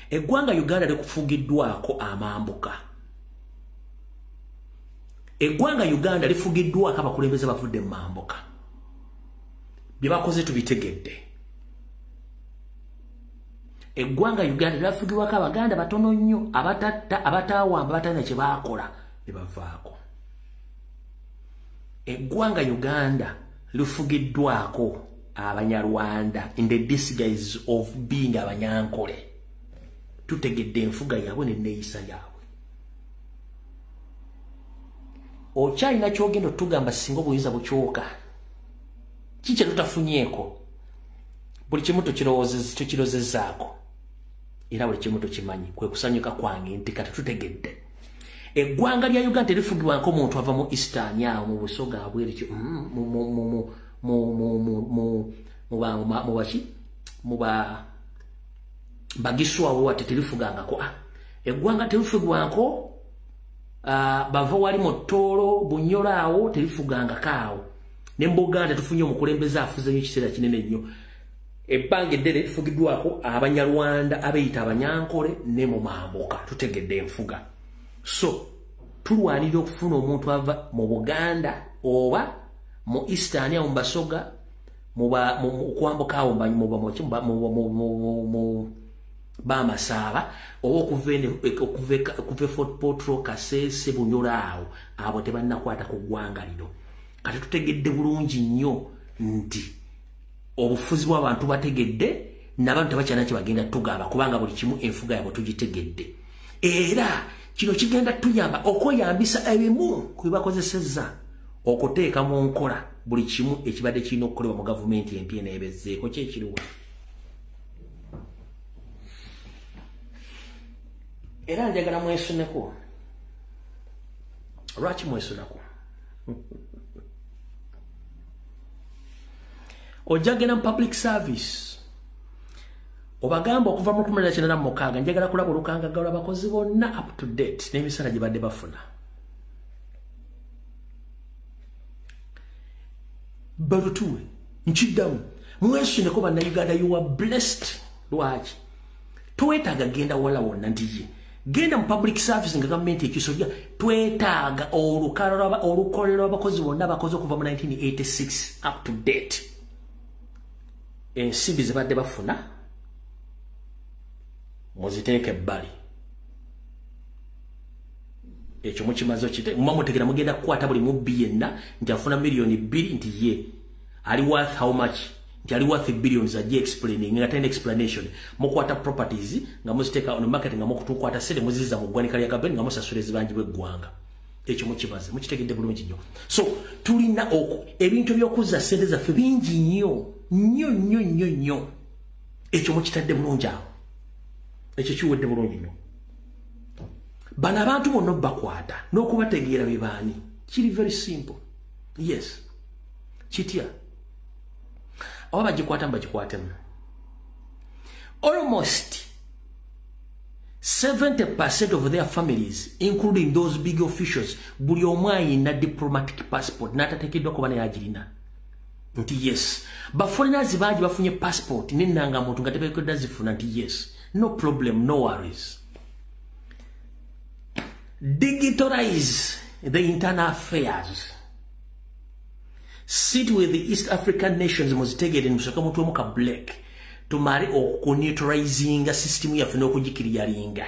Eggwanga Uganda likufugiddwako amambuka. Eggwanga Uganda lifugiddwako abakulembeze bavudde mu mambuka. Bye bakoze tubitegedde. Eggwanga Uganda lifugibwako Abaganda batono nnyo abatatta, abataawamba, abatalina kye baakola ne bavaako. Eggwanga Uganda lifugiddwako Abanyarwanda in the disguise of being Abanyankole. Tutegedde enfuga yaabwe n'enneeyisa yaabwe. Okyalina ky'ogenda otugamba singa obuyinza bukyuka. Ki kye tutafunyeeko? Buli kimu tukirowoozezaako. Era buli kimu tukimanyi. Kwe kusanyuka kwange nti kati tutegedde. Eggwanga lya Uganda terifugibwako omuntu ava mu Eastern awo mu Busoga abweru ki mu baki mu ba Bagisu awo ate terifugangako. Eggwanga terifugibwako bava wali mu Tooro, Bunyoro awo terifugangako awo. Ne mu Buganda tufunye omukulembeze afuze nnyo ekiseera kinene nnyo. Ebbanga eddene lifugiddwako Abanyarwanda abeeyita Abanyankole ne mu mambuka. Tutegedde enfuga. So tulwanirira okufuna omuntu ava mu Buganda oba mu Eastern awo mu Basoga, okwambuka awo mu Bamasaaba, oba okuva e Fort Portal, Kasese, Bunyoro awo, abo tebannakwata ku ggwanga lino. Kati tutegedde bulungi nnyo nti obufuzi bw'abantu bategedde, n'abantu tebakyalina kye bagenda tugamba kubanga buli kimu enfuga yaabwe tugitegedde. Era kino kigenda tuyamba okweyambisa ebimu ku bye bakozesezza okuteeka mu nkola buli kimu ekibadde kirina okukolebwa mu gavumenti empya eneebezzeeko. Ki ekiriwo? Era njagala mwesuneko. Lwaki mwesunako? Ojja genda mu public service, obagamba okuva mu 1986 njagala kulaba olukangaga lw'abakozi bonna up to date n'emisala gye badde bafuna. Balutuwe nkiddamu mwesuneko Bannayuganda, you are blessed. Lwaki? Twetaaga genda wala wonna nti ye genda mu public service nga gavumenti ekisobya. Twetaaga olukolero lw'abakozi bonna abakozi okuva mu 1986 up to date, ensimbi ze badde bafuna muziteeke ebbali. Ekyo mukimaze okite muba mutegera mugenda kukwata buli mubbi yenna nti afuna 2 million nti ye ali worth how much, nti ali worth billions, ajje explaining nga talina explanation. Mukwata properties nga muziteeka on market, nga mukutukwata sente muziza mu ggwanika lya gavumenti nga musasula ezibanjibwa eggwanga. Ekyo mukimaze mukitegedde bulungi nnyo. So tulina ebintu by'okuzza sente zaffe bingi nnyo nnyo nnyo nnyo nnyo. Ekyo mukitadde bulungi awo. Ekyo kiwedde bulungi nnyo. Bano abantu bonna bakwata n'okubategeera be baani kiri very simple. Yes, kitya oba bagikwatamu bagikwatemu. Almost 70% of their families, including those big officials, buli omu ayina diplomatic passport n'atateekeddwa kuba naye agirina. Nti yes. Ba foreigners bangi bafunye passport n'ennangamuntu nga tebeekeddwa zifuna nti yes. No problem, no worries. Digitalize the internal affairs. Sit with the East African nations muzitegere musooke mutuwemu ka break. Tumale okuneutralizinga system yaffe n'okugikiriyalinga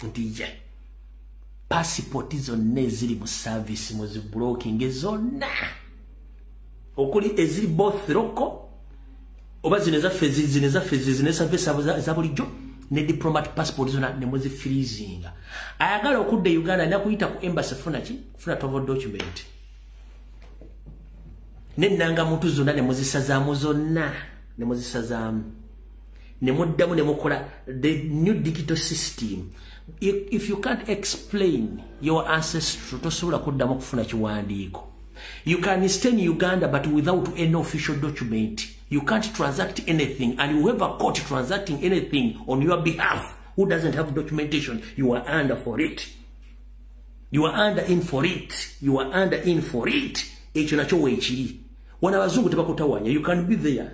nti ye passport zonna eziri mu service muziblocking zonna okuli eziri both local oba zino ezaffe zino ezaffe zino service eza bulijjo ne diplomat passport zonna ne muzifreezinga. Ayagala okudda Uganda alina kuyita ku embassy funa ki kufuna travel document n'ennangamuntu zonna ne muzisazaamu zonna ne muzisazaamu ne muddamu ne mukola the new digital system. If you can't explain your ancestry, tosobola kuddamu kufuna kiwandiiko. You can stay in Uganda but without any official document. You can't transact anything, and whoever caught transacting anything on your behalf who doesn't have documentation, you are under for it. You are under in for it. You are under in for it. Ekyo nakyo weekiri. Wano abazungu tebakutawanya. You can be there.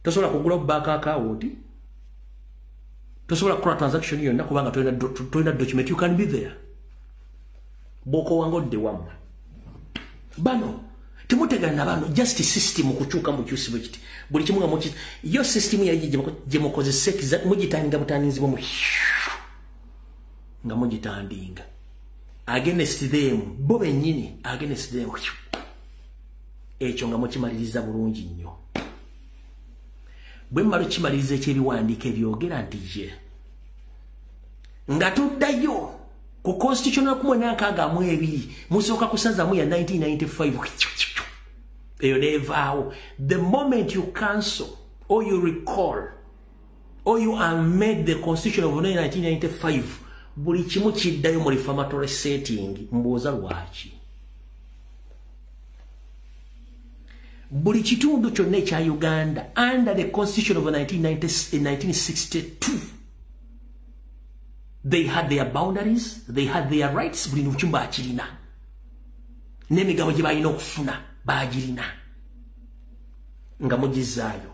Tosobola kugula bank account. Tosobola kukola transaction yonna kubanga tolina document. You can be there. Bw'okoowa ngodde wammwe. Bano temutegana bano just system kukyuka mukyusi bwe kiti. Buli kimu nga muki yo system yali gye mukozesa mugitandinga butandinzibwa mu nga mugitandinga against them, bo bennyini against them. Ekyo nga mukimaliriza bulungi nnyo. Bwe mmala okimaliriza ekyebiwandiiko ebyogera nti ye nga tuddayo ku constitution ya 1962 musooka kusazaamu ya 1995 eyo neevaawo. The moment you cancel or you recall or you amend the constitution of 1995, buli kimu kiddayo mu reformatory setting. Mbuuza lwaki? Buli kitundu kyonna ekya Uganda under the constitution of 1962, they had their boundaries, they had their rights. Buli kimu bakirina n'emigabo gye balina okufuna bagirina nga mugizaayo.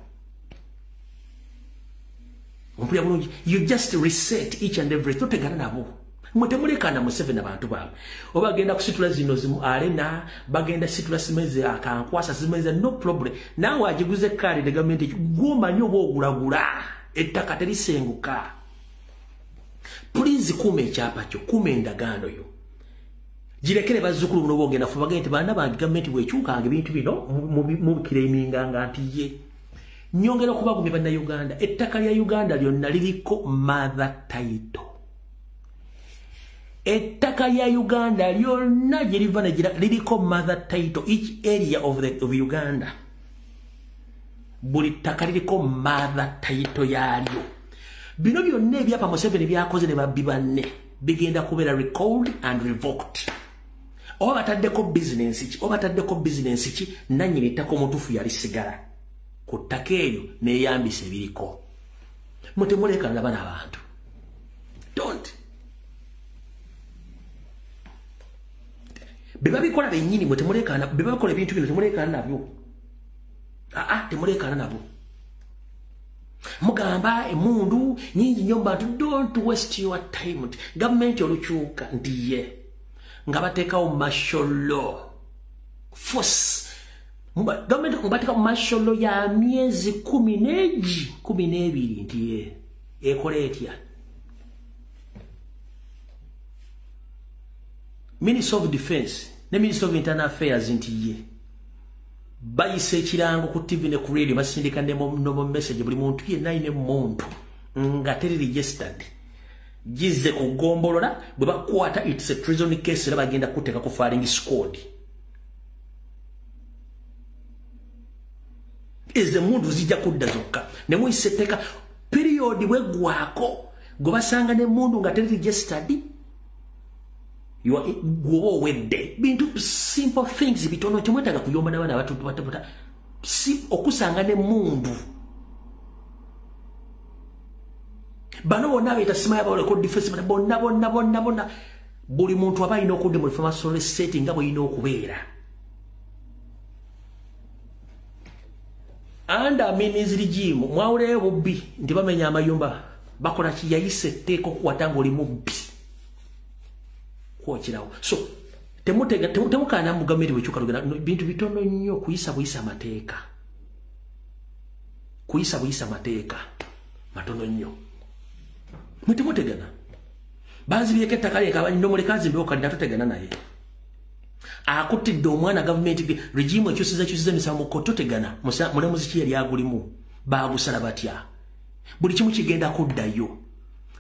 Ompulira bulungi? You just reset each and every. Totegana nabo. Mwe temulekana Museveni abantu baabwe. Oba bagenda kusitula zino zimu arena, bagenda situla simeze akankwasa simeze, no problem. Naawe agiguze kaali ne gavumenti gw'omanyi oba ogulagula ettaka terisenguka. Please kuuma ekyapa kyo, kuuma endagaano yo. Girekere bazzukulu buno b'ogenda fuba bagende nti baana bange gavumenti bw'ekyukanga ebintu bino mubikireminganga nti ye. Nyongera okubagumya bannayuganda, ettaka lya Uganda lyonna liriko mother title. Ettaka lya Uganda lyonna gye liva ne liriko mother title. Each area of Uganda, buli ttaka liriko mother title yaalyo. Bino byonna ebyapa Museveni byakoze ne babbi banne bigenda kubeera recalled and revoked. Oba bataddeko bizinensi ki, oba bataddeko bizinensi ki, nannyini ttaka omutuufu yalisigala ku ttaka eryo neeyambisa ebiriko. Mwe temulekana bano abantu. Don't. Be babikola bennyini mwe temulekana, be babikola ebintu bino temulekana nabyo. Temulekana nabo. Mugamba emundu nyingi nnyo mu bantu. Don't waste your time. Gavumenti olukyuka nti ye nga bateekawo martial law force. Gavumenti bateekawo martial law ya myezi 12 nti ye ekola etya? Minister of Defense ne Minister of Internal Affairs nti ye bayisa ekirango ku TV ne ku radio, basindika ne mu message buli muntu yenna alina emmundu nga teri registered gizze ku ggombolola, bwe bakwata it's a treason case era bagenda kuteeka ku firing squad. Ezo emmundu zijja kudda zokka ne muyisa etteeka. Period bweggwako gwe basanga n'emmundu nga teri registered, gwoba owedde. Bintu simple things bitono, temwetaaga kuyomba n'abaana abato. Si okusanga n'emmundu Bano bonna abeeta simanyi abakoleko defense bonna bonna bonna bonna. Buli muntu aba alina okudda mu reformatory setting nga bw'erina okubeera. Under Amin's regime, mwawuleyo bubbi nti bamenya amayumba, bakola ki yayise etteeka okukwata ng'oli mubbi. Kwokirawo. So temukaana mu gavumenti bwekyuka lugenda bintu bitono nnyo kuyisa buyisa amateeka. Kuyisa buyisa amateeka matono nnyo. Mwe temutegana. Banzibyeko ettaka lye nomuleka azimbewo kalina totegana naye. Akutidde omwana gavumenti regime ekyusiza kyusiza emisango mu kkooti totegana. Mulamuzi ki yali agulimu? Baagusala batya? Buli kimu kigenda kuddayo.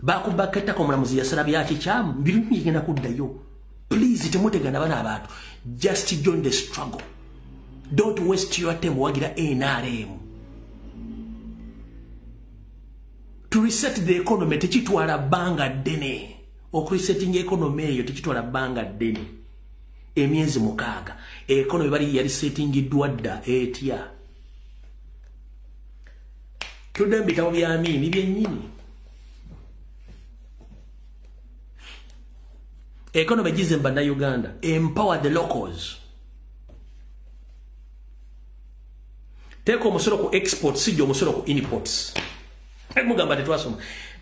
Baakubako ettaka omulamuzi yasala byakikyamu, buli kimu kigenda kuddayo. Please temutegana bana abantu. Just join the struggle. Don't waste your time wagira NRM. To reset the economy tekitwala bbanga ddene. Okuresetting economy eyo tekitwala bbanga ddene. Emyezi 6. Economy bali yali settingiddwa dda etya. Tudde mu bitabo bya Amini byennyini. Economy gize Bannayuganda. Empower the locals. Teeka omusolo ku export, si omusolo ku imports. Mugamba tetwasoma.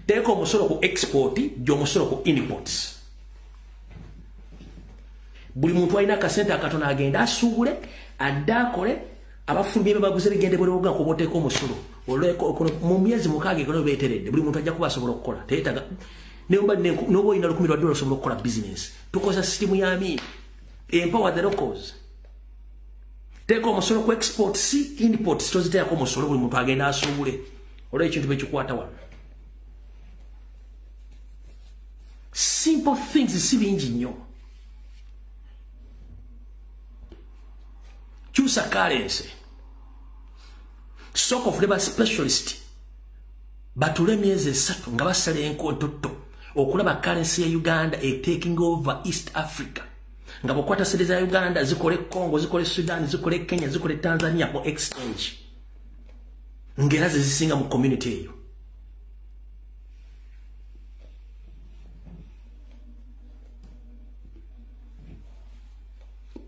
Teeka omusolo ku export, gy'omusolo ku imports. Buli muntu alina akasente akatono agenda asuubule, adde akole, abafumbi be baguze bigende bwe kuba oteeka omusolo. Mu myezi 6 economy beeteredde, buli muntu ajja kuba asobola okukola. Teyeetaaga n'oba olina $1,000 osobola okukola business. Tukozesa sisitimu ya Amini. Empower the locals. Teeka omusolo ku export, si imports toziteekako omusolo, buli muntu agenda asuubule. Olwo ekintu bekikwata wano. Simple things si bingi nnyo. Kyusa currency. Sooka ofune ba specialist batule emyezi 3 nga basala enkontotto okulaba currency ya Uganda e taking over East Africa. Nga bw'okwata sente za Uganda zikole Congo, zikole Sudan, zikole Kenya, zikole Tanzania mu exchange. Ng'era ze zisinga mu community eyo.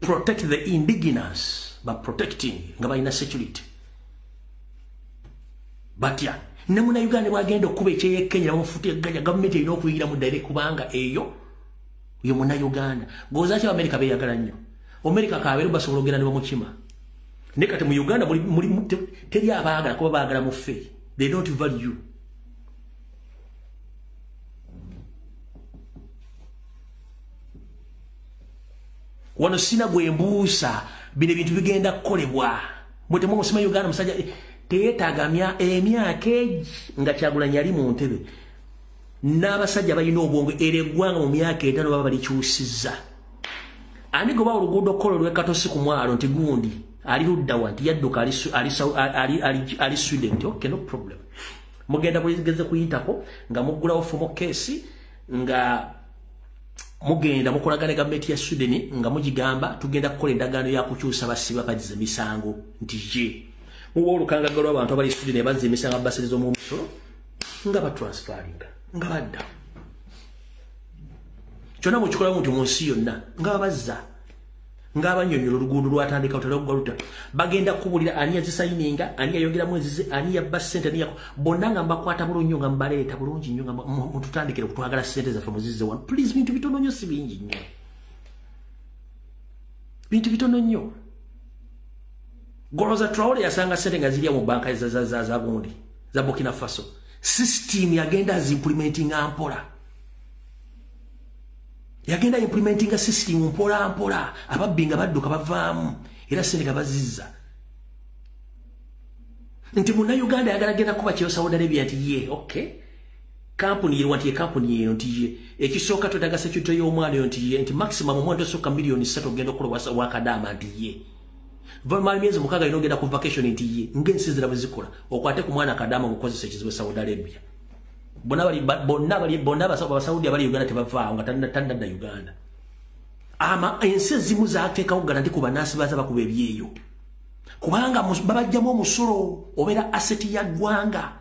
Protect the indigenous by protecting nga balina security. Batya ne Munnayuganda bw'agenda okuba ekyeyo Kenya bamufuta egganya, gavumenti erina okuyingira mu ddala kubanga eyo yo Munnayuganda. Goza ki Amerika beeyagala nnyo. Amerika kabeeru basobola okugenda ne bamukima. Naye kati mu Uganda teri abaagala kuba baagala muffe. They don't value. Wano sina gwe mbuusa, bino ebintu bigenda kukolebwa. Mwe temumusima Uganda musajja teyeetaaga emyaka egi nga Kyagulanyi yali mu ntebe. N'abasajja balina obwongo era eggwanga mu myaka 5 baba balikyusizza. Ani goba oluguudo kkolo lw'e Katosi ku mwalo nti gundi ali ludda wa nti yadduka ali Sweden nti okay, no problem. Mugenda buligeze kuyitako nga muggulawo formal case nga mugenda mukolagana gavumenti ya Sweden nga mugigamba tugenda kukola endagaano ya kukyusa basiba bagize emisango nti ye. Muwa olukangaga lw'abantu abali Sweden bazza emisango abasereza omusolo nga batransferinga nga badda. Kyonna mukikolamu nti mu nsi yonna nga babazza nga abannyonnyola oluguudo lwatandika luta bagenda kubulira ani yazisayininga, ani yayongeramu ezize, ani yabba ssente, ani bonna nga mbakwata bulungi nnyo nga mbaleeta bulungi nnyo nga mututandikire okutwagala ssente zaffe muzizze wano. Please, bintu bitono nnyo si bingi nnyo. Bintu bitono nnyo. Goloza Traore yasanga ssente nga zirya mu banka za gundi za Burkina Faso. System yagenda azimplementinga mpola. Yagenda implementinga system mpola mpola. Ababbi nga badduka bavaamu era ssente nga bazizza. Nti Munnayuganda ayagala genda kuba kyeyo Saudi Arabia nti ye okay. Kampuni ye nti ye kampuni ye nti ye ekisooka twetaaga security y'omwana oyo nti ye nti maximum omwana tosukka miliyoni 3 ogenda okukola wakadaama nti ye. Vamala myezi 6 alina ogenda ku vacation nti ye ng'ensi ziraba zikola okwate ku mwana akadaama mukozesa ekizibu Saudi Arabia. Bonna Abasaudi abali Uganda tebavaawo nga tannadda Uganda. Ama ensi ezimu zaateekawo garanti ku bannansi baaza bakuba ebyeyo. Kubanga babajjamu omusolo obeera asset ya ggwanga.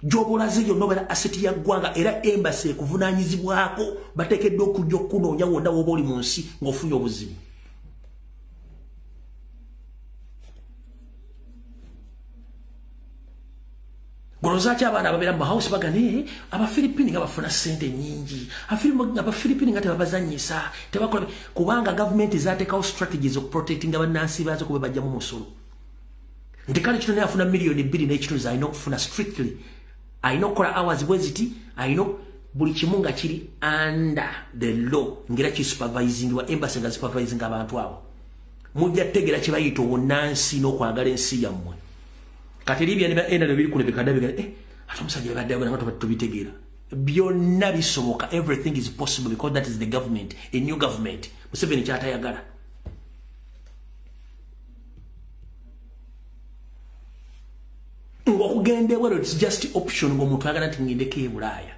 Gy'obolaze yonna obeera asset ya ggwanga, era embassy ekuvunaanyizibwako, bateekeddwa okujja okunoonya wonna w'oba oli mu nsi ng'ofunye obuzibu. Golozaki abaana ababeera mu house bagane Abafilipini nga bafuna ssente nnyingi, Abafilipini nga tebabazannyisa, tebakola, kubanga gavumenti zaateekawo strategies of protecting bannansi baazo kuba bajjamu musolo. Nti kale kino naye afuna 2.5 million alina okufuna strictly, alina okukola hours bwe ziti, alina buli kimu nga kiri under the law, ngera kisupervisingibwa embassy nga supervising abantu abo. Mujja kutegeera kye bayita obunnansi n'okwagala ensi yammwe. Kati Libya ne NRM biri kuno bikadda bigala, ate omusajja yabadde ayogera nga tubitegeera. Byonna bisoboka, everything is possible because that is the government, a new government. Museveni kyatayagala. Ng'okugenda ebweru it's just option, ng'omuntu ayagala nti ngendeko e Bulaaya.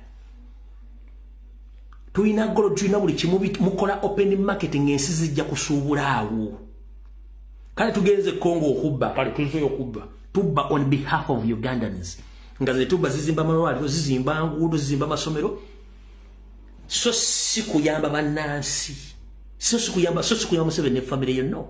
Tulina gold, tulina buli kimu, mukola open market ng'ensi zijja kusuubula awo. Kale tugenze Congo okubba, kale tuzeeyo okubba. Tubba on behalf of Ugandans. Nga ze tubba zizimba amalwaliro, zizimba nguudo, zizimba amasomero. So si kuyamba bannansi. So si kuyamba Museveni ne family ye, no.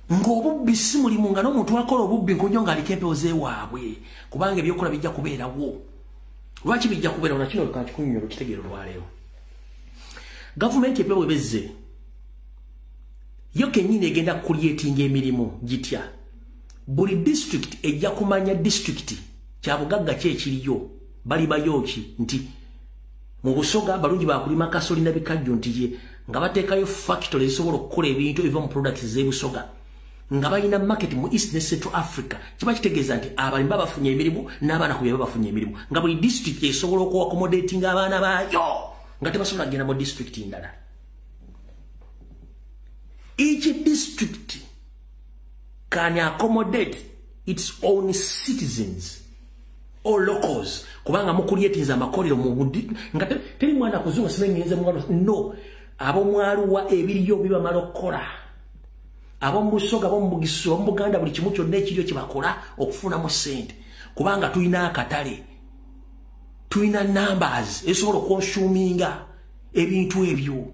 Ng'obubbi si mulimu, nga n'omuntu akola obubbi nkunjo ng'aliko empewo z'ewaabwe, kubanga ebyokola bijja kubeerawo. Lwaki bijja kubeerawo? Na kino kankikunyonyola okitegeera olwaleero. Gavumenti epya bwe bezze, yo kennyini egenda kucreatinga emirimu gitya? Buli district ejja kumanya district kya bugagga ki ekiriyo, balibayo ki, nti mu Busoga balungi bakulima kasoli na bikajjo, nti ye nga bateekayo factory ezisobola okukola ebintu ebiva mu products z'e Busoga, nga balina market mu East ne Central Africa. Kiba kitegeeza nti abalimi bafunye emirimu n'abaana ku byaba bafunye emirimu, nga buli district esobola okuaccommodatinga abaana baayo nga tebasobola kugenda mu district ndala. Each district can accommodate its own citizens or locals, kubanga mucreatinze amakolero mu nga teri mwana kuzunga simengenze mu no ab'omwaluwa ebiriyo bibamala okukola, ab'omubusoga, ab'omubugisu, ab'omubuganda, buli kimu kyonna ekiriyo kyebakola okufunamu ssente, kubanga tulina akatale, tulina numbers esobola okuconsuminga ebintu ebyo.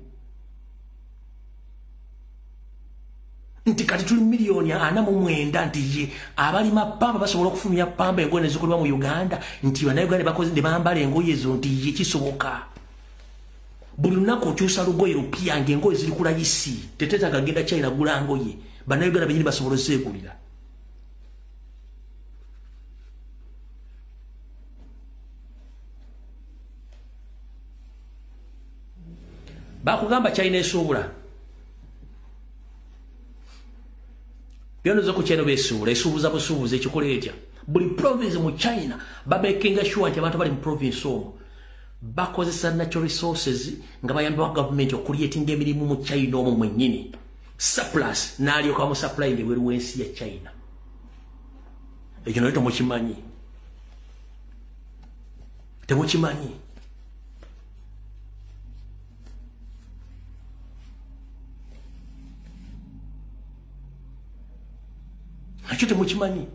Nti kati tuli 49 million, nti ye abalima pamba basobola okufumya pamba, engoye nezikolebwa mu Uganda, nti bannayuganda bakoze ne bambala engoye ezo, nti ye kisoboka. Buli lunaku okyusa lugoye lupya ng'engoye ziri ku layisi, teteetaaga genda China gula ngoye, bannayuganda benyini basobola ozeegulira. Bakugamba China esuubula byonna ku China, besuubula, esuubuza busuubuzi. Ekikola etya? Buli province mu China bamakinga sure nti abantu bali mu province omwo bakozesa natural resources nga bayambibwa gavumenti okucreatinga emirimu mu China omwo mwennyini, surplus n'alyoka mu supplying ebweru w'ensi ya China. Ekyo nayo temukimanyi, temukimanyi. Nakyo temukimanyi.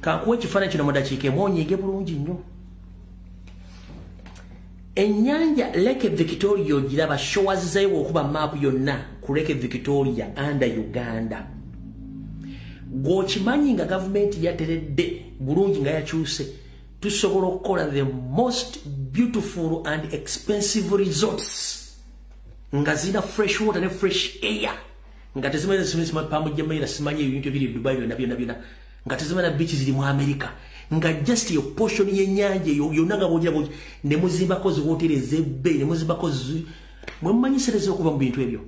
Kankuwa ekifaananyi kino mu dakiika emu onyiige bulungi nnyo. Ennyanja Lake Victoria ogiraba, shores zayo okuba maapu yonna ku Lake Victoria under Uganda. Gw'okimanyi nga gavumenti yateredde bulungi nga yakyuse, tusobola okukola the most beautiful and expensive resorts nga zirina fresh water ne fresh air, nga tezimanyi Palm Jumeirah, simanyi ebintu ebiri e Dubai byonna byonna byonna, nga tezimana beach ziri mu America, nga just yo portion y'ennyanja eyo yonna nga bw'ogira ne muzimbako ziwooteri ez'ebbeeyi, ne muzimbako mwe mumanyisereza okuva mu bintu ebyo.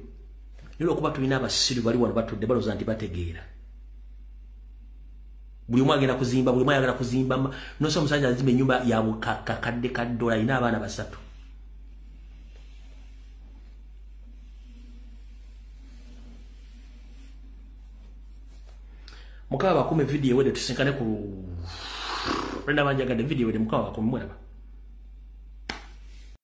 Naye olwokuba tulina abasiru bali wano batudde balowooza nti bategeera, buli omu agenda kuzimba, buli omu ayagala kuzimba. Nosa omusajja azimba ennyumba ya bukakadde ka ddola, alina abaana basatu. Mukama bakume. Video ewedde, tusinkane ku lwenda. Banjagadde, video ewedde. Mukama bakume, mweraba.